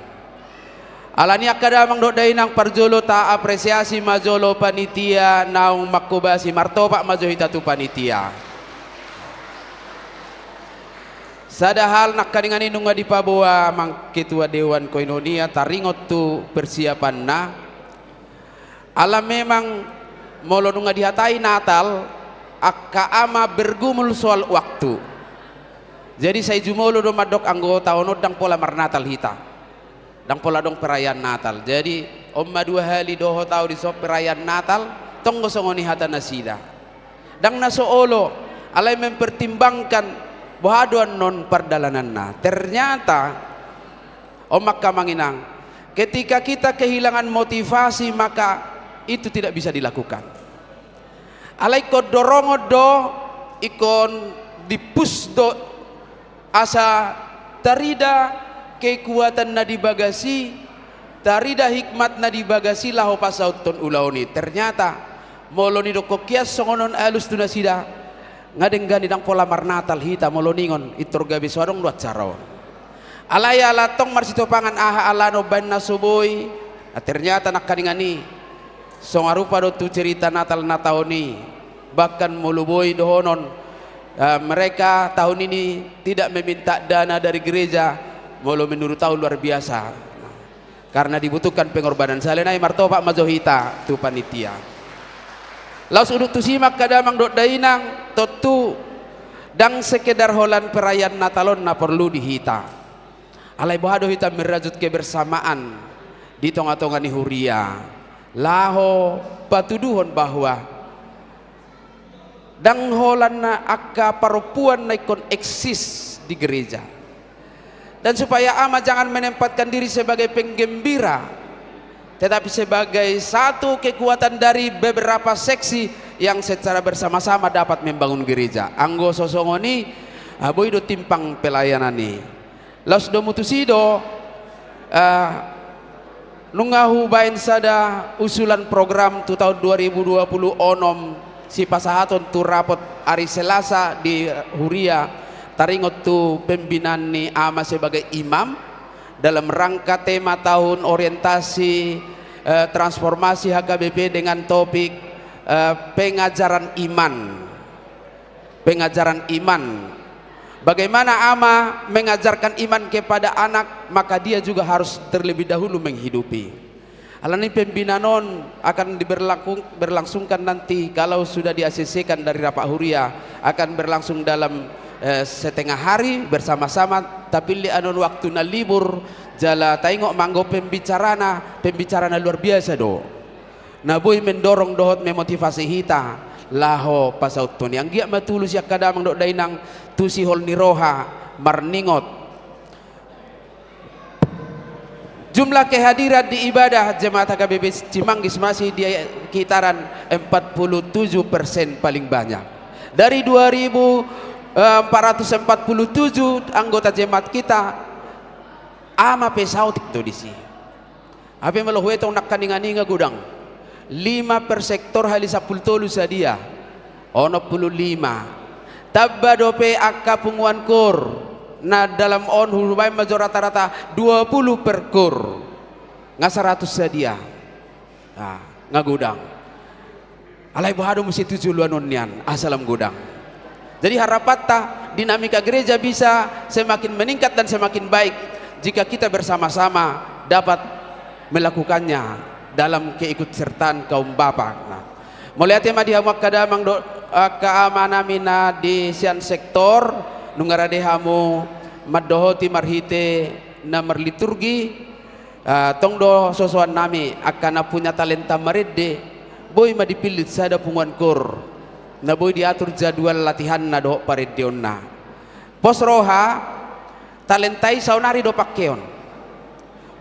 Alani i angka damang dohot dainang, parjolo taapresiasi ma jolo panitia naung manghobasi, martopak ma jo hita tu panitia. Sada hal nangkaningan i nunga dipaboa amang Ketua Dewan Koinonia taringot tu persiapanna. Ala memang molo nunga dihatai Natal, angka ama bergumul soal waktu. Jadi sai jumolo do mandok anggota on, ndang pola marnatal hita. Ndang pola adong perayaan Natal. Jadi on ma dua hali dohot au dison perayaan Natal, tong do songon i hata nasida. Ndang na so olo, alai mempertimbangkan boha do annon pardalananna. Ternyata, on ma angka amang inang, ketika kita kehilangan motivasi, maka itu tidak bisa dilakukan. Alai ingkon dorongon do, ingkon di-push do, asa tarida kekuatan na di bagas i, tarida hikmat na di bagas i laho pasauthon ulaon i. Ternyata, molo nidokhon hian songon on alus tu nasida, nga denggan i, ndang pola marnatal hita molo ningon intor gabe so adong do acara on. Alai ala tong marsitopangan aha alana umbahen na so boi, na ternyata nangkaningan i songon rupa do tu cerita Natal na taon i. Bahkan molo boi dohonon, Eh, mereka tahun ini tidak meminta dana dari gereja, molo menurut au luar biasa. Karena dibutuhkan pengorbanan. Sahali nai martopak ma jo hita tu panitia. Laos udut tusi ma angka damang dohot dainang, tontu ndang sekedar holan perayaan Natal on na porlu di hita. Alai boha do hita merajut kebersamaan di tonga-tonga ni huria, laho patuduhon bahwa ndang holan angka parompuan na ingkon eksis di gereja. Dan supaya ama jangan menempatkan diri sebagai penggembira, tetapi sebagai satu kekuatan dari beberapa seksi yang secara bersama-sama dapat membangun gereja. Anggo so songon i, ah, boi do timpang pelayanan i. Laos domu tusi do, eh, nunga hubaen sada usulan program tu taon dua ribu dua puluh onom, sipasahaton tu rapot ari Selasa di huria, taringot tu pembinaan ni ama sebagai imam, dalam rangka tema tahun orientasi, eh, transformasi H K B P dengan topik, eh, pengajaran iman. Pengajaran iman. Bagaimana ama mengajarkan iman kepada anak, maka dia juga harus terlebih dahulu menghidupi. Alani pembinaan on akan diberlakung-, berlangsungkan nanti, kalau sudah di A C C-kan dari rapat huria, akan berlangsung dalam, eh, setengah hari bersama-sama, tapi di anon waktu na libur, jala taingot ma anggo pembicarana, pembicarana luar biasa do. Na boi mendorong dohot memotivasi hita laho pasauthon i. Anggiat ma tusi angka damang dohot dainang tu sihol ni roha marningot. Jumlah kehadiran di ibadah jemaat H K B P Cimanggis masih di kisaran empat puluh tujuh persen paling banyak. Dari dua ribu empat ratus empat puluh tujuh anggota jemaat kita, ama pe saotik do disi. Hape molo huetong nangkaningan i nga godang. Lima per sektor hali sampulu tolu sadia. Onom pulu lima. Tamba dope angka punguan koor. Na dalam on hubaen ma jo rata-rata dua pulu per koor. Nga saratus sadia. Ah, nga godang. Alai boha do muse tu joloan on nian, asa lam godang. Jadi harapanta dinamika gereja bisa semakin meningkat dan semakin baik jika kita bersama-sama dapat melakukannya dalam keikutsertaan kaum bapa. Nah, mauliate ma di hamu angka damang dohot angka ama nami na di sian sektor, nunga rade hamu mandohoti marhite na marliturgi. Ah, tong do sosoan nami, angka na punya talenta marende, boi ma dipillit sada punguan koor, na boi diatur jadwal latihanna dohot parendeonna. Pos roha, talenta i saonari do pangkeon.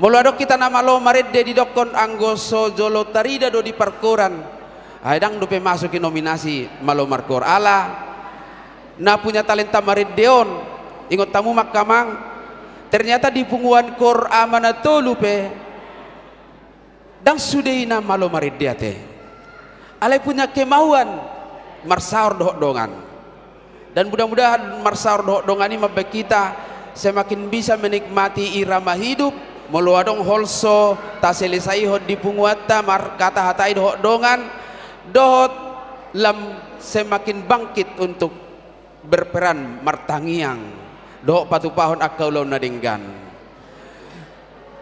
Molo adong hita na malo marende didokkon anggo so jolo tarida do di parkooran, ai ndang dope masuk i nominasi malo markoor. Ala na punya talenta marende on, ingot hamu ma angka amang, ternyata di punguan koor ama na tolu pe, ndang sude i na malo marende ate. Alai punya kemauan marsaor dohot dongan. Dan mudah-mudahan marsaor dohot dongan i mambaen hita semakin bisa menikmati irama hidup, molo adong holso taselesaihon di punguanta marhata-hatai dohot dongan, dohot lam semakin bangkit untuk berperan martangiang dohot patupahon angka ulaon na denggan.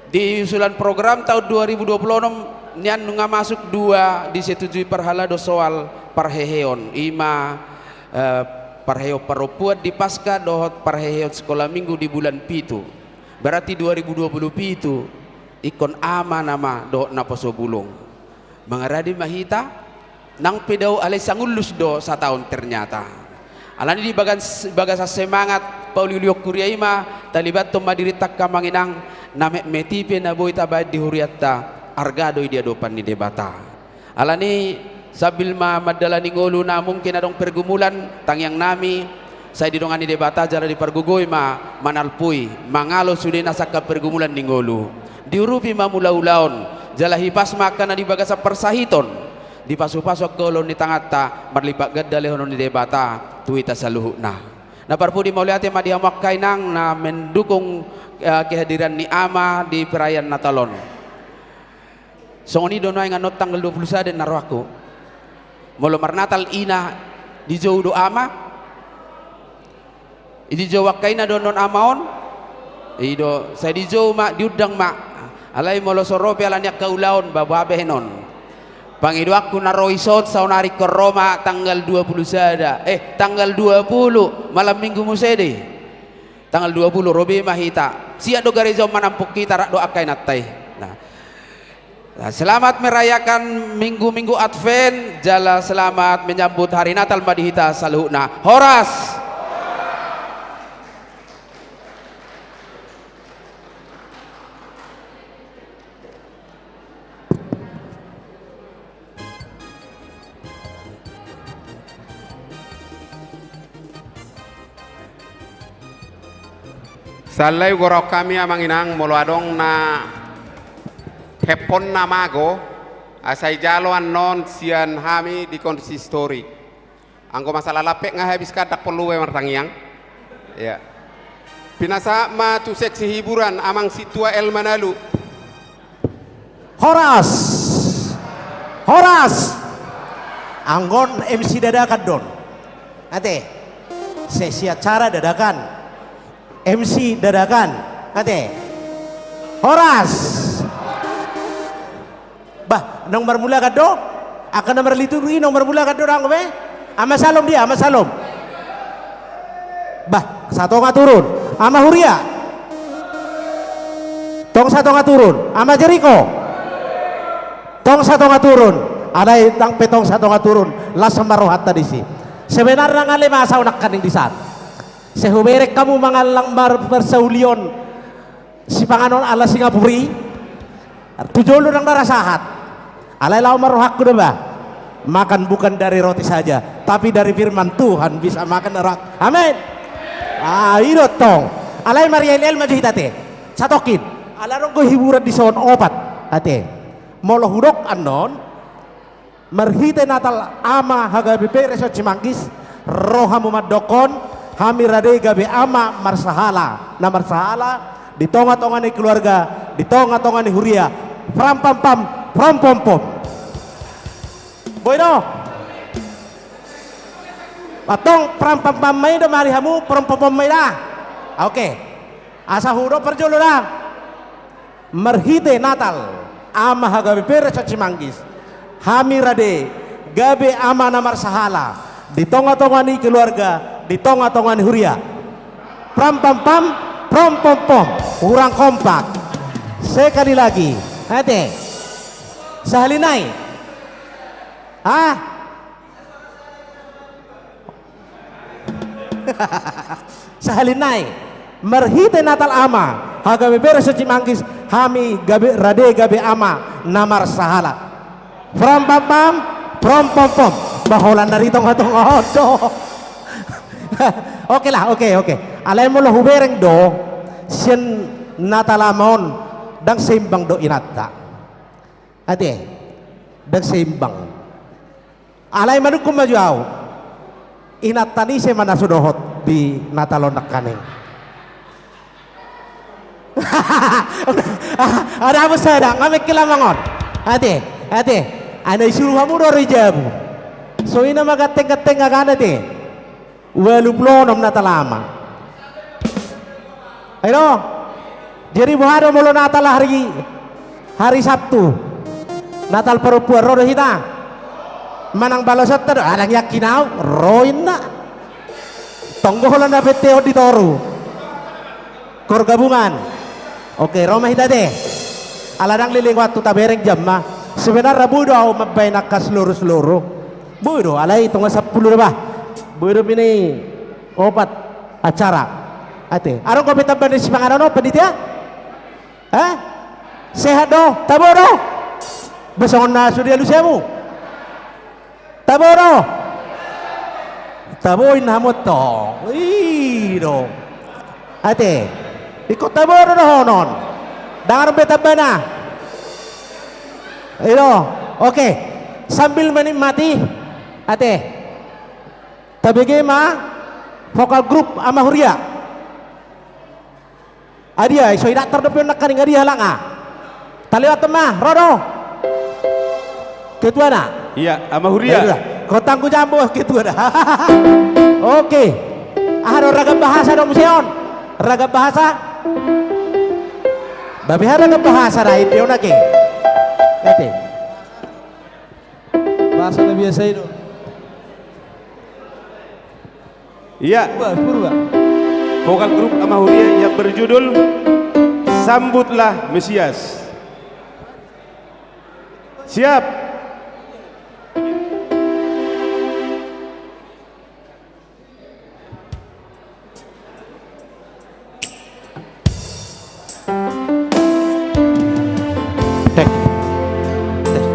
Di usulan program taon dua ribu dua puluh onom nian nunga masuk dua disetujui parhalado soal parheheon, i ma, eh, parheheon parompuan di Paskah dohot parheheon sekolah minggu di bulan pitu. Berarti dua ribu dua puluh pitu ingkon ama nama dohot naposo bulung. Mangarade ma hita, nang pe dao alai sangullus do sataon ternyata. Alani di bagas-, bagasan semangat pauliulihon huria i ma, talibathon ma dirinta angka amang inang, na metmet i pe na boi tabaen di hurianta, arga do i di adopan ni Debata. Alani sambil ma mandalani ngolu na mungkin adong pergumulan, tangiang nami, sai didongani Debata jala dipargogoi ma manalpui, mangalo sude na sangkap pergumulan ni ngolu. Diurupi ma mula-ula on, jala hipas ma angka na di bagasan parsahiton. Dipasu-pasu angka ulaon ni tanganta, marlipat ganda lehonon ni Debata tu hita saluhutna. Na parpudi mauliate ma di hamu angka inang na mendukung, eh, kehadiran ni ama di perayaan Natal on. Songon i do nuaeng annon tanggal dua puluh sada na rohangku. Molo marnatal ina, dijou do ama. Dijou angka ina do annon ama on? I do, sai dijou ma, diundang ma. Alai molo so ro pe ala ni angka ulaon, ba boha bahenon. Pangidoanku na ro ison saonari ingkon ro ma tanggal dua puluh sada, eh, tanggal dua puluh, malam minggu muse do i. Tanggal dua puluh ro be ma hita. Sian do gareja on manampung hita rap dohot angka inanta i. Nah. Nah, selamat merayakan minggu-minggu Advent, jala selamat menyambut hari Natal ma di hita saluhutna. Horas! Sahali nai hugoarahon hami amang inang, molo adong na hepon na mago, asa ijalo annon sian hami di konsistori. Anggo masalah lampet nga habis kan, ndang porlu be martangiang. Ya. Pinasahat ma tu seksi hiburan amang Sintua El Manalu. Horas! Horas! Anggo on M C dadakan do on. Ate. Seksi acara dadakan. M C dadakan. Ate. Horas! Bah, naung marmulakan do? Angka na marliturgi naung marmulakan do, ndang be? Ama Salom dia, Ama Salom. Bah, satonga turun. Ama Huria. Tong satonga turun. Ama Jeriko. Tong satonga turun. Alai ndang pe tong satonga turun. Las ma rohanta disi. Sebenarna nga leleng ma ahu nangkaning di san. Sai hubereng hamu mangallang mar-, parsaulion. Sipanganon ala Singapura i, tu jolo ndang na ra sahat. Alai laho ma rohangku do ba. Makan bukan dari roti saja, tapi dari firman Tuhan bisa makan roha. Amin. Ah, i do tong. Alai marial-ial ma jo hita ate. Satongkin. Ala adong do hiburan dison opat. Ate. Molo hudok annon, marhite Natal Ama HKBP Resort Cimanggis, ro hamu mandokkon, hami rade gabe ama marsahala, na marsahala, di tonga-tonga ni keluarga, di tonga-tonga ni huria, pram pam pam, prom pom pom. Boi do? Antong pram pam pam ma i do mari hamu, prom pom pom ma i da. Oke. Asa hudok parjolo da. Marhite Natal Ama HKBP Resort Cimanggis, hami rade gabe ama na marsahala di tonga-tonga ni keluarga, di tonga-tonga ni huria. Pram pam pam, prom pom pom. Hurang kompak. Sekali lagi. Ate. Sahali nai. Hah? Sahali nai, marhite Natal Ama HKBP Resort Cimanggis, hami gabe, rade gabe ama na marsahala. Pram pam pam, prom pom pom. Bah, holan na di tonga-tonga on do. Oke lah, oke, oke. Alai molo hubereng do, sian Natal Ama on, ndang seimbang do inanta. Ate, ndang seimbang. Alai manungkun ma jo ahu. Inanta ni ise ma na so dohot di Natal on nangkaning. Ada apa sada, nga mengkel amang on. Ate, ate. Ai na isuru hamu do ro i jabu. So i nama ganteng-ganteng agan ate. Ualu pulu onom Natal Ama. Ayo. Jadi boha do molo Natal hari, hari Sabtu? Natal parompuan ro do hita? Manang balosonta do, ah, ndang yakin ahu, ro inna. Tong do holan na pette on di toru. Kor gabungan. Oke, ro ma hita ate. Ala ndang leleng waktu, tabereng jam ma. Sebenarna boi do ahu mambaen angka seluru-seluru. Boi do, alai tonga sampulu do bah. Boi do bini opat acara. Ate. Adong dope tamba ni sipanganon on panitia? Hah? Sehat do? Tabo do? Bah songon na so dialusi hamu. Tabo do? Tabo inna hamu antong. I do. Ate. Ingkon tabo do dohonon. Ndang adong be tambana. I do. Oke. Sambil menikmati. Ate. Tabege ma vokal grup Ama Huria. Adia, so idaktar dope on nangkaning, adia halak nga. Talewat ma, ro do. Ketuana. Iya, Ama Huria. Ketua. Kotangku jambo ketuana. Oke. Aha do, ragam bahasa do muse on? Ragam bahasa? Babe, aha ragam bahasa da, ende on ake. Ate. Bahasa na biasa i do. Iya. Purba, Purba. Vokal grup Ama Huria yang berjudul Sambutlah Mesias. Siap. Tek. Tes.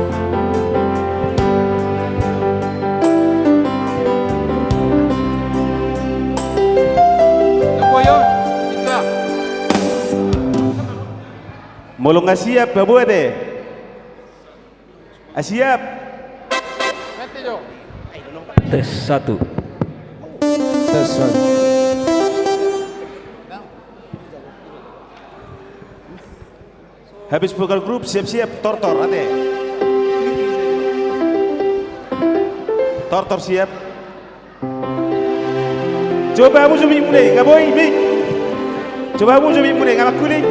Molo nga siap, paboa ate. Ah, siap. Tes satu. Tes satu. Habis vokal grup, siap-siap, tortor, ate. Tortor siap. Coba hamu jo mic muna i, nga boi mic. Coba hamu jo mic muna i, nga mangkuling.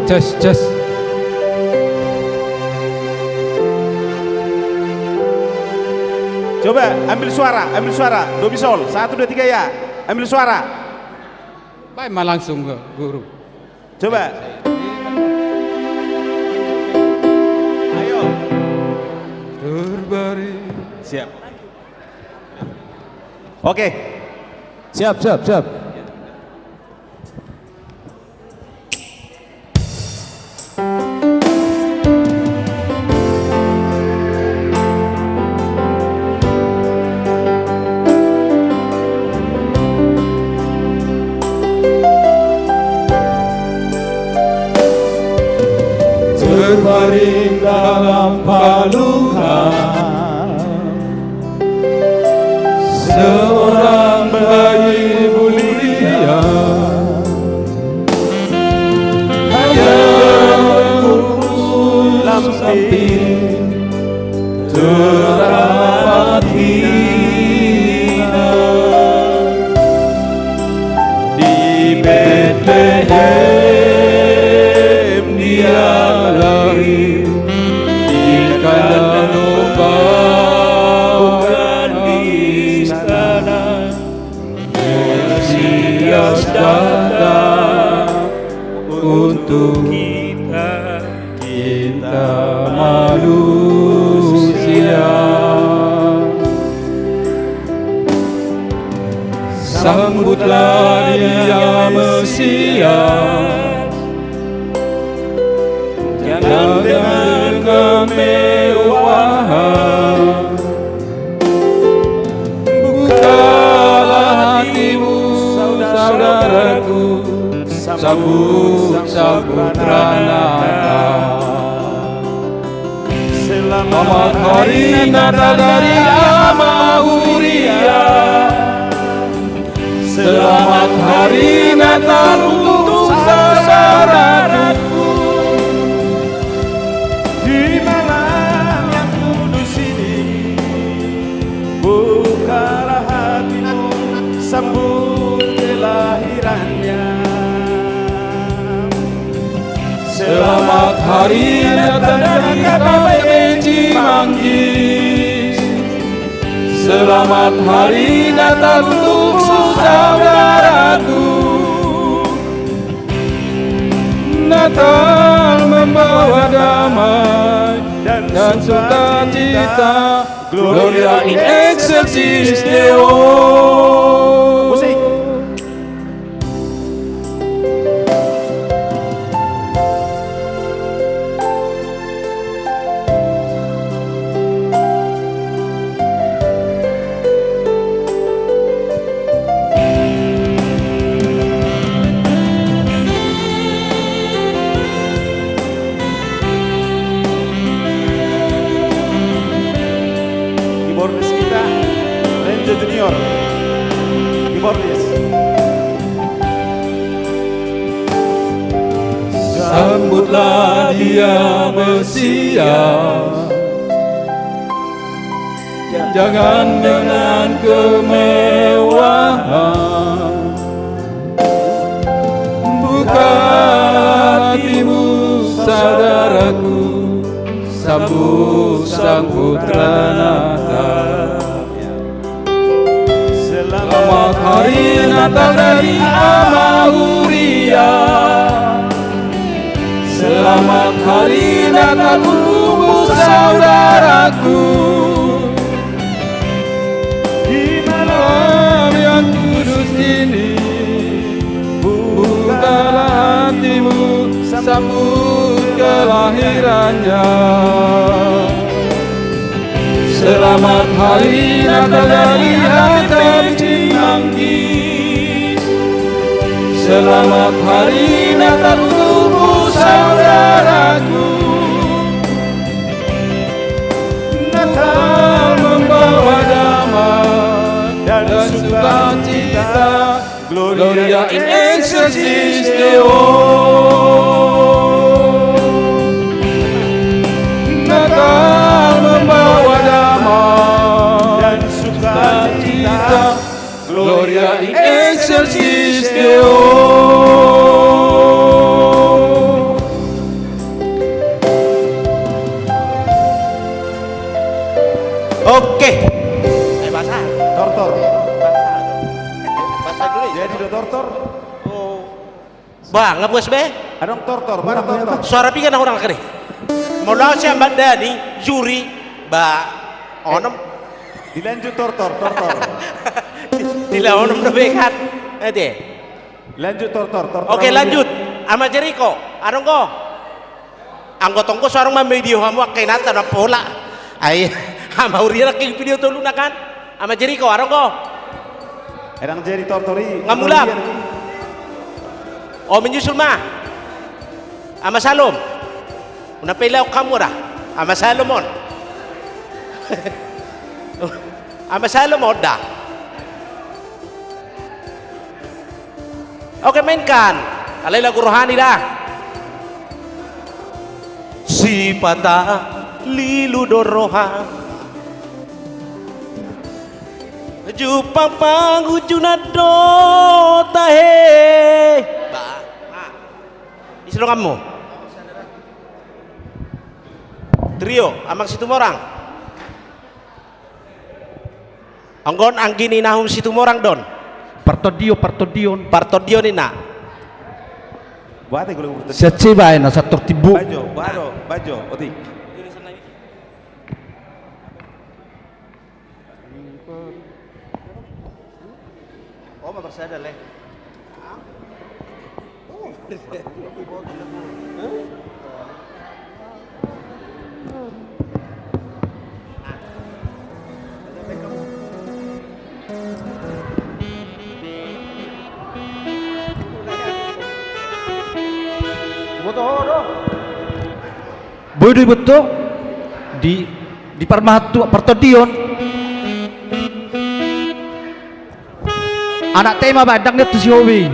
Ces, ces. Coba ambil suara, ambil suara. Do bisol. Satu, dua, tiga, ya. Ambil suara. Baen ma langsung, Guru. Coba. Ayo. Terbaring. Siap. Oke. Siap, siap, siap. Terbaring dalam palungan seorang bayi mulia. Hanya berpupus lampir teramat hina. Di Betlehem dia lahir, di kandungan bukan istana. Mesias datang untuk kita, kita manusia. Sambutlah dia Mesias, jangan dengan kemewahan. Bukalah hatimu, saudaraku, sambut, sambutlah Natal. Selamat Hari Natal dari Ama Huria. Selamat Hari Natal untuk saudaraku. Di malam yang kudus ini, bukalah hatimu, sambut kelahirannya. Selamat Hari Natal dari K P P Cimanggis. Selamat Hari Natal untuk saudaraku. Natal membawa damai dan sukacita. Gloria in excelsis Deo. Musik. Keyboardis kita, Renzo Junior. Keyboardis. Sambutlah dia Mesias. Jangan dengan kemewahan. Bukalah hatimu, saudaraku, sambut Sang Putra Natal. Selamat Hari Natal dari Ama Huria. Selamat Hari Natal untukmu, saudaraku. Di malam yang kudus ini, bukalah hatimu, sambut kelahirannya. Selamat Hari Natal dari H K B Cimanggis. Selamat Hari Natal untukmu, saudaraku. Natal membawa damai dan sukacita. Gloria in excelsis Deo. Natal membawa damai dan sukacita. Gloria in excelsis Deo. Oke. Eh, basa. Tortor. Basa do. Basa dulu. Jadi do tortor. Oh. Bah, nga puas be? Adong tortor, mana tortor? Suara piga na hurang kene? Molo au sian Amang Dani, juri, bah, onom. Dilanjut tortor, tortor. Dila onom do be kan. Ede. Lanjut tortor, tortor. Oke, lanjut. Ama Jeriko, adong do? Anggo tong do so adong ma video hamu angka inanta na pola. Ai, Ama Huria nangkin video tolu na kan. Ama Jeriko, adong do? Adong Jeri tortor i. Nga mulak. O, menyusul ma. Ama Salom. Unang pe laok hamu da. Ama Salom on. Ama Salom on da. Oke, mainkan. Alai lagu rohani da. Sipata lilu do roha. Jumpang pangunjunan do tahe. Ba. Ise donganmu? Trio, Amang Situmorang. Anggo on anggi ni Nahum Situmorang do on. Partondion, partondion. Partondion ninna. Buat e gule gule. Sian C baen na sator timbo. Bajo, bajo, bajo, otik. Oh, ma bersada le. Boi do iboto di, di parmahantu partondion. Anak tema baen, dang nian tu si hobi.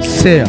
Sea.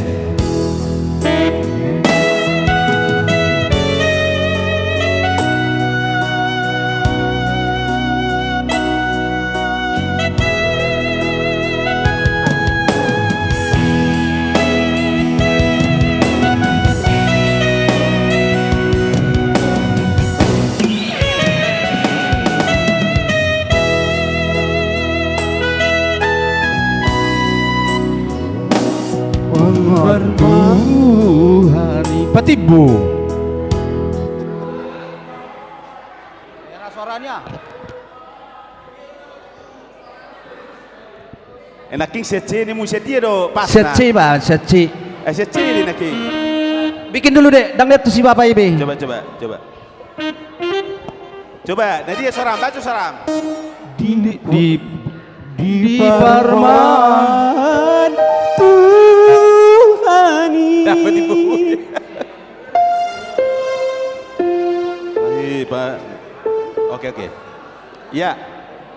Patimbo. Era suaranya. Eh, nangkin sian C, ni mu sian dia do pas. Sian C, bah, sian C. Eh, sian C ni nangkin. Bikin dulu, Dek. Dang nian tu si bapa i be. Coba, coba, coba. Coba, na dia soram, baco soram. Di, di, di parmahan Tuhan i. Dapat ibu. Ih, Pak. Oke, oke. Ya.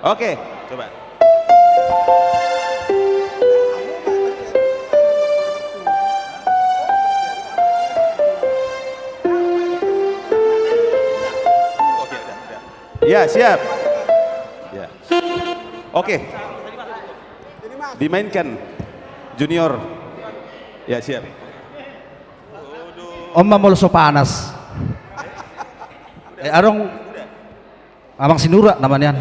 Oke, coba. Ya, siap. Ya. Oke. Dimainkan Junior. Ya, siap. On ma molo so panas. Eh, adong Amang Sinurat nama nian.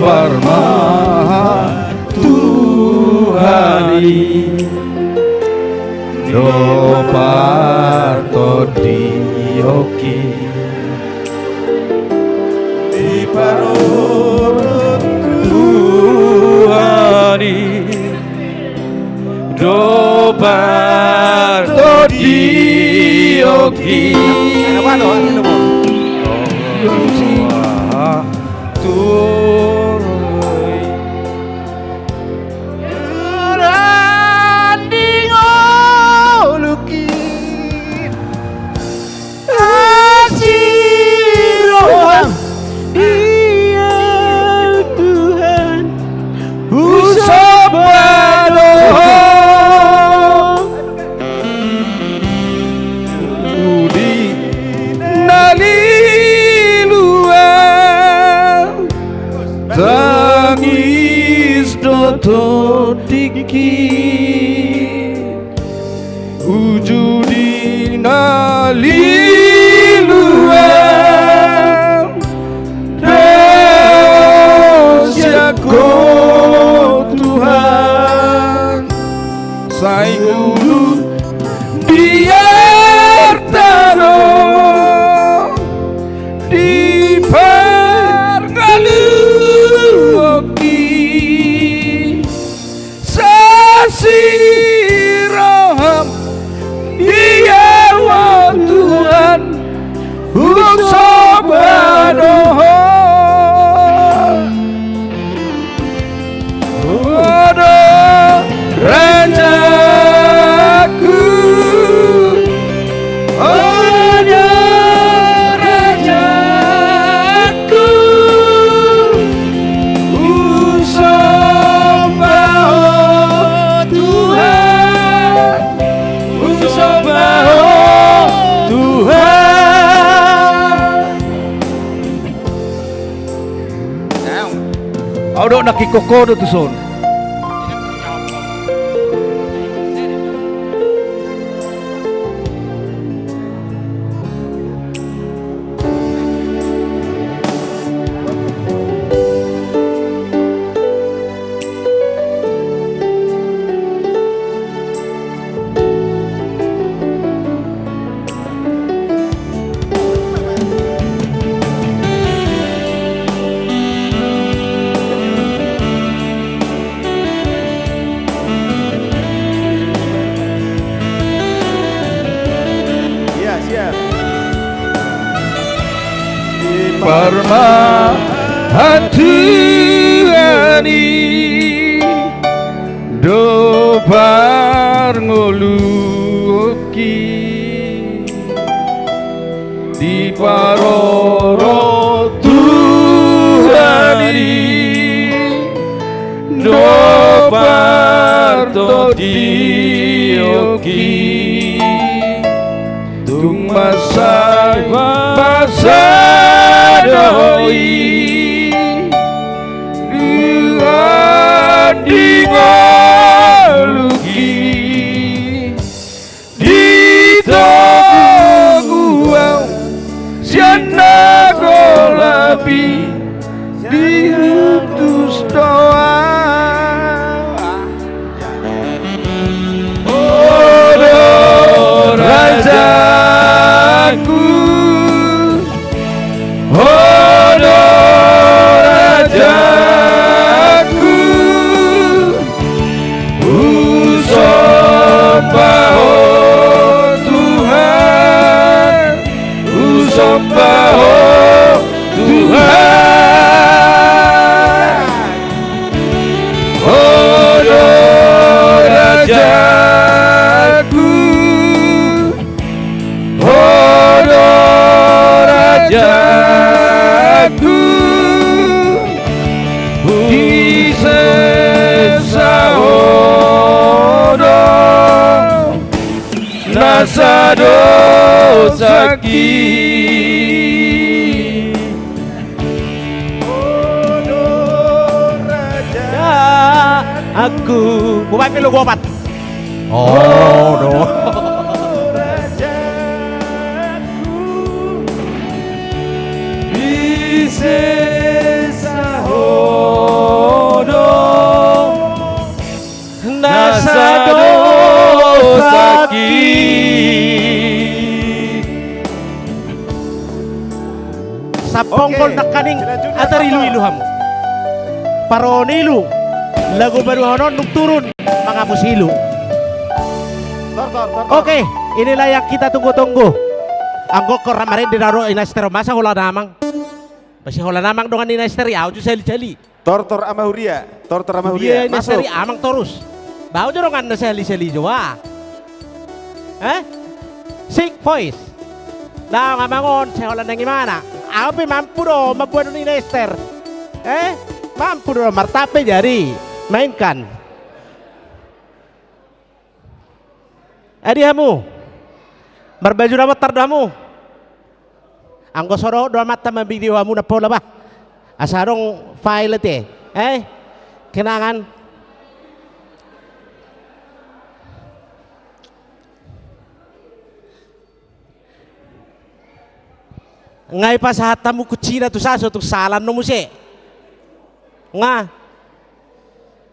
Diparmahan Tuhan i do partondionki. Diparorot Tuhan i do partondionki. Tuhan i. Randing olungki. Asi roham, Dia Tuhan, husomba do Ho. Ujudi na lilu, tangis do tondingki. Ujudi na lilu, dao sian Ho Tuhan. Sai ulu biarta do di parngoluonki. Sasi roham, Dia Tuhan, husomba do Ho. Ho do rajaku. Ho do rajaku, husomba Ho Tuhan, husomba Ho Tuhan. Au do nangkin koko do tuson. Iya, siap. Diparmahan Tuhan i do parngoluonki. Diparorot Tuhan i do partondionki. Tung mansai pasada do i di randing ngolungki. Ditogu au sian na golap i, diutus do au. Rajaanku. Boban pe lagu opat. Ho do rajaanku. Di sesa ho do na sadosaki. Saponggol nangkaning atar ilu-ilu hamu. Paroon ilu, lagu paduahon on dung turun mangapus ilu. Oke, inilah yang kita tunggu-tunggu. Anggo ingkon ra marende na ro Ina Ester, masa holan amang. Masa holan amang dongan ni Ina Ester, ahu jo sahali-sahali. Tortor ama huria, tortor ama huria. Dia ini masuk. Seri amang torus. Bau jo donganna sahali-sahali jo, wah. Eh? Sick voice. Daong amang on, sai holan nang imana. Ahu pe mampu do mamboan ni Ina Ester. Eh? Mampu do martape jadi. Mainkan. Adi hamu. Marbaju na bontar do hamu. Anggo so dohot do amanta mambidio hamu na pola bah. Asa adong file ate. Eh? Kenangan. Nga ipasahat hamu kuncina tu saso tu salan no muse. Nga.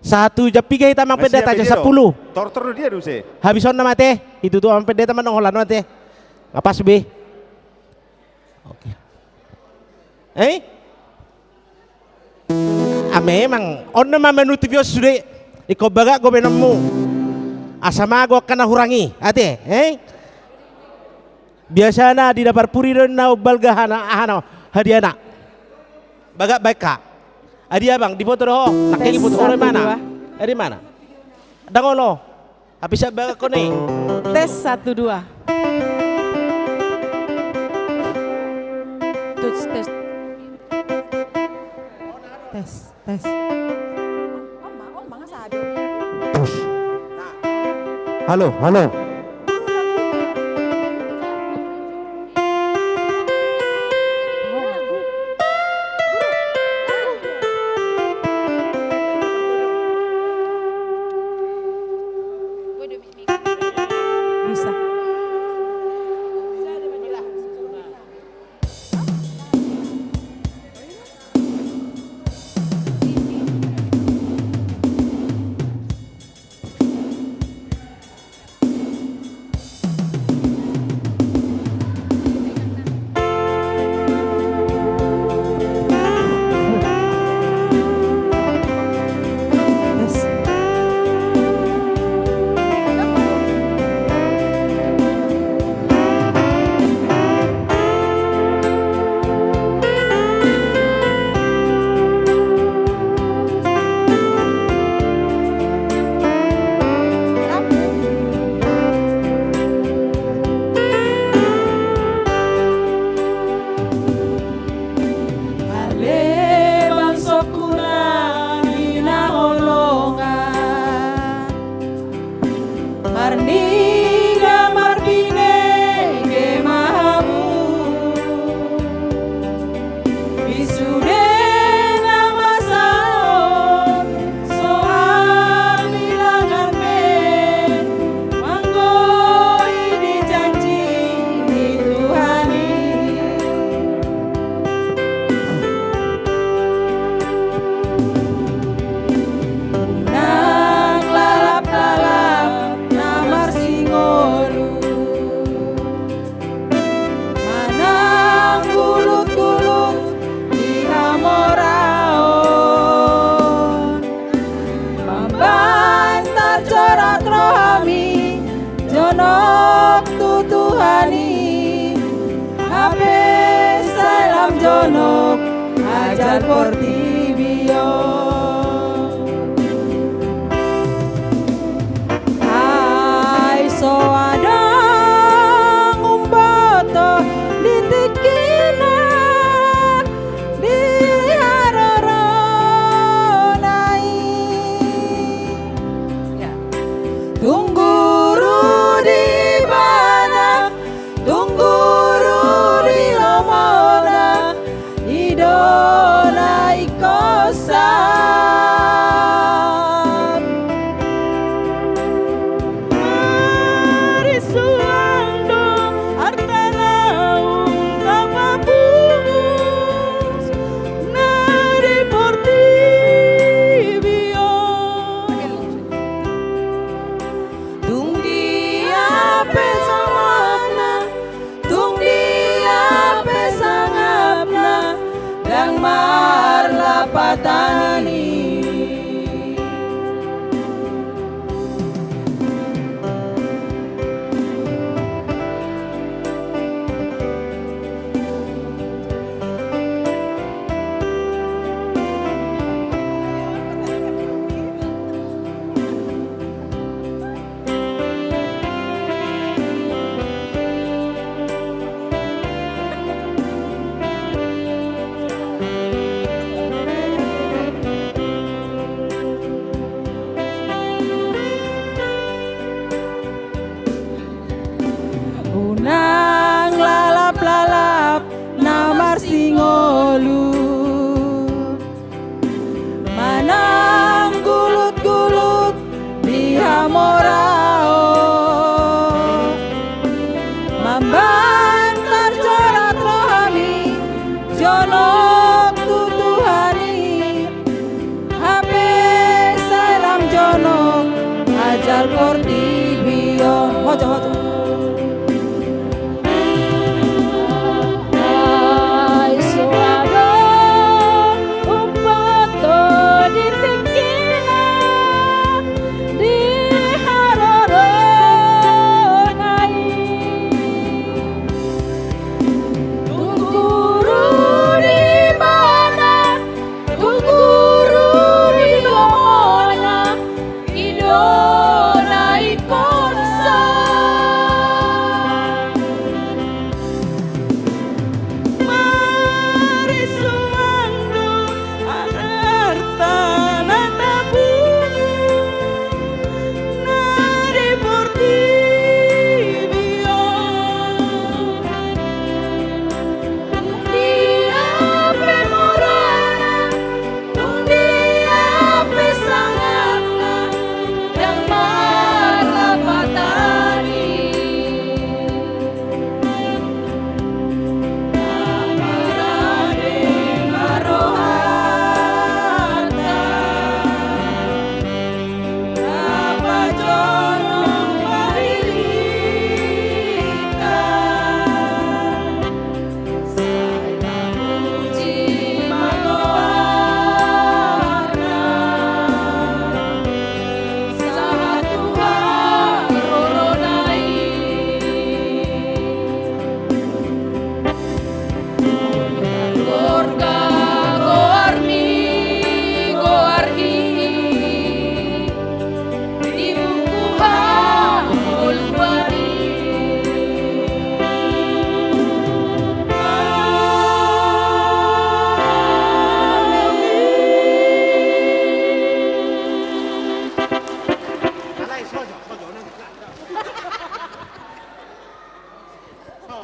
Sahat tu jam piga hita amang pendeta, jam sampulu. Tortor do dia do se. Habis on nama te. Itu tu amang pendeta manang holan nama te. Nga pas be. Oke. Eh? Ah, memang on nama manutupi on sude. Ingkon bagak gobenonmu. Asa mago angka na hurang i. Ate, eh? Biasana di na parpudi do na umbalga hana, aha na, hadiana. Bagak baen ha. Adi abang, diboto do ho. Nangkin diboto ho do imana. Tes, satu, dua. Adi imana. Dang olo. Hape siap bagak ho ne. Tes, satu, dua. Tes, tes. Tes, tes. Halo, halo. Bisa. Ale bangsongku na hinaholongan, marniga marbinege ma hamu. Di sude na masa on so habilangan be manggori di janji ni Tuhan i. Unang lalap-lalap na marsingolu, manang gulut-gulut di hamoraon, mambahen tarjorat rohami jonok tu Tuhan i, hape sai lam jonok ajal portibi on. Ai so adong umboto di tingkina, di harorona i. Ya. Tung guru di ibana, tung guru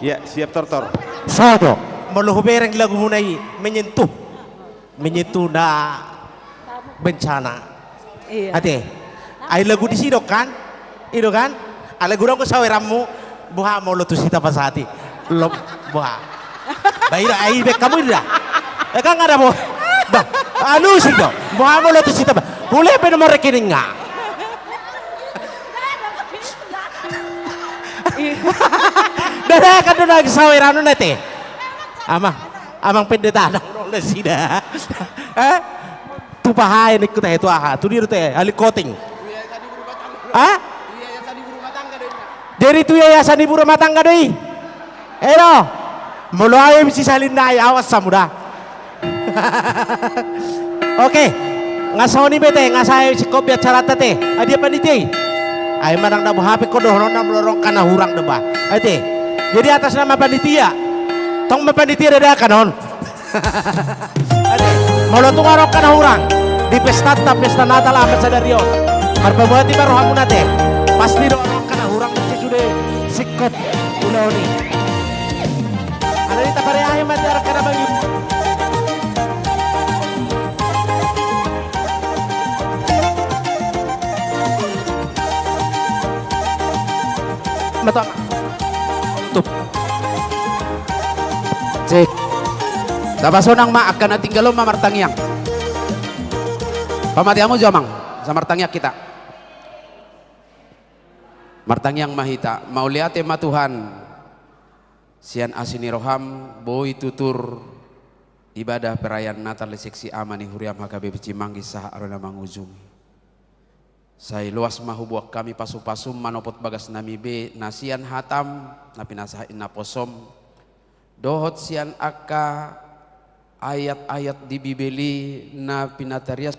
Ya, siap, Tor, Tor. Sato. Molo hubereng lagumuna i, menyentuh. Menyentuh na bencana. Iya. Ate. Ai lagu disi do kan? I do kan? Ai lagu do anggo saweranmu. Boha molo tusi tapasahat i. Lop, boha. Ba ira, ai baen hamu i da. Eh, kan nggak ada boha. Ba, anu si do. Boha molo tusi tapa. Boleh pe nomor rekeningna. Dadakan do na saweran on ate. Amang, amang pendeta, na udah sida. Eh? Tu paha ini ku tahe tu aha? Tu dia tu tahe, ahli koting. Hah? Jadi tu yayasan ibu rumah tangga do i. Elo. Molo awe misi salin nai, awas hamu da. Oke. Nga songon i be ate, nga sae singkop be acaranta ate. Ai dia panitia i? Ai manang na boha pe ho dohononna molo rongka na hurang do ba. Ate. Jadi atas nama panitia. Tong ma panitia dadakan on. Ate. Molo tung rongka na hurang di pestanta, pesta Natal ahasadari on. Marpamuati ma rohamuna ate. Pasti do rongka na hurang muse sude singkop ulaon i. Ala ni tapariahi ma ate, araka na bagi. Mata. Tutup. Cek. Tapasonang ma angka na tinggal on ma martangiang. Pamati hamu jo amang. Sai martangiang hita. Martangiang ma hita. Mauliate ma Tuhan. Sian asi ni roham, boi tutur ibadah perayaan Natal di seksi ama ni huriam H K B P Cimanggis sahat ro na mangujungi. Sai loas ma huboan hami pasupasum manopot bagas nami be na sian hatam, na pinasahat ni naposom, dohot sian angka ayat-ayat di Bibel i na pinatarias